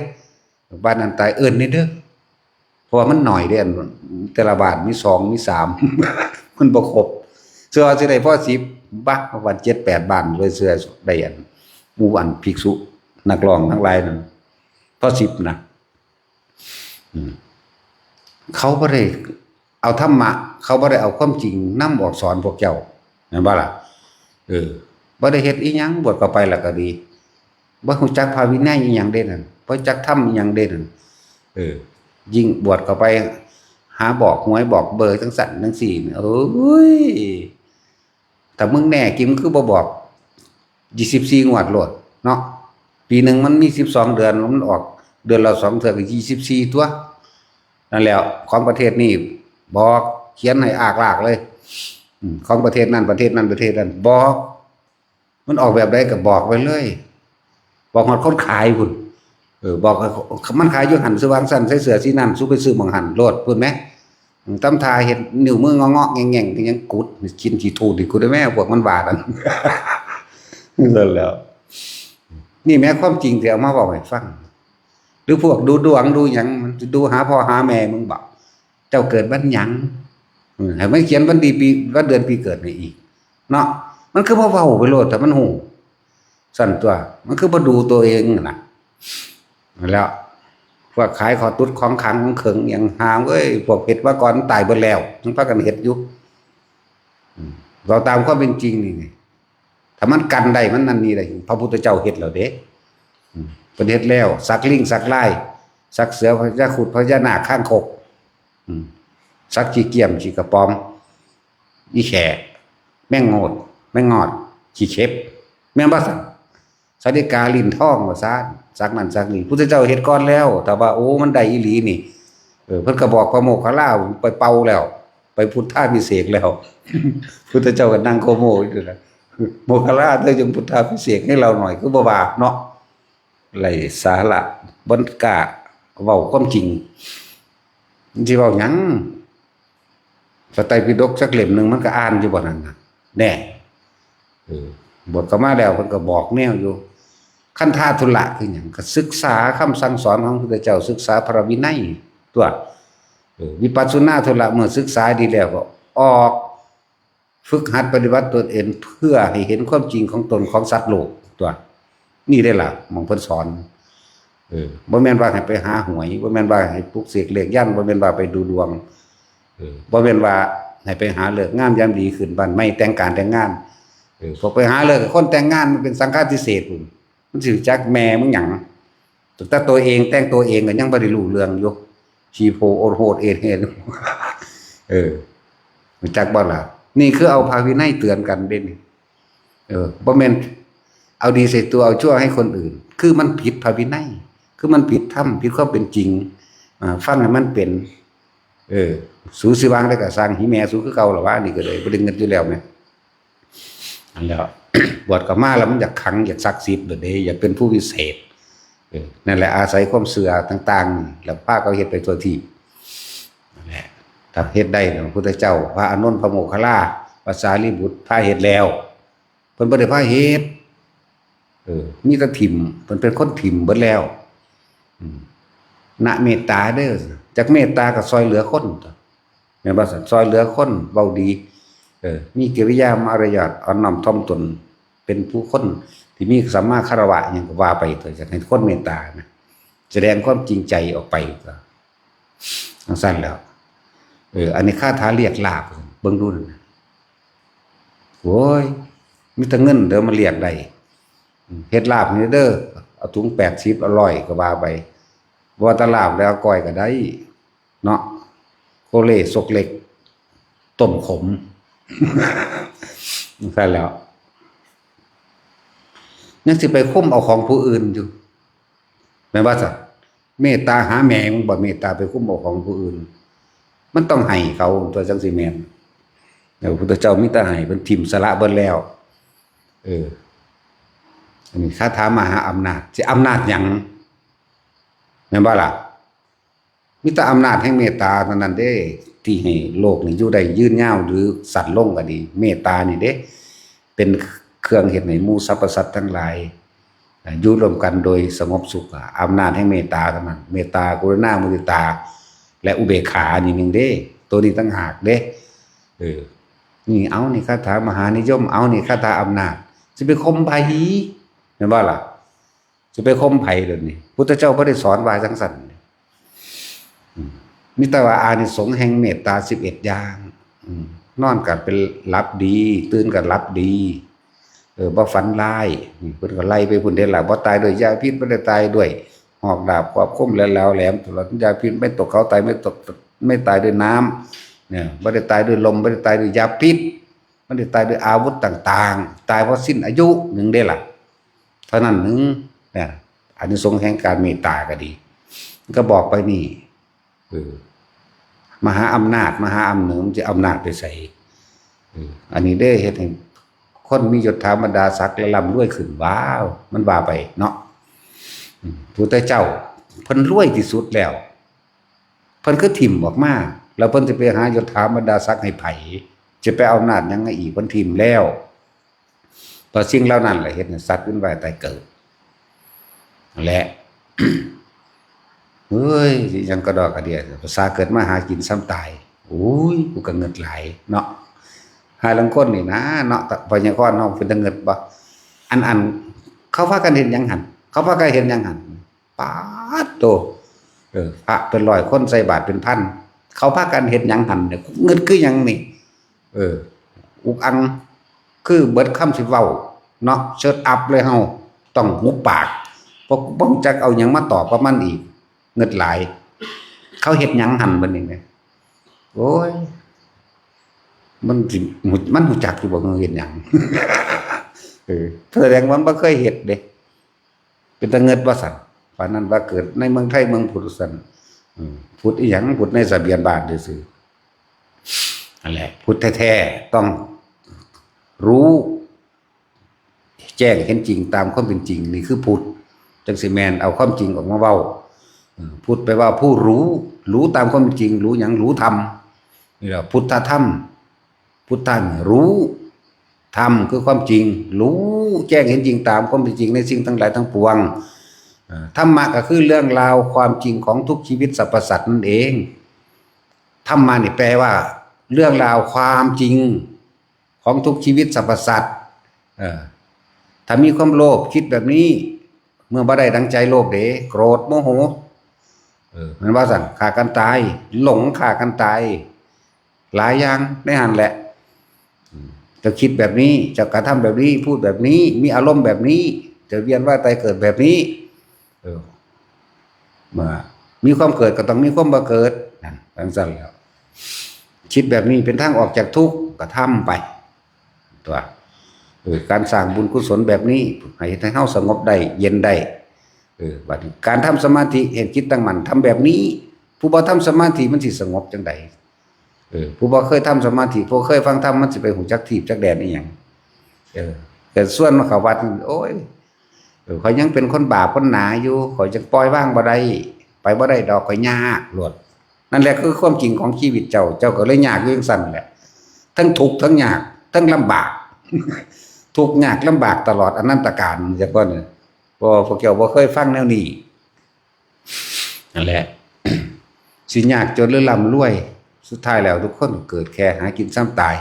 ບ້ານນັ້ນຕາຍເອີ້ນແດ່ເດີ ເພາະວ່າມັນໜ້ອຍເດ້ ອັນແຕ່ລະບ້ານມີສອງມີສາມ ມັນບໍ່ຄົບ. ເຊື່ອວ່າຊິໄດ້ພໍສິບ ບາດບ້ານເຈັດແປດບ້ານເລີຍ ເຊື່ອໄດ້ອັນໝູ່ອັນພິກສຸນັກຮ້ອງທັງຫຼາຍນັ້ນພໍສິບນະ. ອືມ ເຂົາບໍ່ໄດ້ ເອົາທຳມະ ເຂົາບໍ່ໄດ້ເອົາຄວາມຈິງນຳອອກສອນພວກເຈົ້າ ແມ່ນບໍ່ລະ? ເອີ ບໍ່ໄດ້ເຮັດອີ່ຫຍັງ ບວດເຂົ້າໄປແລ້ວກໍດີ ບໍ່ຮູ້ຈັກພະວິໄນອີ່ຫຍັງເດ້ນັ້ນ ບໍ່ຈັກທຳອີ່ຫຍັງເດ້ນັ້ນ. ເອີ ຍິ່ງບວດເຂົ້າໄປ ຫາບອກຫວຍບອກເບີຈັ່ງຊັ້ນຈັ່ງຊີ້ ໂອ້ຍ ຖ້າມຶງແນ່ຈິງ ມຶງຄືບໍ່ບອກ ຊາວສີ່ງວດໂລດເນາະ. ປີໜຶ່ງມັນມີສິບສອງເດືອນ ມັນອອກເດືອນລະສອງເທື່ອ ກໍຊາວສີ່ຕົວະ. ນັ້ນແຫຼະ ຂອງປະເທດນີ້ບອກ ຂຽນໃຫ້ອາກລາກເລີຍ. ອືມ ຂອງປະເທດນັ້ນ ປະເທດນັ້ນ ປະເທດນັ້ນ ບອກ ມັນອອກແບບໃດກໍບອກໄປເລີຍ ບອກຮອດຄົນຂາຍພຸ້ນ. ເອີ ບອກມັນຂາຍຢູ່ຫັ້ນ ຊື່ວ່າງຊັ້ນ ໃສ່ເສື້ອສີນັ້ນ ສູໄປຊື້ໝ່ອງຫັ້ນໂລດພຸ້ນແມ. ອືມ ຕຳທ່າເຮັດນິ້ວມືເງາະໆແງ່ງໆ ຍັງກຸດ ກິນຂີ້ທູດອີກ ກຸດແມ່ ພວກມັນວ່ານັ້ນ. ນັ້ນແຫຼະ ນີ້ແມ່ຄວາມຈິງທີ່ເອົາມາເວົ້າໃຫ້ຟັງ. ຫຼືພວກດູດວງດູຫຍັງ ມັນຊິດູຫາພໍ່ຫາແມ່ມຶງບໍ? ເຈົ້າເກີດວັນຫຍັງ? ເອີ ໃຫ້ມັນຂຽນວັນດີປີ ວັນເດືອນປີເກີດໃຫ້ອີກເນາະ. ມັນຄືບໍ່ເວົ້າໄປໂລດ ຖ້າມັນຮູ້ ຊັ້ນຕົວະ ມັນຄືບໍ່ດູຕົວເອງຫັ້ນນະ. ແລ້ວພວກຂາຍຂອງຕຸດຂອງຂັງຂອງເຂີງຫຍັງຫາເວີຍ ພວກເຮັດມາກ່ອນຕາຍເບິດແລ້ວ ຍັງພາກັນເຮັດຢູ່. ອືມ ເວົ້າຕາມຄວາມເປັນຈິງນີ້ ຖ້າມັນກັນໄດ້ ມັນນັ້ນນີ້ໄດ້ ພະພຸດທະເຈົ້າເຮັດແລ້ວເດ້. ອືມ ເພິ່ນເຮັດແລ້ວ ສັກລິງສັກລາຍ ສັກເສືອ ພະຍາຄຸດ ພະຍານາກ ຄາງຄົກ. ອືມ ສັກຂີ້ກຽມ ຂີ້ກະປອມ ອີແຂກ ແມງໂງດ ແມງງອດ ຂີ້ເຂັບ ແມ່ນບໍ່ຊັ້ນ? ສາລິກາ ຫຼິ້ນທອງ ວ່າຊັ້ນ ສັກນັ້ນສັກນີ້ ພຸດທະເຈົ້າເຮັດກ່ອນແລ້ວ. ຖ້າວ່າ ໂອ້ ມັນໄດ້ອີ່ຫຼີນີ້ ເອີ ເພິ່ນກໍບອກພະໂມກຂະລາໄປເປົ່າແລ້ວ ໄປພຸດທາພິເສກແລ້ວ. ພຸດທະເຈົ້າກໍນັ່ງໂຄໂມຢູ່ນັ້ນລະ ໂມກຂະລາເດີ ຈັ່ງພຸດທາພິເສກໃຫ້ລາວໜ້ອຍ ຄືບໍ່ວ່າເນາະ. ໄຮ້ສາລະ ບໍ່ກ້າເວົ້າຄວາມຈິງ ມັນຊິເວົ້າຫຍັງ? ພະໄຕປິດົກຈັກເຫຼັ້ມໜຶ່ງ ມັນກໍອ່ານຢູ່ບໍ່ນັ້ນນະ ແນ່. ເອີ ບວດເຂົ້າມາແລ້ວ ເພິ່ນກໍບອກແນວຢູ່. ຄັນທະທຸລະຄືຫຍັງ? ກໍສຶກສາຄຳສັ່ງສອນຂອງພະພຸດທະເຈົ້າ ສຶກສາພະວິໄນຕົວະ. ເອີ ວິປັດສຸນາທຸລະ ເມື່ອສຶກສາດີແລ້ວ ກໍອອກ ຝຶກຫັດປະຕິບັດຕົນເອງ ເພື່ອໃຫ້ເຫັນຄວາມຈິງຂອງຕົນ ຂອງສັດໂລກຕົວະ. ນີ້ເດ້ລະ ໝ່ອງເພິ່ນສອນ. ເອີ ບໍ່ແມ່ນວ່າໃຫ້ໄປຫາຫວຍ ບໍ່ແມ່ນວ່າໃຫ້ປຸກເສກເລກຍັນ ບໍ່ແມ່ນວ່າໄປດູດວງ. ເອີ ບໍ່ແມ່ນວ່າໃຫ້ໄປຫາເລີກງາມຍາມດີ ຂຶ້ນບ້ານໃໝ່ ແຕ່ງການແຕ່ງງານ. ເອີ ພວກໄປຫາເລີກກັບຄົນແຕ່ງງານ ມັນເປັນສັງຄະຕິເສດພຸ້ນ ມັນຊິຮູ້ຈັກແມ່ມຶງຫຍັງ? ຕັ້ງແຕ່ຕົວເອງແຕ່ງຕົວເອງກໍຍັງບໍ່ໄດ້ຮູ້ເລື່ອງຢູ່ ຂີ້ໂພໂອດໂຫດເອດເຮດ. ເອີ ຮູ້ຈັກບໍ່ລະ? ນີ້ຄືເອົາພະວິໄນເຕືອນກັນເດ້ນີ້. ເອີ ບໍ່ແມ່ນເອົາດີໃສ່ຕົວ ເອົາຊົ່ວໃຫ້ຄົນອື່ນ ຄືມັນຜິດພະວິໄນ ຄືມັນຜິດທຳ ຜິດຄວາມເປັນຈິງ. ອ່າ ຟັງໃຫ້ມັນເປັນ. ເອີ ສູຊິວ່າງໃດກໍຊ່າງ ອີ່ແມ່ສູຄືເກົ່າລະວະ ນີ້ກໍໄດ້ ບໍ່ໄດ້ເງິນຢູ່ແລ້ວແໝ່. ອັນແລ້ວ ບວດເຂົ້າມາແລ້ວມັນຢາກຂັງ ຢາກສັກສິດໂດດເດ ຢາກເປັນຜູ້ວິເສດ. ເອີ ນັ້ນແຫຼະ ອາໄສຄວາມເຊື່ອຕ່າງໆ ແລ້ວພາເຂົາເຮັດໄປທົ່ວທີບ. ນັ້ນແຫຼະ ຖ້າເຮັດໄດ້ ພະພຸດທະເຈົ້າ ພະອານົນ ພະໂມກຄັນລາ ພະສາລີບຸດ ພາເຮັດແລ້ວ. ເພິ່ນບໍ່ໄດ້ພາເຮັດ ເອີ ມີແຕ່ຖິ້ມ ເພິ່ນເປັນຄົນຖິ້ມເບິດແລ້ວ. ອືມ ນະເມດຕາເດີ້ ຈັກເມດຕາກໍຊ່ອຍເຫຼືອຄົນ ແມ່ນບໍ່ຊັ້ນ? ຊ່ອຍເຫຼືອຄົນ ເວົ້າດີ ເອີ ມີກິລິຍາມາລະຍາດ ອ່ອນນ້ອມຖ່ອມຕົນ ເປັນຜູ້ຄົນທີ່ມີສຳມາຄາລະວະ ຫຍັງກໍວ່າໄປເຖາະ ຢາກໃຫ້ຄົນເມດຕານະ ສະແດງຄວາມຈິງໃຈອອກໄປ ຈັ່ງຊັ້ນແຫຼ້ວ. ເອີ ອັນນີ້ຄາຖາລຽກລາບ ເບິ່ງດູນັ້ນນະ. ໂອ້ຍ ມີແຕ່ເງິນເດີ້ມາລຽກໄດ້. ເຮັດລາບນີ້ເດີ້ ເອົາຖົງແປດສິບ ເອົາຮ້ອຍກໍວ່າໄປ. ບໍ່ວ່າແຕ່ລາບແລ້ວ ກ້ອຍກໍໄດ້ເນາະ ໂຄເລ ສົກເລັກ ຕົ້ມຂົມ ຊັ້ນແຫຼ້ວ. ຍັງຊິໄປຄຸມເອົາຂອງຜູ້ອື່ນຢູ່ ແມ່ນວ່າຊັ້ນ? ເມດຕາຫາແມ່ມຶງບໍ່ ເມດຕາໄປຄຸມເອົາຂອງຜູ້ອື່ນ ມັນຕ້ອງໃຫ້ເຂົາຕົວະ ຈັ່ງຊິແມ່ນ. ແຕ່ພະພຸດທະເຈົ້າມີແຕ່ໃຫ້ ເພິ່ນຖິ້ມສະຫຼະເບິດແລ້ວ. ເອີ ອັນນີ້ຄາຖາມະຫາອຳນາດ ຊິອຳນາດຫຍັງ ແມ່ນບໍ່ລະ? ມີແຕ່ອຳນາດແຫ່ງເມດຕາເທົ່ານັ້ນເດ້ ທີ່ໃຫ້ໂລກນີ້ຢູ່ໄດ້ຍືນຍາວ ຫຼື ສັ້ນລົງກໍດີ. ເມດຕານີ້ເດ້ ເປັນເຄື່ອງເຮັດໃຫ້ໝູ່ສັບພະສັດທັງຫຼາຍ ຢູ່ຮ່ວມກັນໂດຍສະຫງົບສຸກ. ອຳນາດແຫ່ງເມດຕາເທົ່ານັ້ນ ເມດຕາ ກະລຸນາ ມຸທິຕາ ແລະ ອຸເບກຂານີ້ໜຶ່ງເດ້ ໂຕນີ້ຕ່າງຫາກເດ້. ເອີ ນີ້ ເອົາ ນີ້ຄາຖາມະຫານິຍົມ ເອົາ ນີ້ຄາຖາອຳນາດ ຊິໄປຂົ່ມໃຜ ແມ່ນບໍ່ລະ? ຊິໄປຂົ່ມໃຜດຽວນີ້? ພຸດທະເຈົ້າບໍ່ໄດ້ສອນວ່າຈັ່ງຊັ້ນ. ອືມ ມີແຕ່ວ່າອານິສົງແຫ່ງເມດຕາສິບເອັດຢ່າງ. ອືມ ນອນກໍເປັນ ຫຼັບດີ ຕື່ນກໍຫຼັບດີ ເອີ ບໍ່ຝັນຮ້າຍ. ນີ້ເພິ່ນກໍໄລ່ໄປພຸ້ນເດ້ລະ ບໍ່ຕາຍດ້ວຍຢາພິດ ບໍ່ໄດ້ຕາຍດ້ວຍຫອກດາບຄອບຄົມແຫຼມ ແຫຼມ ຕະຫຼອດ ຢາພິດ ໄມ່ຕົກເຂົາຕາຍ ໄມ່ຕົກ ໄມ່ຕາຍດ້ວຍນ້ຳ ເນາະ ບໍ່ໄດ້ຕາຍດ້ວຍລົມ ບໍ່ໄດ້ຕາຍດ້ວຍຢາພິດ ມັນໄດ້ຕາຍດ້ວຍອາວຸດຕ່າງໆ ຕາຍເພາະສິ້ນອາຍຸໜຶ່ງເດ້ລະ ເທົ່ານັ້ນໜຶ່ງນະ. ອານິສົງແຫ່ງການເມດຕາກໍດີ ກໍບອກໄປນີ້. ເອີ ມະຫາອຳນາດ ມະຫາອຳເໜີ ມັນຈະອຳນາດໄປໃສ? ເອີ ອັນນີ້ເດ້ ເຮັດໃຫ້ຄົນມີຍົດຖາບັນດາສັກ ແລະ ລ່ຳລວຍຂຶ້ນ. ວ້າວ ມັນວ່າໄປເນາະ. ອືມ ພຸດທະເຈົ້າເພິ່ນລວຍທີ່ສຸດແລ້ວ ເພິ່ນຄືຖິ້ມອອກມາ ແລ້ວເພິ່ນຈະໄປຫາຍົດຖາບັນດາສັກໃຫ້ໃຜ? ຈະໄປເອົາອຳນາດຫຍັງໃຫ້ອີກ? ເພິ່ນຖິ້ມແລ້ວ. ເພາະສິ່ງເຫຼົ່ານັ້ນແຫຼະເຮັດໃຫ້ສັດວຽນວ່າຍຕາຍເກີດ ແລະ ເອີຍ ຫຍັງກະດອກກະເດຍ ພາສາເກີດມາຫາກິນຊຳຕາຍ. ໂອ້ຍ ກູກະເງິດຫຼາຍເນາະ. ຫາລາງຄົນນີ້ນາເນາະ ໄວຍາກອນເຮົາເປັນຕາເງິດບໍ່? ອັນ ອັນ ເຂົາພາກັນເຮັດຫຍັງຫັ້ນ? ເຂົາພາກັນເຮັດຫຍັງຫັ້ນ? ປາດໂຕ ເອີ ພະເປັນຮ້ອຍ ຄົນໃສ່ບາດເປັນພັນ ເຂົາພາກັນເຮັດຫຍັງຫັ້ນ? ເງິດຄືຫຍັງນີ້? ເອີ ອຸກອັ່ງ ຄືເບິດຄຳຊິເວົ້າເນາະ ເຊີດອັບເລີຍເຮົາ ຕ້ອງຫຸບປາກ ເພາະບໍ່ຮູ້ຈັກເອົາຫຍັງມາຕອບກັບມັນອີກ ເງິດຫຼາຍ. ເຂົາເຮັດຫຍັງຫັ້ນບັດນີ້ແມ? ໂອ້ຍ ມັນຊິ ມັນຮູ້ຈັກຢູ່ບໍ່ເຂົາເຮັດຫຍັງ? ເອີ ສະແດງວ່າມັນບໍ່ເຄີຍເຮັດເດ້. ເປັນຕາເງິດວ່າຊັ້ນ ປານນັ້ນວ່າເກີດໃນເມືອງໄທເມືອງພຸດວ່າຊັ້ນ. ອືມ ພຸດອີ່ຫຍັງ ພຸດໃນທະບຽນບ້ານຊື່ໆ ຫັ້ນແຫຼະ. ພຸດແທ້ໆ ຕ້ອງຮູ້ແຈ້ງເຫັນຈິງຕາມຄວາມເປັນຈິງ ນີ້ຄືພຸດ ຈັ່ງຊິແມ່ນ ເອົາຄວາມຈິງອອກມາເວົ້າ. ອືມ ພຸດແປວ່າຜູ້ຮູ້ ຮູ້ຕາມຄວາມເປັນຈິງ. ຮູ້ຫຍັງ? ຮູ້ທຳ ນີ້ແຫຼະ ພຸດທະທຳ. ພຸດທະ ນີ້ ຮູ້ ທຳ ຄືຄວາມຈິງ ຮູ້ແຈ້ງເຫັນຈິງຕາມຄວາມເປັນຈິງໃນສິ່ງທັງຫຼາຍທັງປວງ. ເອີ ທຳມະກໍຄືເລື່ອງລາວຄວາມຈິງຂອງທຸກຊີວິດສັບພະສັດນັ້ນເອງ. ທຳມະນີ້ແປວ່າເລື່ອງລາວຄວາມຈິງຂອງທຸກຊີວິດສັບພະສັດ. ເອີ ຖ້າມີຄວາມໂລບ ຄິດແບບນີ້ ເມື່ອບໍ່ໄດ້ດັ່ງໃຈໂລບເດ ໂກຣດ ໂມໂຫ ເອີ ແມ່ນວ່າຊັ້ນ ຂ້າກັນຕາຍ ຫຼົງຂ້າກັນຕາຍ ຫຼາຍຢ່າງໃນຫັ້ນແຫຼະ. ເຈົ້າຄິດແບບນີ້ ເຈົ້າກະທຳແບບນີ້ ພູດແບບນີ້ ມີອາລົມແບບນີ້ ເຈົ້າວຽນວ່າຍຕາຍເກີດແບບນີ້. ເອີ ເມື່ອມີຄວາມເກີດກໍຕ້ອງມີຄວາມບໍ່ເກີດ ນັ້ນ ຈັ່ງຊັ້ນແຫຼ້ວ. ຄິດແບບນີ້ເປັນທາງອອກຈາກທຸກ ກໍທຳໄປຕົວະ. ເອີ ການສ້າງບຸນກຸສົນແບບນີ້ ໃຫ້ເຮັດໃຫ້ເຮົາສະຫງົບໄດ້ ເຢັນໄດ້. ເອີ ບັດນີ້ການທຳສະມາທິ ເຮັດຈິດຕັ້ງໝັ້ນ ທຳແບບນີ້ ຜູ້ບໍ່ທຳສະມາທິມັນຊິສະຫງົບຈັ່ງໃດ? ເອີ ຜູ້ບໍ່ເຄີຍທຳສະມາທິ ບໍ່ເຄີຍຟັງທຳ ມັນຊິໄປຮູ້ຈັກທີບຈັກແດນອີ່ຫຍັງ? ເອີ ແຕ່ຊວນມາເຂົ້າວັດ ໂອ້ຍ ເອີ ຂ້ອຍຍັງເປັນຄົນບາບຄົນໜາຢູ່ ຂ້ອຍຍັງປ່ອຍວາງບໍ່ໄດ້ ໄປບໍ່ໄດ້ດອກ ຂ້ອຍຍາກໂລດ. ນັ້ນແຫຼະຄືຄວາມຈິງຂອງຊີວິດເຈົ້າ ເຈົ້າກໍເລີຍຍາກຢູ່ຈັ່ງຊັ້ນແຫຼະ ທັງທຸກທັງຍາກ ທັງລຳບາກ ທຸກຍາກລຳບາກຕະຫຼອດອະນັນຕະການ ຈັກວ່າ ເພາະວ່າພວກເຈົ້າບໍ່ເຄີຍຟັງແນວນີ້. ນັ້ນແຫຼະ ຊິຍາກຈົນຫຼືລ່ຳລວຍ ສຸດທ້າຍແລ້ວທຸກຄົນກໍເກີດແກ່ ຫາກິນຊຳຕາຍ.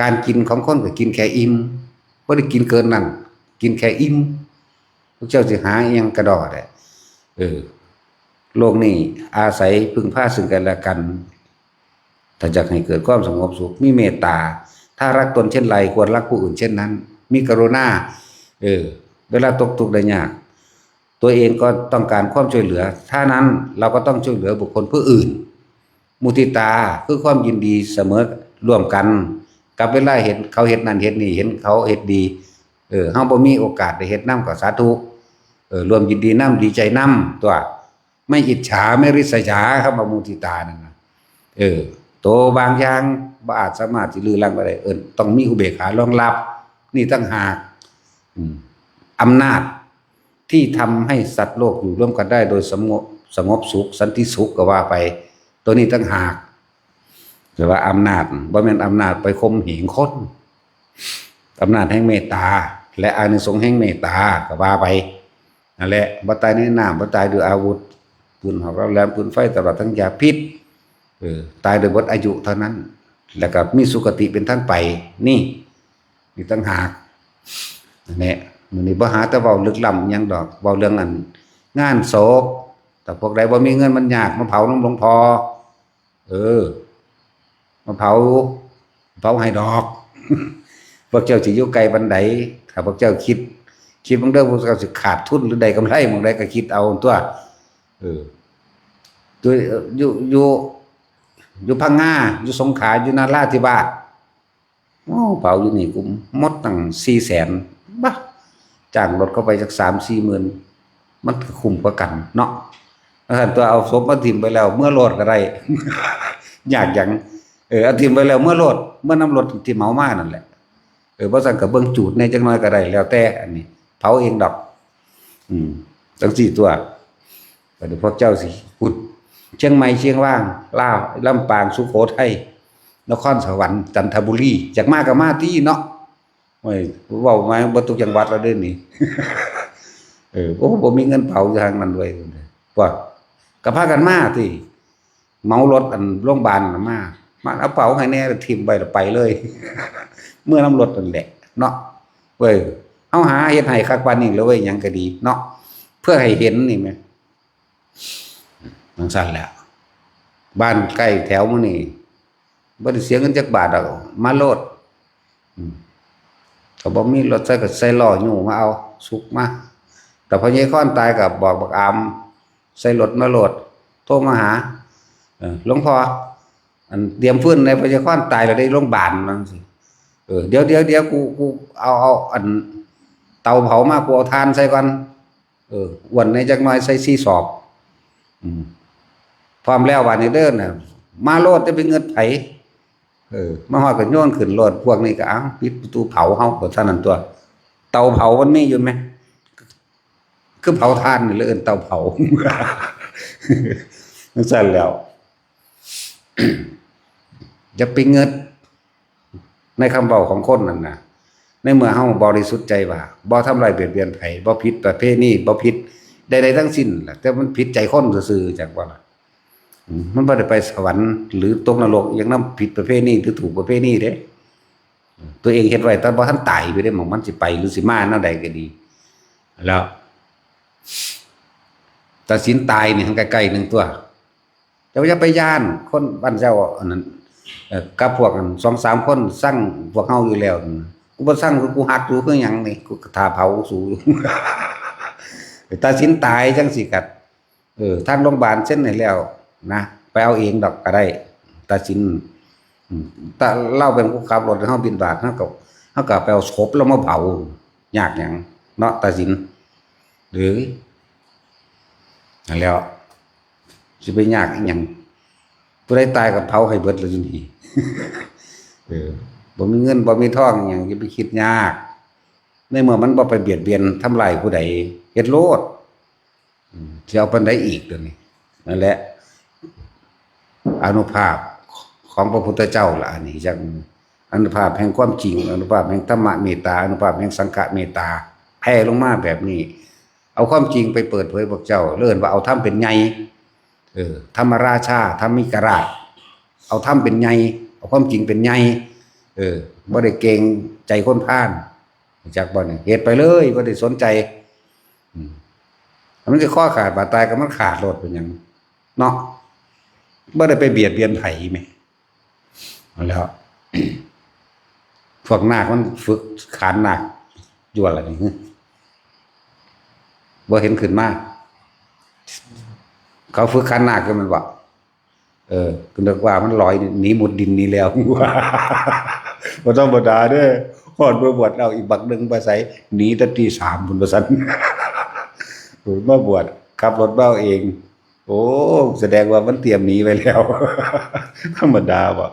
ການກິນຂອງຄົນກໍກິນແຄ່ອີ່ມ ບໍ່ໄດ້ກິນເກີນນັ້ນ ກິນແຄ່ອີ່ມ. ພວກເຈົ້າຊິຫາອີ່ຫຍັງກະດໍ້ແດ່? ເອີ ໂລກນີ້ອາໄສເພິ່ງພາເຊິ່ງກັນແລະກັນ. ຖ້າຢາກໃຫ້ເກີດຄວາມສະຫງົບສຸກ ມີເມດຕາ, ຖ້າລັກຕົນເຊັ່ນໃດ ຄວນລັກຜູ້ອື່ນເຊັ່ນນັ້ນ, ມີກະລຸນາ. ເອີ ເວລາຕົກທຸກໄດ້ຍາກ ຕົວເອງກໍຕ້ອງການຄວາມຊ່ວຍເຫຼືອ, ຖ້ານັ້ນເຮົາກໍຕ້ອງຊ່ວຍເຫຼືອບຸກຄົນຜູ້ອື່ນ. ມຸທິຕາ ຄືຄວາມຍິນດີສະເໝີຮ່ວມກັນ ກັບເວລາເຫັນເຂົາເຮັດນັ້ນເຮັດນີ້ ເຫັນເຂົາເຮັດດີ ເອີ ເຮົາບໍ່ມີໂອກາດໄດ້ເຮັດນຳກໍສາທຸ ເອີ ຮ່ວມຍິນດີນຳ ດີໃຈນຳຕົວະ. ໄມ່ອິດສາ ໄມ່ລິດສະຢາ ຄຳວ່າມຸທິຕານັ້ນນະ ເອີ ໂຕບາງຢ່າງບໍ່ອາດສາມາດຊິລຶລ້າງໄປໄດ້ ເອີ້ນຕ້ອງມີອຸເບກຂາລອງຮັບ. ນີ້ຕ່າງຫາກ ອຳນາດທີ່ທຳໃຫ້ສັດໂລກຢູ່ຮ່ວມກັນໄດ້ໂດຍສະຫງົບ ສະຫງົບສຸກ ສັນຕິສຸກກໍວ່າໄປ ໂຕນີ້ຕ່າງຫາກ. ແຕ່ວ່າອຳນາດ ບໍ່ແມ່ນອຳນາດໄປຂົ່ມເຫງຄົນ ອຳນາດແຫ່ງເມດຕາ ແລະ ອານິສົງແຫ່ງເມດຕາກໍວ່າໄປ. ນັ້ນແຫຼະ ບໍ່ຕາຍໃນນ້ຳ ບໍ່ຕາຍດ້ວຍອາວຸດ ປືນຫອກເຫຼົ່າແຫຼມ ປືນໄຟ ຕະຫຼອດທັງຢາພິດ ເອີ ຕາຍໂດຍໝົດອາຍຸເທົ່ານັ້ນ ແລ້ວກໍມີສຸຄະຕິເປັນທາງໄປ. ນີ້ ນີ້ຕ່າງຫາກ. ນັ້ນແຫຼະ ມື້ນີ້ບໍ່ຫາແຕ່ເວົ້າລຶກລ້ຳຫຍັງດອກ ເວົ້າເລື່ອງອັນງານສົບ. ຖ້າພວກໃດບໍ່ມີເງິນມັນຍາກ ມາເຜົານຳຫຼວງພໍ່ ເອີ ມາເຜົາ ເຜົາໃຫ້ດອກ. ພວກເຈົ້າຊິຢູ່ໄກປານໃດ? ຖ້າພວກເຈົ້າຄິດ ຄິດເບິ່ງເດີ ພວກເຈົ້າຊິຂາດທຶນ ຫຼື ໄດ້ກຳໄລໝ່ອງໃດກໍຄິດເອົາຕົວະ. ເອີ ຢູ່ ຢູ່ ຢູ່ ຢູ່ພັງງາ ຢູ່ສົງຂາ ຢູ່ນະຣາທິວາດ ໂອ້ ເຜົາຢູ່ນີ້ກູໝົດຕັ້ງສີ່ແສນ ບາດ ຈ້າງລົດເຂົ້າໄປຈັກສາມສີ່ໝື່ນ ມັນກໍຄຸ້ມກວ່າກັນເນາະ. ວ່າຊັ້ນຕົວະ ເອົາສົບມາຖິ້ມໄປແລ້ວເມືອໂລດກໍໄດ້ ຍາກຫຍັງ? ເອີ ເອົາຖິ້ມໄປແລ້ວເມືອໂລດ ເມືອນຳລົດທີ່ເໝົາມານັ້ນແຫຼະ. ເອີ ບໍ່ຊັ້ນກໍເບິ່ງຈູດແດ່ຈັກໜ້ອຍກໍໄດ້ ແລ້ວແຕ່ ອັນນີ້ເຜົາເອງດອກ. ອືມ ຈັ່ງຊີ້ຕົວະ ບັດນີ້ພວກເຈົ້າຊິພຸດ ຊຽງໃໝ່ ຊຽງວາງ ລາວ ລຳປາງ ສຸໂຂໄທ ນະຄອນສະຫວັນ ຈັນທະບູລີ ຢາກມາກໍມາຕິເນາະ. ໂອ້ຍ ເວົ້າມາເບິດທຸກຈັງຫວັດແລ້ວເດ້ນີ້. ເອີ ໂອ້ ບໍ່ມີເງິນເຜົາຢູ່ທາງນັ້ນເວີຍ ພວກກໍພາກັນມາຕິ. ເໝົາລົດອັນໂລງບານນະມາ ມາເອົາເຜົາໃຫ້ແດ່ ຖິ້ມໄວ້ແລ້ວໄປເລີຍ ເມືອນຳລົດນັ້ນແຫຼະເນາະ. ເວີຍ ເຮົາຫາເຮັດໃຫ້ຄັກປານນີ້ແລ້ວເວີຍ ຫຍັງກໍດີເນາະ ເພື່ອໃຫ້ເຫັນນີ້ແມະ ຈັ່ງຊັ້ນແຫຼະ. ບ້ານໃກ້ແຖວໝູ່ນີ້ ບໍ່ໄດ້ເສຍເງິນຈັກບາດດອກ ມາໂລດ. ອືມ ກໍບໍ່ມີລົດໃຊ້ ກໍໃສ່ລໍ້ຍູ້ມາເອົາ ສຸກມາ. ແຕ່ພໍ່ໃຫຍ່ຄອນຕາຍກໍບອກບັກອາມ ໃສ່ລົດມາໂລດ ໂທມາຫາ ເອີ ຫຼວງພໍ່ ອັນຕຽມຟືນໃຫ້ພໍ່ໃຫຍ່ຄອນຕາຍແລ້ວເດ້ ໂລງບານ ວ່າຈັ່ງຊີ້. ເອີ ດຽວໆໆ ກູ ກູເອົາ ເອົາອັນເຕົາເຜົາມາ ກູເອົາຖ່ານໃສ່ກ່ອນ. ເອີ ອ້ວນແດ່ຈັກໜ້ອຍ ໃສ່ສີ່ສອບ. ອືມ ພ້ອມແລ້ວບາດນີ້ເດີນະ ມາໂລດ ຢ່າໄປງຶດໃຜ. ເອີ ມາຮອດກໍໂຍນຂຶ້ນໂລດ. ພວກນີ້ກໍ ເອົ້າ ປິດປະຕູເຜົາເຮົາ ກໍເທົ່ານັ້ນຕົວະ. ເຕົາເຜົາມັນມີຢູ່ແມະ ຄືເຜົາຖ່ານນີ້ ເອີ້ນເຕົາເຜົາ ຈັ່ງຊັ້ນແລ້ວ. ຢ່າໄປງຶດໃນຄຳເວົ້າຂອງຄົນນັ້ນນະ ໃນເມື່ອເຮົາບໍລິສຸດໃຈວ່າ ບໍ່ທຳລາຍບຽດບຽນໃຜ ບໍ່ຜິດປະເພນີ ບໍ່ຜິດໃດໆທັງສິ້ນລະ ແຕ່ມັນຜິດໃຈຄົນຊື່ໆ ຈັກວ່າລະ. ອືມ ມັນບໍ່ໄດ້ໄປສະຫວັນ ຫຼື ຕົກນະລົກອີ່ຫຍັງນຳຜິດປະເພນີ ຫຼື ຖືກປະເພນີເດ້. ຕົວເອງເຮັດໄວ້ ແຕ່ບໍ່ທັນຕາຍພຸ້ນເດ້ ໝ່ອງມັນຊິໄປ ຫຼື ຊິມາແນວໃດກໍດີ. ແລ້ວຕັດສິນຕາຍນີ້ ໃກ້ໆໜຶ່ງຕົວະ. ເຈົ້າຢ່າໄປຢ້ານ ຄົນບ້ານເຈົ້າອັນນັ້ນ ເອີ ກັບພວກອັນສອງສາມຄົນຊັງພວກເຮົາຢູ່ແລ້ວ. ກູບໍ່ຊັງ ກູຮັກຢູ່ຄືຫຍັງນີ້ ກູກໍຖ້າເຜົາສູຢູ່. ໄປຕັດສິນຕາຍຈັ່ງຊີ້ກໍ ເອີ ທາງໂລງບານເຊັນໃຫ້ແລ້ວນະ ໄປເອົາເອງດອກກໍໄດ້ ຕັດສິນ. ອືມ ແຕ່ລາວເປັນຜູ້ຂັບລົດ ເຮົາບິນທະບາດ ເຮົາກໍ ເຮົາກໍໄປເອົາສົບລາວມາເຜົາ ຍາກຫຍັງເນາະ ຕັດສິນ. ເອີ ນັ້ນແຫຼະ ຊິໄປຍາກອີ່ຫຍັງ? ຜູ້ໃດຕາຍກໍເຜົາໃຫ້ເບິດແລ້ວຢູ່ນີ້. ເອີ ບໍ່ມີເງິນບໍ່ມີທອງອີ່ຫຍັງ ຢ່າໄປຄິດຍາກ. ໃນເມື່ອມັນບໍ່ໄປບຽດບຽນທຳລາຍຜູ້ໃດ ເຮັດໂລດ. ອືມ ຊິເອົາປານໃດອີກ ຕົວນີ້? ນັ້ນແຫຼະ ອານຸພາບຂອງພະພຸດທະເຈົ້າລະ ອັນນີ້ ຈັກອານຸພາບແຫ່ງຄວາມຈິງ, ອານຸພາບແຫ່ງທຳມະເມດຕາ, ອານຸພາບແຫ່ງສັງຄະເມດຕາ ແຜ່ລົງມາແບບນີ້. ເອົາຄວາມຈິງໄປເປີດເຜີຍພວກເຈົ້າ, ເອີ້ນວ່າເອົາທຳເປັນໃຫຍ່. ເອີ ທຳມະລາຊາ, ທຳມິກະລາດ, ເອົາທຳເປັນໃຫຍ່, ເອົາຄວາມຈິງເປັນໃຫຍ່. ເອີ ບໍ່ໄດ້ເກງໃຈຄົນພານ. ຮູ້ຈັກບໍ່ນີ້? ເຮັດໄປເລີຍ, ບໍ່ໄດ້ສົນໃຈ. ອືມ ມັນຊິຄໍຂາດບາດຕາຍກໍມັນຂາດໂລດ ເປັນຫຍັງເນາະ? ບໍ່ໄດ້ໄປບຽດບຽນໃຜແໝ. ນັ້ນແຫຼະ ພວກນາກມັນຝຶກຂານນາກຢູ່ຫັ້ນລະນີ້ ບໍ່ເຫັນຂຶ້ນມາ. ເຂົາຝຶກຂານນາກຢູ່ແມ່ນບໍ່? ເອີ ກໍນຶກວ່າມັນລອຍໜີມຸດດິນນີ້ແລ້ວ. ບໍ່ທຳມະດາເດ້. ຮອດມາບວດແລ້ວ ອີກບັກໜຶ່ງໄປໃສ? ໜີແຕ່ຕີສາມພຸ້ນ ວ່າຊັ້ນ. ເອີ ມາບວດ ຂັບລົດມາເອງ. ໂອ້ ສະແດງວ່າມັນຕຽມໜີໄວ້ແລ້ວ. ທຳມະດາບໍ່?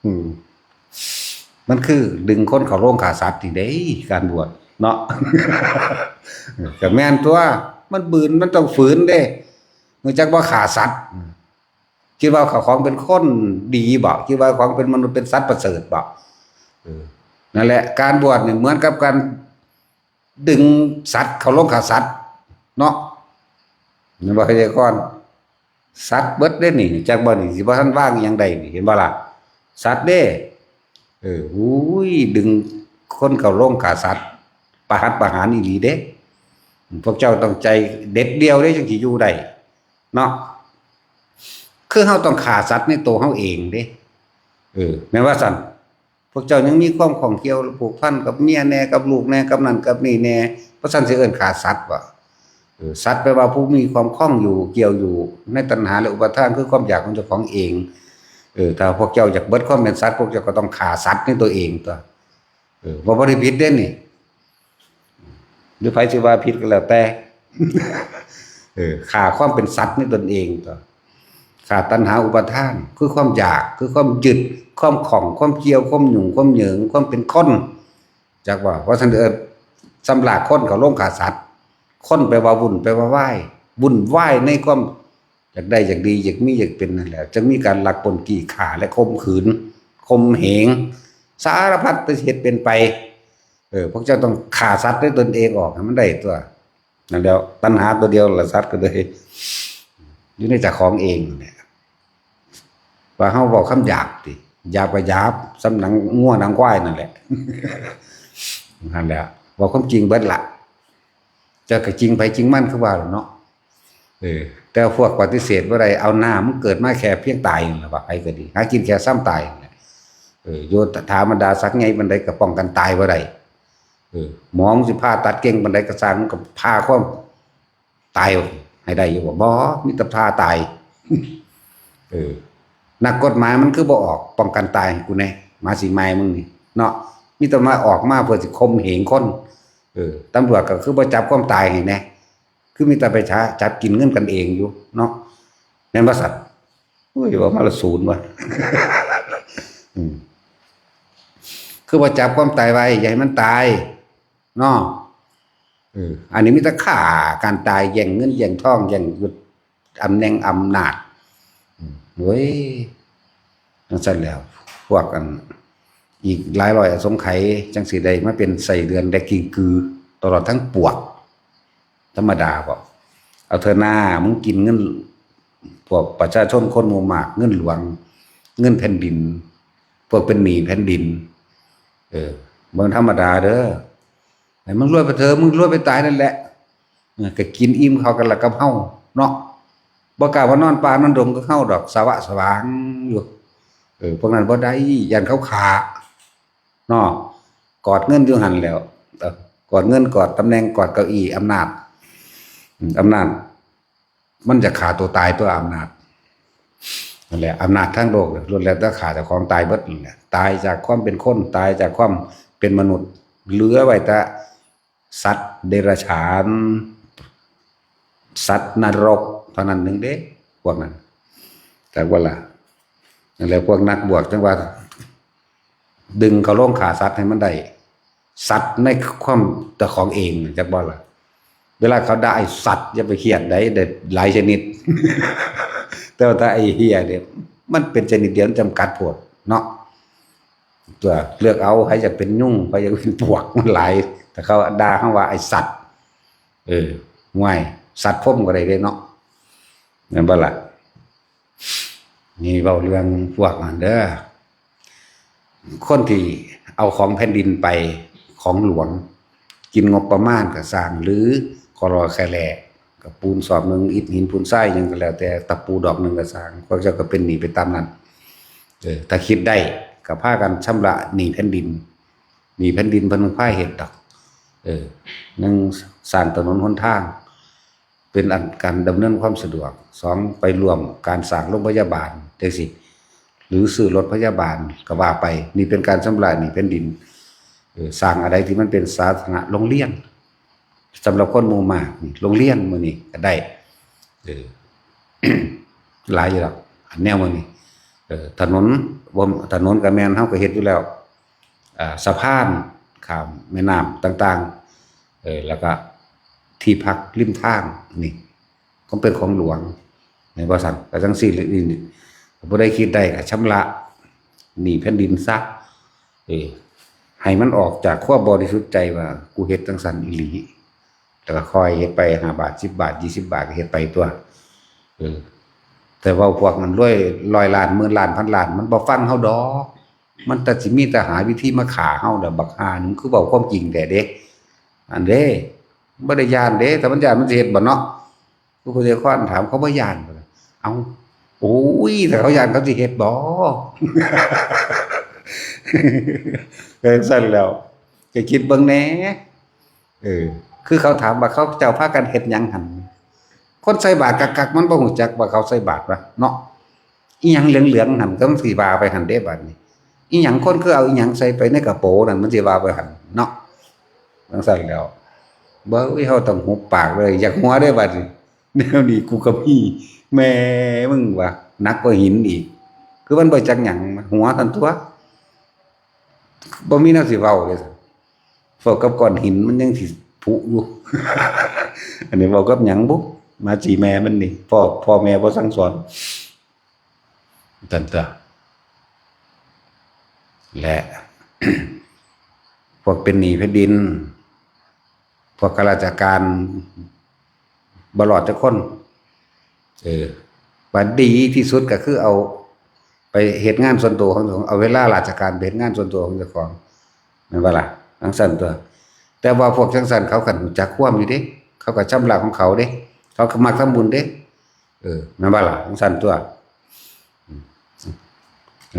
ອືມ ມັນຄືດຶງຄົນເຂົ້າໂຮງຂ້າສັດນີ້ເດ້ ການບວດເນາະ. ກໍແມ່ນຕົວະ ມັນບືນ ມັນຕ້ອງຝືນເດ້. ຮູ້ຈັກບໍ່? ຂ້າສັດ. ຄິດວ່າເຈົ້າຂອງເປັນຄົນດີບໍ? ຄິດວ່າຂອງເປັນມະນຸດເປັນສັດປະເສີດບໍ? ເອີ ນັ້ນແຫຼະ ການບວດນີ້ເໝືອນກັບການດຶງສັດເຂົ້າໂຮງຂ້າສັດເນາະ. ແມ່ນບໍ່ ໄພຍາກອນ? ສັດເບິດເດ້ນີ້ ຈັກບໍ່ນີ້ ຊິບໍ່ທັນວາງອີ່ຫຍັງໃດນີ້ ເຫັນບໍ່ລະ? ສັດເດ້. ເອີ ໂອ້ຍ ດຶງຄົນເຂົ້າໂຮງຂ້າສັດ ປະຫັດປະຫານອີ່ຫຼີເດ້. ພວກເຈົ້າຕ້ອງໃຈເດັດດ່ຽວເດ້ ຈັ່ງຊິຢູ່ໄດ້ເນາະ. ຄືເຮົາຕ້ອງຂ້າສັດໃນໂຕເຮົາເອງເດ້. ເອີ ແມ່ນວ່າຊັ້ນ? ພວກເຈົ້າຍັງມີຄວາມຂ້ອງກ່ຽວຜູກພັນກັບເມຍແດ່ ກັບລູກແດ່ ກັບນັ້ນກັບນີ້ແດ່ ບໍ່ຊັ້ນຊິເອີ້ນຂ້າສັດບໍ? ເອີ ສັດແປວ່າຜູ້ມີຄວາມຂ້ອງຢູ່ ກ່ຽວຢູ່ໃນຕັນຫາ ແລະ ອຸປາທານ ຄືຄວາມຢາກຂອງເຈົ້າຂອງເອງ. ເອີ ຖ້າພວກເຈົ້າຢາກເບິດຄວາມເປັນສັດ ພວກເຈົ້າກໍຕ້ອງຂ້າສັດໃນຕົວເອງຕົວະ. ເອີ ບໍ່ ບໍ່ໄດ້ຜິດເດ້ນີ້. ຫຼືໃຜຊິວ່າຜິດກໍແລ້ວແຕ່. ເອີ ຂ້າຄວາມເປັນສັດໃນຕົນເອງຕົວະ. ຂ້າຕັນຫາອຸປາທານ ຄືຄວາມຢາກ ຄືຄວາມຍຶດ ຄວາມຂ້ອງ ຄວາມກ່ຽວ ຄວາມຫຍຸ້ງ ຄວາມເຫຍີງ ຄວາມເປັນຄົນ ຈັກວ່າ ວ່າຊັ້ນເດີ. ຊຳລາກຄົນເຂົ້າໂຮງຂ້າສັດ. ຄົນແປວ່າວຸ້ນ ແປວ່າວາຍ ວຸ້ນວາຍໃນຄວາມຢາກໄດ້ ຢາກດີ ຢາກມີ ຢາກເປັນນັ້ນແຫຼະ. ຈຶ່ງມີການລັກ ປຸ້ນ ກີ້ ຂ້າ ແລະ ຂົ່ມຂືນ ຂົ່ມເຫງ ສາລະພັດທີ່ເຮັດເປັນໄປ. ເອີ ພວກເຈົ້າຕ້ອງຂ້າສັດໃນຕົນເອງອອກໃຫ້ມັນໄດ້ຕົວະ. ນັ້ນແຫຼະ ຕັນຫາຕົວດຽວລະ ສັດກໍເລີຍຢູ່ໃນເຈົ້າຂອງເອງແຫຼະ. ວ່າເຮົາເວົ້າຄຳຫຍາບຕິ ຫຍາບກໍຫຍາບ ສ່ຳໜັງງົວໜັງຄວາຍນັ້ນແຫຼະ. ນັ້ນແຫຼະ ເວົ້າຄວາມຈິງເບິດລະ. ເຈົ້າກໍຈິງໃຜຈິງມັນ ຄືວ່າແຫຼະເນາະ. ເອີ ແຕ່ພວກປະຕິເສດບໍ່ໄດ້ ເອົາໜ້າ ມັນເກີດມາແຄ່ພຽງຕາຍນັ້ນແຫຼະ ວ່າໃຜກໍດີ ຫາກິນແຄ່ສ່ຳຕາຍນັ້ນແຫຼະ. ເອີ ຢູ່ຖາມບັນດາສັກໃຫຍ່ປານໃດກໍປ້ອງກັນຕາຍບໍ່ໄດ້. ເອີ ໝໍມັນຊິຜ່າຕັດເກັ່ງປານໃດກໍຊ່າງ ມັນກໍຜ່າຄວາມຕາຍໃຫ້ໄດ້ຢູ່ບໍ່? ບໍ່ ມີແຕ່ຜ່າຕາຍ. ເອີ ນັກກົດໝາຍມັນຄືບໍ່ອອກປ້ອງກັນຕາຍໃຫ້ກູແດ່ ໝາສີໝາຍມຶງນີ້ເນາະ. ມີແຕ່ມາອອກມາເພື່ອຊິຂົ່ມເຫງຄົນ. ເອີ ຕຳຫຼວດກໍຄືບໍ່ຈັບຄວາມຕາຍໃຫ້ແດ່ ຄືມີແຕ່ໄປຈະ ຈັບກິນເງິນກັນເອງຢູ່ເນາະ ແມ່ນບໍ່ຊັ້ນ? ໂອ້ຍ ເວົ້າມາລະສູນວ່າ ອືມ ຄືບໍ່ຈັບຄວາມຕາຍໄວ້ ຢ່າໃຫ້ມັນຕາຍເນາະ. ເອີ ອັນນີ້ມີແຕ່ຂ້າກັນຕາຍ ແຍ່ງເງິນແຍ່ງທອງ ແຍ່ງຢູ່ຕຳແໜ່ງອຳນາດ. ອືມ ໂອ້ຍ ຈັ່ງຊັ້ນແລ້ວ ພວກອັນ ອີກຫຼາຍຮ້ອຍອະສົງໄຂ ຈັ່ງຊິໄດ້ມາເປັນໄສ້ເດືອນ ແລະ ກິງກື ຕະຫຼອດທັງປວກ. ທຳມະດາບໍ? ເອົາເທື່ອໜ້າ ມຶງກິນເງິນພວກປະຊາຊົນຄົນໝູ່ມາກ ເງິນຫຼວງ ເງິນແຜ່ນດິນ ພວກເປັນໜີ້ແຜ່ນດິນ. ເອີ ບໍ່ທຳມະດາເດີ. ໃຫ້ມຶງລວຍໄປເທີ ມຶງລວຍໄປຕາຍນັ້ນແຫຼະ. ເອີ ກໍກິນອີ່ມເຂົ້າກັນລະກັບເຮົາເນາະ. ບໍ່ກ້າມານອນປ່ານອນດົງຄືເຮົາດອກ ສະຫວາດສະຫວາງຢູ່. ເອີ ພວກນັ້ນບໍ່ໄດ້ ຢ້ານເຂົາຂ້າເນາະ. ກອດເງິນຢູ່ຫັ້ນແຫຼ້ວ ເອີ ກອດເງິນ ກອດຕຳແໜ່ງ ກອດເກົ້າอี้ອຳນາດ. ອຳນາດ ມັນຈະຂ້າຕົວຕາຍຕົວະ ອຳນາດ. ນັ້ນແຫຼະ ອຳນາດທາງໂລກ ລ້ວນແລ້ວແຕ່ຂ້າເຈົ້າຂອງຕາຍເບິດນັ້ນແຫຼະ. ຕາຍຈາກຄວາມເປັນຄົນ ຕາຍຈາກຄວາມເປັນມະນຸດ ເຫຼືອໄວ້ແຕ່ສັດເດຍລະສານ ສັດນະລົກເທົ່ານັ້ນໜຶ່ງເດ້ ພວກນັ້ນ. ຈັກບໍ່ລະ? ນັ້ນແຫຼະ ພວກນັກບວດຈັ່ງວ່າ ດຶງເຂົາລົງຂ້າສັດໃຫ້ມັນໄດ້ ສັດໃນຄວາມເຈົ້າຂອງເອງ ຈັກບໍ່ລະ? ເວລາເຂົາດ່າໄອ້ສັດ ຢ່າໄປຄຽດໃດ໋ ໄດ້ຫຼາຍຊະນິດ ແຕ່ວ່າຖ້າໄອ້ເຫ້ຍນີ້ ມັນເປັນຊະນິດດຽວ ມັນຈຳກັດໂພດເນາະ. ຕົວະ ເລືອກເອົາ ໃຜຢາກເປັນຍຸງ ໃຜຢາກເປັນປວກ ມັນຫຼາຍ. ຖ້າເຂົາດ່າເຮົາວ່າໄອ້ສັດ ເອີ ຫ້ວຍ ສັດພົມກໍໄດ້ເດ້ເນາະ ແມ່ນບໍ່ລະ? ນີ້ເວົ້າເລື່ອງພວກນັ້ນເດີ ຄົນທີ່ເອົາຂອງແຜ່ນດິນໄປ ຂອງຫຼວງ ກິນງົບປະມານກໍຊ່າງ ຫຼື ກໍລໍແຄ່ແຫຼ້ ກະປູນສອບໜຶ່ງ ອິດຫີນປູນຊາຍຫຍັງກໍແລ້ວແຕ່ ຕະປູດອກໜຶ່ງກໍຊ່າງ ພວກເຈົ້າກໍເປັນໜີ້ໄປຕາມນັ້ນ. ເອີ ຖ້າຄິດໄດ້ກໍພາກັນຊຳລະໜີ້ແຜ່ນດິນ ໜີ້ແຜ່ນດິນເພິ່ນພາເຮັດດອກ. ເອີ ໜຶ່ງ ສ້າງຖະໜົນຫົນທາງ ເປັນອັນການດຳເນີນຄວາມສະດວກ. ສອງ ໄປຮ່ວມການສ້າງໂຮງພະຍາບານຈັ່ງຊີ້ ຫຼື ຊື້ລົດພະຍາບານກໍວ່າໄປ. ນີ້ເປັນການຊຳລະໜີ້ແຜ່ນດິນ. ເອີ ສ້າງອັນໃດທີ່ມັນເປັນສາທາລະນະ ໂຮງຮຽນສຳລັບຄົນໝູ່ມາກນີ້ ໂຮງຮຽນມື້ນີ້ກໍໄດ້. ເອີ ຫຼາຍຢູ່ດອກ ອັນແນວມື້ນີ້. ເອີ ຖະໜົນ ບໍ່ ຖະໜົນກໍແມ່ນ ເຮົາກໍເຮັດຢູ່ແລ້ວ. ອ່າ ສະພານຂ້າມແມ່ນ້ຳຕ່າງໆ ເອີ ແລ້ວກໍທີ່ພັກລິມທາງ ນີ້ກໍເປັນຂອງຫຼວງ ແມ່ນບໍ່ຊັ້ນ? ກໍຈັ່ງຊີ້ ນີ້ ຜູ້ໃດຄິດໄດ້ກໍຊຳລະໜີ້ແຜ່ນດິນຊະ ເອີ ໃຫ້ມັນອອກຈາກຄວາມບໍລິສຸດໃຈວ່າ ກູເຮັດຈັ່ງຊັ້ນອີ່ຫຼີ. ແລ້ວກໍຄ່ອຍເຮັດໄປ ຫ້າບາດ ສິບບາດ ຊາວບາດ ກໍເຮັດໄປຕົວະ. ເອີ ແຕ່ເວົ້າພວກນັ້ນລວຍ ຮ້ອຍລ້ານ ໝື່ນລ້ານ ພັນລ້ານ ມັນບໍ່ຟັງເຮົາດອກ. ມັນແຕ່ຊິມີແຕ່ຫາວິທີມາຂ້າເຮົາແຫຼະ. ບັກຫ່ານີ້ ມັນຄືເວົ້າຄວາມຈິງແທ້ເດ້ ອັນເດ້ ບໍ່ໄດ້ຢ້ານເດ້. ຖ້າມັນຢ້ານ ມັນຊິເຮັດບໍ່ເນາະ? ຄືຜູ້ໃດຄວານຖາມ ເຂົາບໍ່ຢ້ານ. ເອົ້າ ໂອ້ຍ ຖ້າເຂົາຢ້ານ ເຂົາຊິເຮັດບໍ່? ກໍຈັ່ງຊັ້ນແຫຼ້ວ ກໍຄິດເບິ່ງແດ່. ເອີ ຄືເຂົາຖາມວ່າ ເຂົາເຈົ້າພາກັນເຮັດຫຍັງຫັ້ນ? ຄົນໃສ່ບາດກັກໆ ມັນບໍ່ຮູ້ຈັກວ່າເຂົາໃສ່ບາດວະເນາະ. ອີຫຍັງເຫຼືອງໆຫັ້ນ ກໍມັນຊິວ່າໄປຫັ້ນເດ້ບາດນີ້. ອີຫຍັງ ຄົນຄືເອົາອີຫຍັງໃສ່ໄປໃນກະໂປນັ້ນ ມັນຊິວ່າໄປຫັ້ນເນາະ. ຈັ່ງຊັ້ນແຫຼ້ວ ເບິ່ງ ເຮົາຕ້ອງຫຸບປາກເລີຍ. ຢາກຫົວເດ້ບາດນີ້ ແນວນີ້ກູກໍມີ. ແມ່ມຶງວ່າ ໜັກກວ່າຫີນອີກ. ຄືມັນບໍ່ຈັກຫຍັງ ຫົວຊັ້ນຕົວະ ບໍ່ມີແນວຊິເວົ້າເລີຍ. ເວົ້າກັບກ້ອນຫີນ ມັນຍັງຊິຜຸຢູ່. ອັນນີ້ເວົ້າກັບຫຍັງບຸ? ມາຈີ່ແມ່ມັນນີ້ ພໍ່ ພໍ່ແມ່ບໍ່ສັ່ງສອນ. ຊັ້ນຕົວະ ແລະ ພວກເປັນໜີ້ແຜ່ນດິນ ພວກຂ້າລາຊະການ ບໍ່ລອດຈັກຄົນ. ເອີ ວ່າດີທີ່ສຸດກໍຄືເອົາໄປເຮັດງານສ່ວນຕົວຂອງເຈົ້າຂອງ ເອົາເວລາລາຊະການໄປເຮັດງານສ່ວນຕົວຂອງເຈົ້າຂອງ ແມ່ນບໍ່ລະ? ຈັ່ງຊັ້ນຕົວະ. ແຕ່ວ່າພວກຈັ່ງຊັ້ນເຂົາກໍຮູ້ຈັກຄວາມຢູ່ເດ້ ເຂົາກໍຊຳລະຂອງເຂົາເດ້ ເຂົາກໍມັກທຳບຸນເດ້. ເອີ ແມ່ນບໍ່ລະ? ຈັ່ງຊັ້ນຕົວະ.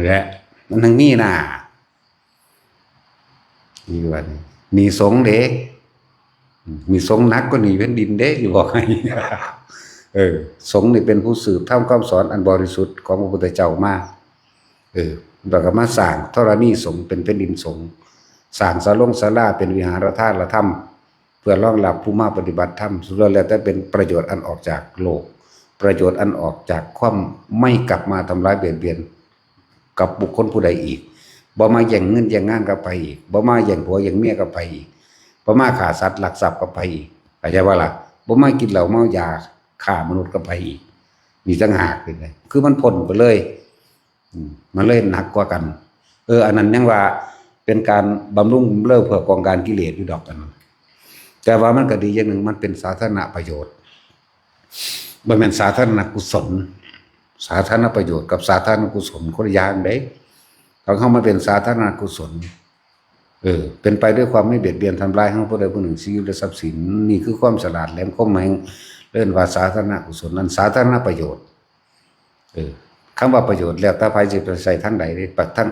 ແລະ ມັນທັງມີໜ້າ ນີ້ວ່ານີ້ ໜີ້ສົງເດ້ ໜີ້ສົງໜັກກວ່າໜີ້ແຜ່ນດິນເດ້ ຊິບອກໃຫ້. ເອີ ສົງນີ້ເປັນຜູ້ສືບທຳຄຳສອນອັນບໍລິສຸດຂອງພະພຸດທະເຈົ້າມາ. ເອີ ແລ້ວກໍມາສ້າງທໍລະນີສົງ ເປັນແຜ່ນດິນສົງ ສ້າງສາລົງສາລາເປັນວິຫາລະທານລະທຳ ເພື່ອຮອງຮັບຜູ້ມາປະຕິບັດທຳ ສຸດແລ້ວແຕ່ເປັນປະໂຫຍດອັນອອກຈາກໂລກ ປະໂຫຍດອັນອອກຈາກຄວາມໄມ່ກັບມາທຳລາຍບຽດບຽນ ກັບບຸກຄົນຜູ້ໃດອີກ ບໍ່ມາແຍ່ງເງິນແຍ່ງງານກັບໃຜອີກ ບໍ່ມາແຍ່ງຜົວແຍ່ງເມຍກັບໃຜອີກ ບໍ່ມາຂ້າສັດລັກຊັບກັບໃຜອີກ ເຂົ້າໃຈບໍ່ລະ? ບໍ່ມາກິນເຫຼົ້າເມົາຢາຄ້າມະນຸດກັບໃຜອີກ ນີ້ຕ່າງຫາກເລີຍ ຄືມັນພົ້ນໄປເລີຍ ອືມ ມັນເລີຍໜັກກວ່າກັນ. ເອີ ອັນນັ້ນຍັງວ່າເປັນການບຳລຸງບຳເລີເພື່ອກອງການກິເລດຢູ່ດອກ ອັນນັ້ນ ແຕ່ວ່າມັນກໍດີຢ່າງໜຶ່ງ ມັນເປັນສາທາລະນະປະໂຫຍດ ບໍ່ແມ່ນສາທາລະນະກຸສົນ. ສາທາລະນະປະໂຫຍດກັບສາທາລະນະກຸສົນຄົນລະຢ່າງເດ້. ຂອງເຮົາມັນເປັນສາທາລະນະກຸສົນ ເອີ ເປັນໄປດ້ວຍຄວາມໄມ່ບຽດບຽນທຳລາຍຂອງຜູ້ໃດຜູ້ໜຶ່ງ ຊີວິດ ແລະ ຊັບສິນ. ນີ້ຄືຄວາມສະຫຼາດແຫຼມຄົມແຫ່ງ ເອີ້ນວ່າສາທາລະນະກຸສົນ ນັ້ນສາທາລະນະປະໂຫຍດ. ເອີ ຄຳວ່າປະໂຫຍດ ແລ້ວແຕ່ໃຜຊິໄປໃຊ້ທາງໃດເດ້ ປະ ທາງ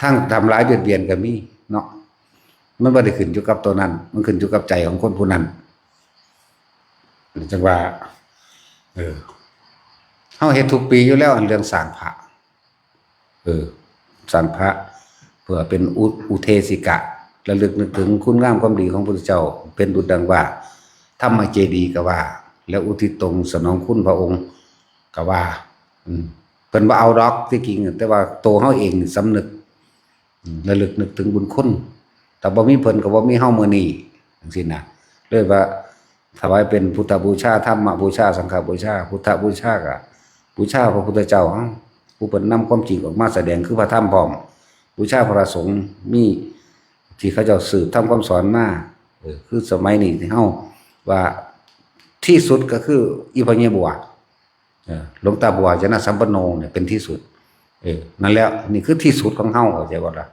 ທາງທຳລາຍບຽດບຽນກໍມີເນາະ. ມັນບໍ່ໄດ້ຂຶ້ນຢູ່ກັບໂຕນັ້ນ ມັນຂຶ້ນຢູ່ກັບໃຈຂອງຄົນຜູ້ນັ້ນ. ຈັ່ງວ່າ ເອີ ເຮົາເຮັດທຸກປີຢູ່ແລ້ວ ອັນເລື່ອງສ້າງພະ ເອີ ສ້າງພະເພື່ອເປັນອຸ ອຸເທສິກະ ລະລຶກນຶກເຖິງຄຸນງາມຄວາມດີຂອງພະພຸດທະເຈົ້າ ເປັນດຸດດັ່ງວ່າທຳມະເຈດີກະວ່າ ແລະ ອຸທິດຕົງສະໜອງຄຸນພະອົງກະວ່າ ອືມ ພິ່ນບໍ່ເອົາດອກທີ່ຈິງ ແຕ່ວ່າໂຕເຮົາເອງນີ້ສຳນຶກ ອາ ລະລຶກນຶກເຖິງບຸນຄຸນ. ຖ້າບໍ່ມີເພິ່ນກໍບໍ່ມີເຮົາມື້ນີ້ ຈັ່ງຊີ້ນະ. ເລີຍວ່າຖວາຍເປັນພຸດທະບູຊາ, ທຳມະບູຊາ, ສັງຄະບູຊາ. ພຸດທະບູຊາກໍບູຊາພະພຸດທະເຈົ້າເຮົາ ຜູ້ເພິ່ນນຳຄວາມຈິງອອກມາສະແດງຄືພະທຳພ້ອມ, ບູຊາພະສົງ ມີທີ່ເຂົາເຈົ້າສືບທຳຄຳສອນມາ. ເອີ ຄືສະໄໝນີ້ທີ່ເຮົາວ່າທີ່ສຸດກໍຄືອີ່ພໍ່ໃຫຍ່ບົວ ເອີ ຫຼວງຕາບົວ ຍານະສຳປັນໂນ ນີ້ເປັນທີ່ສຸດ. ເອີ ນັ້ນແຫຼະ ນີ້ຄືທີ່ສຸດຂອງເຮົາ ເຂົ້າໃຈບໍ່ລະ?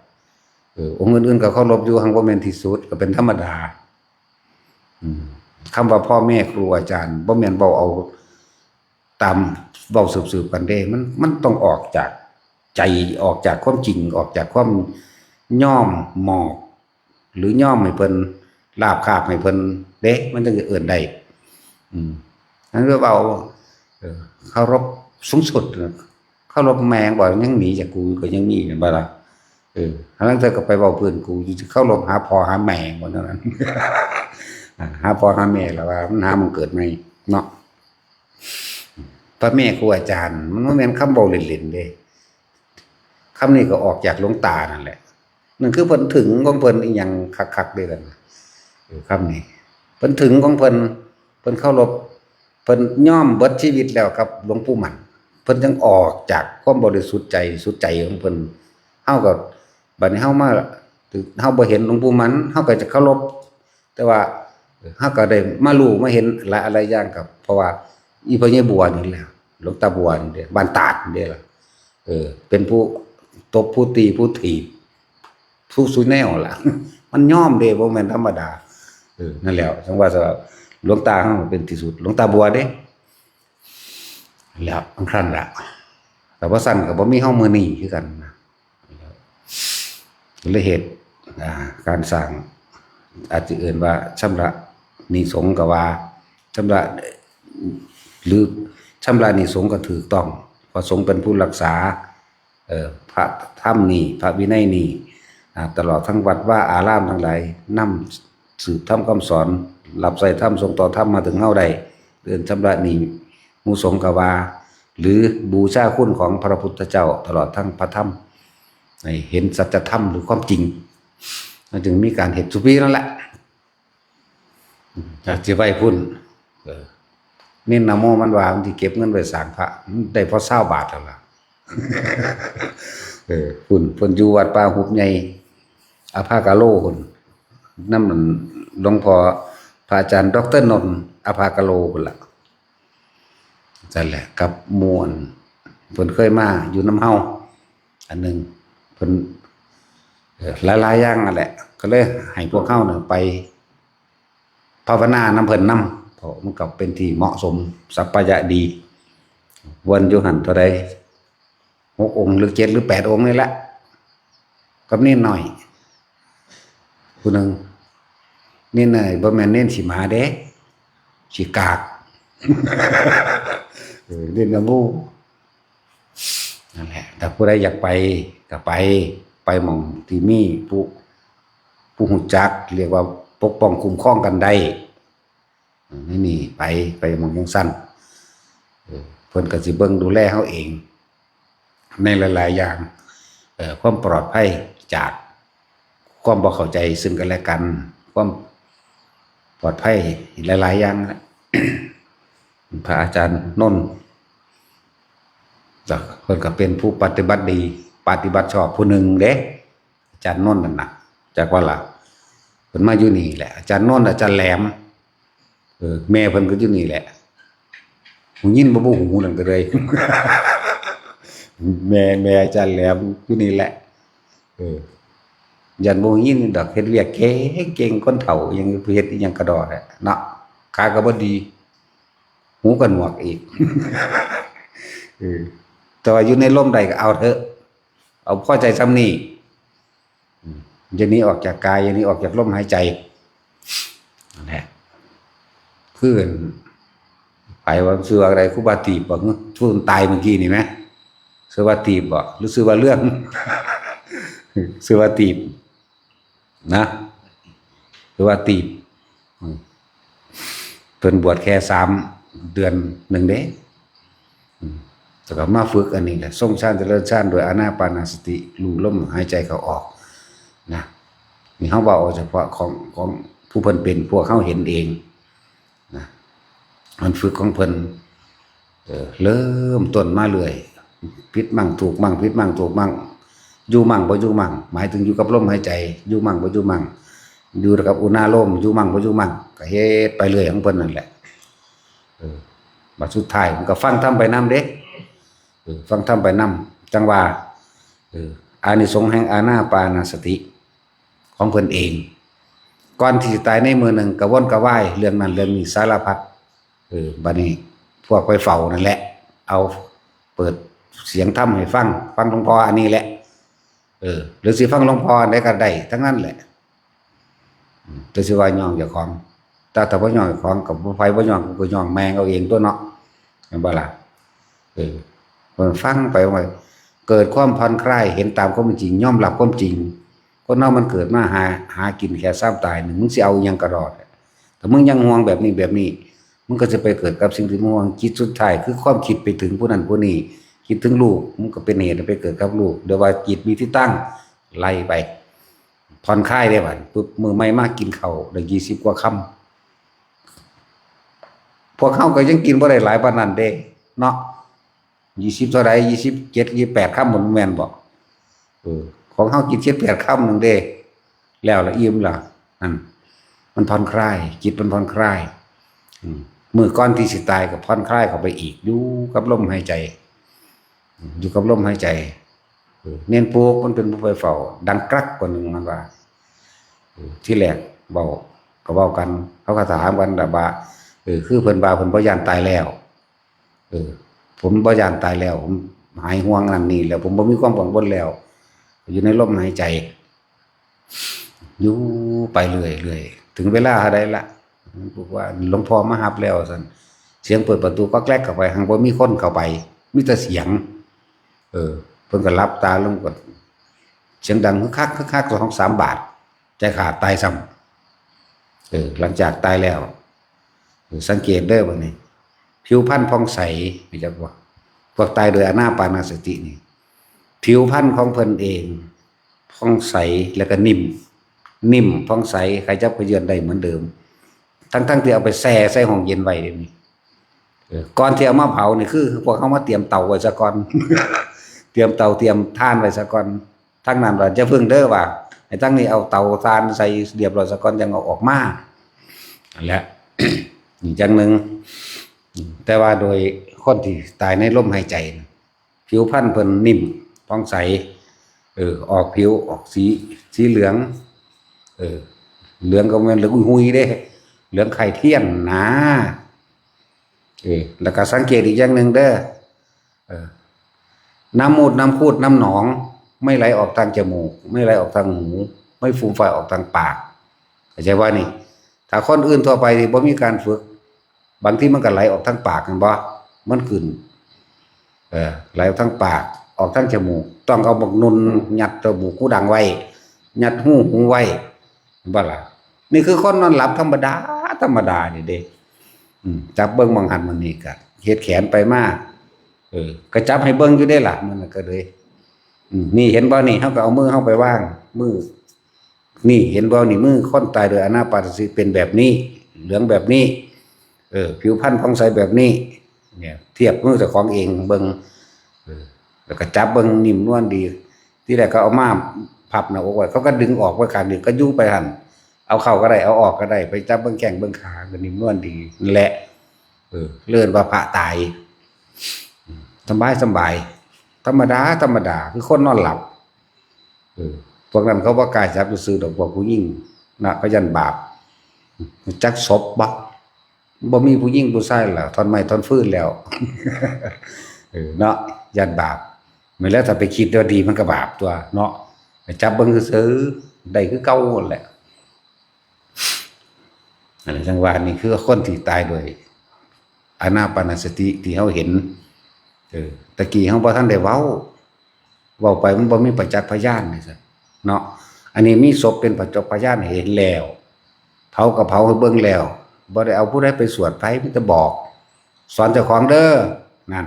ເອີ ອົງອື່ນໆກໍເຄົາລົບຢູ່ ຫາກບໍ່ແມ່ນທີ່ສຸດ ກໍເປັນທຳມະດາ. ອືມ ຄຳວ່າພໍ່ແມ່ ຄູອາຈານ ບໍ່ແມ່ນເວົ້າເອົາຕາມເວົ້າສືບໆກັນເດ້ ມັນ ມັນຕ້ອງອອກຈາກໃຈ ອອກຈາກຄວາມຈິງ ອອກຈາກຄວາມຍອມມອບ ຫຼືຍອມໃຫ້ເພິ່ນ ລາບຄາບໃຫ້ເພິ່ນເດ້ ມັນຈຶ່ງຈະເອີ້ນໄດ້. ອືມ ນັ້ນຄືເວົ້າ ເອີ ເຄົາລົບສູງສຸດ ເຄົາລົບແມ່ງບໍ່ ຍັງໜີຈາກກູກໍຍັງມີ ແມ່ນບໍ່ລະ? ເອີ ລາງເທື່ອກໍໄປເວົ້າພື້ນກູ ຊິເຄົາລົບຫາພໍ່ຫາແມ່ບໍ່ ແນວນັ້ນ ຫາພໍ່ຫາແມ່ລະວ່າ ມັນຫາໝ່ອງເກີດໃໝ່ເນາະ. ພະແມ່ຄູອາຈານ ມັນບໍ່ແມ່ນຄຳເວົ້າເລ່ນໆເດ້. ຄຳນີ້ກໍອອກຈາກຫຼວງຕານັ້ນແຫຼະ. ນັ້ນຄືເພິ່ນເຖິງຂອງເພິ່ນອີ່ຫຍັງຄັກໆເດ້ນັ້ນ. ເອີ ຄຳນີ້ ເພິ່ນເຖິງຂອງເພິ່ນ ເພິ່ນເຄົາລົບ ເພິ່ນຍອມເບິດຊີວິດແລ້ວກັບຫຼວງປູ່ໝັ້ນ ເພິ່ນຈຶ່ງອອກຈາກຄວາມບໍລິສຸດໃຈ ສຸດໃຈຂອງເພິ່ນ. ເຮົາກໍ ບັດນີ້ເຮົາມາ ເຮົາບໍ່ເຫັນຫຼວງປູ່ໝັ້ນ ເຮົາກໍຈະເຄົາລົບ ແຕ່ວ່າເຮົາກໍໄດ້ມາຮູ້ມາເຫັນຫຼາຍ ຫຼາຍຢ່າງ ກໍເພາະວ່າອີ່ພໍ່ໃຫຍ່ບົວນີ້ແຫຼະ ຫຼວງຕາບົວນີ້ເດ້ ບ້ານຕາດນີ້ເດ້ລະ ເອີ ເປັນຜູ້ຕົບ ຜູ້ຕີ ຜູ້ຖີບ ທຸກສູ່ແນວລະ ມັນຍອມເດ້ ບໍ່ແມ່ນທຳມະດາ. ເອີ ນັ້ນແຫຼະ ຈັ່ງວ່າ ຫຼວງຕາເຮົາເປັນທີ່ສຸດ ຫຼວງຕາບົວເດ້ ແລ້ວອັນຄັນລະ ແຕ່ວ່າຊັ້ນກໍບໍ່ມີເຮົາມື້ນີ້ຄືກັນນະ. ກໍເລີຍເຮັດ ອ່າ ການສ້າງ ອາດຈະເອີ້ນວ່າຊຳລະໜີ້ສົງກໍວ່າ ຊຳລະ ຫຼື ຊຳລະໜີ້ສົງກໍຖືກຕ້ອງ ເພາະສົງເປັນຜູ້ຮັກສາ ເອີ ພະທຳນີ້ ພະວິໄນນີ້ ອາ ຕະຫຼອດທັງວັດວາອາລາມທັງຫຼາຍ ນຳສືບທຳຄຳສອນ ຮັບໃຊ້ທຳ ສົ່ງຕໍ່ທຳມາເຖິງເຮົາໄດ້ ເອີ້ນຊຳລະໜີ້ໝູ່ສົງກໍວ່າ ຫຼື ບູຊາຄຸນຂອງພະພຸດທະເຈົ້າ ຕະຫຼອດທັງພະທຳ ໃຫ້ເຫັນສັດຈະທຳ ຫຼື ຄວາມຈິງ. ມັນຈຶ່ງມີການເຮັດສຸປີນັ້ນແຫຼະ ຈາກຊິໄວ້ພຸ້ນ ເອີ ເນນນະໂມມັນວ່າມັນຊິເກັບເງິນໄວ້ສ້າງພະ ມັນໄດ້ພໍຊາວບາດແລ້ວລະ ເອີ ພຸ້ນ ເພິ່ນຢູ່ວັດປ່າຫຸບໃຫຍ່ ອະພາກາໂລ ພຸ້ນ ນຳອັນ ຫຼວງພໍ່ພະອາຈານ ດອກເຕີ ນົນ ອະພາກາໂລ ພຸ້ນລະ. ຊັ້ນແຫຼະ ກັບໝູ່ອັນເພິ່ນເຄີຍມາຢູ່ນຳເຮົາອັນໜຶ່ງ ເພິ່ນ ເອີ ຫຼາຍໆຢ່າງນັ້ນແຫຼະ ກໍເລີຍໃຫ້ພວກເຮົານະໄປພາວະນານຳເພິ່ນນຳ ເພາະມັນກໍເປັນທີ່ເໝາະສົມສັບປະຍະດີ ວນຢູ່ຫັ້ນເທົ່າໃດ ຫົກອົງ ຫຼື ເຈັດ ຫຼື ແປດອົງນີ້ແຫຼະ ກັບເນນນ້ອຍຜູ້ໜຶ່ງ. ເນນນ້ອຍບໍ່ແມ່ນເນນຂີ້ໝາເດ້ ຂີ້ກາກ ເອີ ເນນນະໂມ ນັ້ນແຫຼະ. ຖ້າຜູ້ໃດຢາກໄປກໍໄປ ໄປໝ່ອງທີ່ມີຜູ້ ຜູ້ຮູ້ຈັກ ເອີ້ນວ່າປົກປ້ອງຄຸ້ມຄອງກັນໄດ້. ໃນນີ້ໄປ ໄປໝ່ອງຈັ່ງຊັ້ນ ເອີ ເພິ່ນກໍຊິເບິ່ງດູແລເຮົາເອງໃນຫຼາຍໆຢ່າງ ເອີ ຄວາມປອດໄພຈາກຄວາມບໍ່ເຂົ້າໃຈຊຶ່ງກັນແລະກັນ ຄວາມປອດໄພຫຼາຍໆຢ່າງ. ພະອາຈານນົນ ເພິ່ນກໍເປັນຜູ້ປະຕິບັດດີ ປະຕິບັດຊອບຜູ້ໜຶ່ງເດ້. ອາຈານນົນນັ້ນນະ ຈັກວ່າລະ ເພິ່ນມາຢູ່ນີ້ແຫຼະ ອາຈານນົນ ອາຈານແຫຼມ ເອີ ແມ່ເພິ່ນກໍຢູ່ນີ້ແຫຼະ ຫູຍິນບໍ່ ບໍ່ຫູນັ້ນກໍເລີຍ ແມ່ ແມ່ອາຈານແຫຼມຢູ່ນີ້ແຫຼະ ເອີ ຢ້ານບໍ່ຫູຍິນດອກ ເຮັດວຽກເກັ່ງໆ ຄົນເຖົ້າຫຍັງ ເຮັດອີ່ຫຍັງກະດໍແຫຼະເນາະ ຂາກໍບໍ່ດີ ຫູກໍໜວກອີກ ເອີ ແຕ່ວ່າຢູ່ໃນລົມໄດ້ກໍເອົາເຖາະ ເອົາພໍໃຈຊ່ຳນີ້ ອືມ ຢ່າໜີອອກຈາກກາຍ ຢ່າໜີອອກຈາກລົມຫາຍໃຈ ນັ້ນແຫຼະ ຄື ໃຜວ່າຊື່ວ່າໃດ ຄູບາຕີບບໍ ຜູ້ຕາຍມື້ກີ້ນີ້ແມ ຊື່ວ່າຕີບບໍ ຫຼື ຊື່ວ່າເລື່ອງ ຊື່ວ່າຕີບນະ ຄືວ່າຕີບ ອືມ ເພິ່ນບວດແຄ່ສາມເດືອນໜຶ່ງເດ້ ອືມ ແ ແລ້ວກໍມາຝຶກອັນນີ້ແຫຼະ ຊົງຊານຈະເລີນຊານໂດຍອານາປານະສະຕິ ຮູ້ລົມຫາຍໃຈເຂົ້າອອກນະ. ນີ້ເຮົາເວົ້າເອົາສະເພາະຂອງ ຂອງຜູ້ເພິ່ນເປັນ ພວກເຮົາເຫັນເອງນະ ມັນຝຶກຂອງເພິ່ນ ເອີ ເລີ່ມຕົ້ນມາເລື້ອຍ ຜິດໝັ້ງຖືກໝັ້ງ ຜິດໝັ້ງຖືກໝັ້ງ ຢູ່ໝັ້ງບໍ່ຢູ່ໝັ້ງ ໝາຍເຖິງຢູ່ກັບລົມຫາຍໃຈ ຢູ່ໝັ້ງບໍ່ຢູ່ໝັ້ງ ຢູ່ກັບອຸນາໂລມ ຢູ່ໝັ້ງບໍ່ຢູ່ໝັ້ງ ກໍເຮັດໄປເລື້ອຍຂອງເພິ່ນນັ້ນແຫຼະ. ເອີ ບັດສຸດທ້າຍມັນກໍຟັງທຳໄປນຳເດ້ ເອີ ຟັງທຳໄປນຳ ຈັ່ງວ່າ ເອີ ອານິສົງແຫ່ງອານາປານະສະຕິຂອງເພິ່ນເອງ ກ່ອນທີ່ຊິຕາຍໃນມື້ໜຶ່ງ ກະວົນກະວາຍເລື່ອງນັ້ນເລື່ອງນີ້ສາລະພັດ. ເອີ ບັດນີ້ພວກໄປເຝົ້ານັ້ນແຫຼະ ເອົາເປີດສຽງທຳໃຫ້ຟັງ ຟັງຫຼວງພໍ່ອັນນີ້ແຫຼະ ເອີ ຫຼືຊິຟັງຫຼວງພໍ່ອັນໃດກໍໄດ້ທັງນັ້ນແຫຼະ. ອືມ ແຕ່ຊິວ່າຍ້ອງເຈົ້າຂອງ ແຕ່ຖ້າບໍ່ຍ້ອງເຈົ້າຂອງກໍບໍ່ ໃຜບໍ່ຍ້ອງ ກໍຍ້ອງແມ່ງເອົາເອງຕົວະເນາະ ແມ່ນບໍ່ລະ? ເອີ ເພິ່ນຟັງໄປ ເກີດຄວາມຜ່ອນຄລາຍ ເຫັນຕາມຄວາມເປັນຈິງ ຍອມຮັບຄວາມຈິງ. ຄົນເຮົາມັນເກີດມາຫາ ຫາກິນແຄ່ຊາມຕາຍນີ້ ມຶງຊິເອົາອີ່ຫຍັງກໍລອດ ຖ້າມຶງຍັງຫ່ວງແບບນີ້ແບບນີ້ ມັນກໍຈະໄປເກີດກັບສິ່ງທີ່ມຶງຫ່ວງ. ຈິດສຸດທ້າຍຄືຄວາມຄິດໄປເຖິງຜູ້ນັ້ນຜູ້ນີ້ ຄິດເຖິງລູກ ມັນກໍເປັນເຫດໃຫ້ໄປເກີດກັບລູກ ເອີ້ນວ່າຈິດມີທີ່ຕັ້ງ ໄລ່ໄປ ຜ່ອນຄາຍເດ້ບັດ ປຶບ ມື້ໃໝ່ມາກິນເຂົ້າໄດ້ຊາວກວ່າຄຳ ພວກເຮົາກໍຍັງກິນບໍ່ໄດ້ຫຼາຍປານນັ້ນເດ້ເນາະ ຊາວເທົ່າໃດ ຊາວເຈັດ ຊາວແປດຄຳ ບໍ່ແມ່ນບໍ່? ເອີ ຂອງເຮົາກິນຊາວແປດຄຳໜຶ່ງເດ້ ແລ້ວລະອີ່ມລະ ນັ້ນ ມັນຜ່ອນຄາຍ ຈິດມັນຜ່ອນຄາຍ ອືມ ມື້ກ່ອນທີ່ຊິຕາຍກໍຜ່ອນຄາຍເຂົ້າໄປອີກ ຢູ່ກັບລົມຫາຍໃຈ ຢູ່ກັບລົມຫາຍໃຈ. ເອີ ເນນປູກມັນເປັນຜູ້ໄປເຝົ້າ ດັງກຣັກກວ່າໜຶ່ງ ມັນວ່າ ເອີ ທີແລກເວົ້າ ກໍເວົ້າກັນ ເຂົາກໍຖາມກັນແບບວ່າ ເອີ ຄືເພິ່ນວ່າເພິ່ນບໍ່ຢ້ານຕາຍແລ້ວ ເອີ ຜົມບໍ່ຢ້ານຕາຍແລ້ວ ຜົມຫາຍຫ່ວງນັ້ນນີ້ແລ້ວ ຜົມບໍ່ມີຄວາມກັງວົນແລ້ວ ຢູ່ໃນລົມຫາຍໃຈ ຢູ່ໄປເລື້ອຍໆ ເຖິງເວລາເທົ່າໃດລະ ບອກວ່າ ຫຼວງພໍ່ມາຮັບແລ້ວ ວ່າຊັ້ນ ສຽງເປີດປະຕູກອກແກກເຂົ້າໄປ ຫັງບໍ່ມີຄົນເຂົ້າໄປ ມີແຕ່ສຽງ ເອີ ເພິ່ນກໍຫຼັບຕາລົງ ກໍສຽງດັງຮຶກຮັກ ຮຶກຮັກ ສອງສາມບາດ ໃຈຂາດຕາຍຊ້ຳ ເອີ ຫຼັງຈາກຕາຍແລ້ວ ເອີ ສັງເກດເດີບັດນີ້ ຜິວພັນຜ່ອງໃສ ຮູ້ຈັກບໍ່? ພວກຕາຍໂດຍອານາປານະສະຕິນີ້ ຜິວພັນຂອງເພິ່ນເອງຜ່ອງໃສ ແລ້ວກໍນິ້ມ ນິ້ມ ຜ່ອງໃສ ຂະຫຍັບຂະເຍືອນໄດ້ເໝືອນເດີມ ທັງໆທີ່ເອົາໄປແຊ່ໃສ່ຫ້ອງເຢັນໄວ້ເດ້ນີ້. ເອີ ກ່ອນທີ່ເອົາມາເຜົານີ້ ຄືພວກເຮົາມາຕຽມເຕົາໄວ້ຊະກ່ອນ ຕຽມເຕົາຕຽມຖ່ານໄວ້ຊະກ່ອນ ທາງນັ້ນວ່າ ຢ່າເພິ່ງເດີ ວ່າ ໃຫ້ທາງນີ້ເອົາເຕົາຖ່ານໃສ່ຮຽບຮ້ອຍຊະກ່ອນ ຈັ່ງເອົາອອກມາ ນັ້ນແຫຼະ ອີກຢ່າງໜຶ່ງ ແຕ່ວ່າໂດຍຄົນທີ່ຕາຍໃນລົມຫາຍໃຈ ຜິວພັນເພິ່ນນິ້ມຜ່ອງໃສ ເອີ ອອກຜິວ ອອກສີ ສີເຫຼືອງ ເອີ ເຫຼືອງກໍແມ່ນເຫຼືອງອຸຍຫຸຍເດ້ ເຫຼືອງໄຂ່ທຽນນາ ເອີ ແລ້ວກໍສັງເກດອີກຢ່າງໜຶ່ງເດີ ເອີ ນ້ຳມູດ ນ້ຳຂູດ ນ້ຳໜອງ ໄມ່ໄຫຼອອກທາງຈະມູກ ໄມ່ໄຫຼອອກທາງຫູ ໄມ່ຟູມຟາຍອອກທາງປາກ ເຂົ້າໃຈບໍ່ນີ້? ຖ້າຄົນອື່ນທົ່ວໄປທີ່ບໍ່ມີການຝຶກ ບາງທີມັນກໍໄຫຼອອກທາງປາກ ແມ່ນບໍ່? ມັນຂຶ້ນ ເອີ ໄຫຼອອກທາງປາກ ອອກທາງຈະມູກ ຕ້ອງເອົາບັກນຸ່ນຍັດຈະມູກ ຫູດັງໄວ້ ຍັດຮູຫູໄວ້ ເຫັນບໍ່ລະ? ນີ້ຄືຄົນນອນຫຼັບທຳມະດາ ທຳມະດານີ້ເດ້ ອືມ ຈັບເບິ່ງໝ່ອງຫັ້ນໝ່ອງນີ້ ກໍເຮັດແຂນໄປມາ ເອີ ກໍຈັບໃຫ້ເບິ່ງຢູ່ເດ້ລະ ມັນກໍເລີຍ ອືມ ນີ້ເຫັນບໍ່ນີ້ ເຮົາກໍເອົາມືເຮົາໄປວາງ ມື ນີ້ເຫັນບໍ່ນີ້ ມືຄົນຕາຍໂດຍອານາປານະສະຕິເປັນແບບນີ້ ເຫຼືອງແບບນີ້ ເອີ ຜິວພັນຜ່ອງໃສແບບນີ້ ເນຍ ທຽບມືເຈົ້າຂອງເອງເບິ່ງ ເອີ ແລ້ວກໍຈັບເບິ່ງ ນິ້ມນວນດີ ທີແລກເຂົາເອົາມາພັບໜ້າອົກໄວ້ ເຂົາກໍດຶງອອກໄວ້ຂ້າງໜຶ່ງ ກໍຢູ່ໄປຫັ້ນ ເອົາເຂົ້າກໍໄດ້ ເອົາອອກກໍໄດ້ ໄປຈັບເບິ່ງແຂ້ງເບິ່ງຂາ ກໍນິ້ມນວນດີ ນັ້ນແຫຼະ ເອີ ເອີ້ນວ່າພະຕາຍ ສະບາຍ ສະບາຍ ທຳມະດາ ທຳມະດາ ຄືຄົນນອນຫຼັບ ເອີ ພວກນັ້ນເຂົາບໍ່ກ້າຈັບຊື່ໆດອກ ພວກຜູ້ຍິງນະ ເຂົາຢ້ານບາບ ຈັກສົບບໍ່? ບໍ່ມີຜູ້ຍິງຜູ້ຊາຍແລ້ວ ທ່ອນໄມ້ທ່ອນຟືນແລ້ວ ເອີ ເນາະ ຢ້ານບາບ ແມ່ນແລ້ວ ຖ້າໄປຄິດວ່າດີມັນກໍບາບຕົວະເນາະ ໄປຈັບເບິ່ງຊື່ໆ ໄດ້ຄືເກົ່າຫັ້ນແຫຼະ. ອັນນີ້ຈັ່ງວ່າ ນີ້ຄືຄົນທີ່ຕາຍໂດຍອານາປານະສະຕິທີ່ເຮົາເຫັນ ເອີ ຕະກີ້ເຮົາບໍ່ທັນໄດ້ເວົ້າ ເວົ້າໄປມັນບໍ່ມີປະຈັກພະຍານ ວ່າຊັ້ນເນາະ ອັນນີ້ມີສົບເປັນປະຈັກພະຍານໃຫ້ເຫັນແລ້ວ ເຜົາກໍເຜົາໃຫ້ເບິ່ງແລ້ວ ບໍ່ໄດ້ເອົາຜູ້ໃດໄປສວດໃຜ ມີແຕ່ບອກ ສອນເຈົ້າຂອງເດີ ນັ້ນ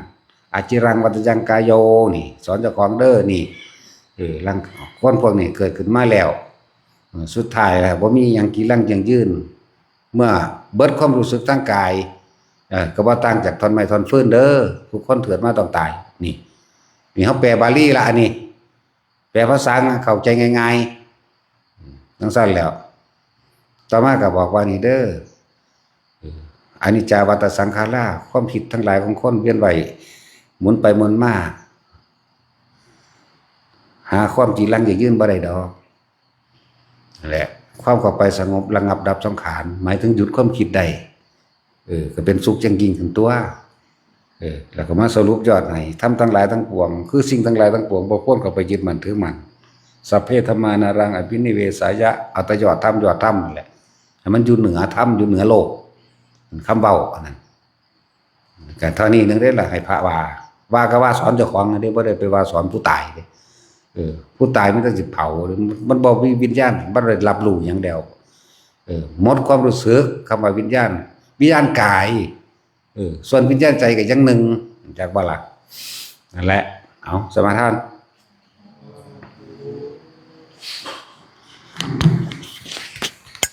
ອາຈິລັງວັດຕະຍັງກາໂຍ ນີ້ ສອນເຈົ້າຂອງເດີ ນີ້ ເອີ ລັງ ຄົນພວກນີ້ເກີດຂຶ້ນມາແລ້ວ ເອີ ສຸດທ້າຍແລ້ວບໍ່ມີຫຍັງກີລັງຢັ້ງຢືນ ເມື່ອເບິດຄວາມຮູ້ສຶກທາງກາຍ ເອີ ກໍບໍ່ຕ່າງຈາກທ່ອນໄມ້ທ່ອນຟືນເດີ ທຸກຄົນເກີດມາຕ້ອງຕາຍ ນີ້ ນີ້ເຮົາແປບາລີລະ ອັນນີ້ ແປພາສາເຂົ້າໃຈງ່າຍໆ ຈັ່ງຊັ້ນແລ້ວ ຕໍ່ມາກໍບອກວ່ານີ້ເດີ ອານິດຈາວັດຕະສັງຂາລາ ຄວາມຄິດທັງຫຼາຍຂອງຄົນວຽນໄຫວ້ ໝູນໄປໝູນມາ ຫາຄວາມຈີລັງຢັ້ງຢືນບໍ່ໄດ້ດອກ ແລະ ຄວາມເຂົ້າໄປສະຫງົບລະງັບດັບສັງຂານ ໝາຍເຖິງຢຸດຄວາມຄິດໄດ້ ເອີ ກໍເປັນສຸກຢ່າງຍິ່ງຂຶ້ນຕົວະ ເອີ ແລ້ວກໍມາສະຫຼຸບຍອດໃຫ້ ທຳທັງຫຼາຍທັງປວງ ຄືສິ່ງທັງຫຼາຍທັງປວງ ບໍ່ຄວນເຂົ້າໄປຍຶດໝັ້ນຖືໝັ້ນ ສັບເພທຳມານາລັງອະພິນິເວສາຍະ ເອົາແຕ່ຍອດທຳ ຍອດທຳນັ້ນແຫຼະ ໃຫ້ມັນຢູ່ເໜືອທຳ ຢູ່ເໜືອໂລກ ຄຳເວົ້າອັນນັ້ນ ກໍເທົ່ານີ້ໜຶ່ງເດ້ລະ ໃຫ້ພະວ່າ ວ່າກໍວ່າສອນເຈົ້າຂອງເດ້ ບໍ່ໄດ້ໄປວ່າສອນຜູ້ຕາຍເດ້ ເອີ ຜູ້ຕາຍມັນຈັ່ງຊິເຜົາ ມັນບໍ່ມີວິນຍານ ມັນໄດ້ຮັບຮູ້ຫຍັງແລ້ວ ເອີ ໝົດຄວາມຮູ້ສຶກ ຄຳວ່າວິນຍານ ວິນຍານກາຍ ເອີ ສ່ວນວິນຍານໃຈກໍຢ່າງໜຶ່ງ ຮູ້ຈັກບໍ່ລະ? ນັ້ນແຫຼະ ເອົາ ສະມາທານ.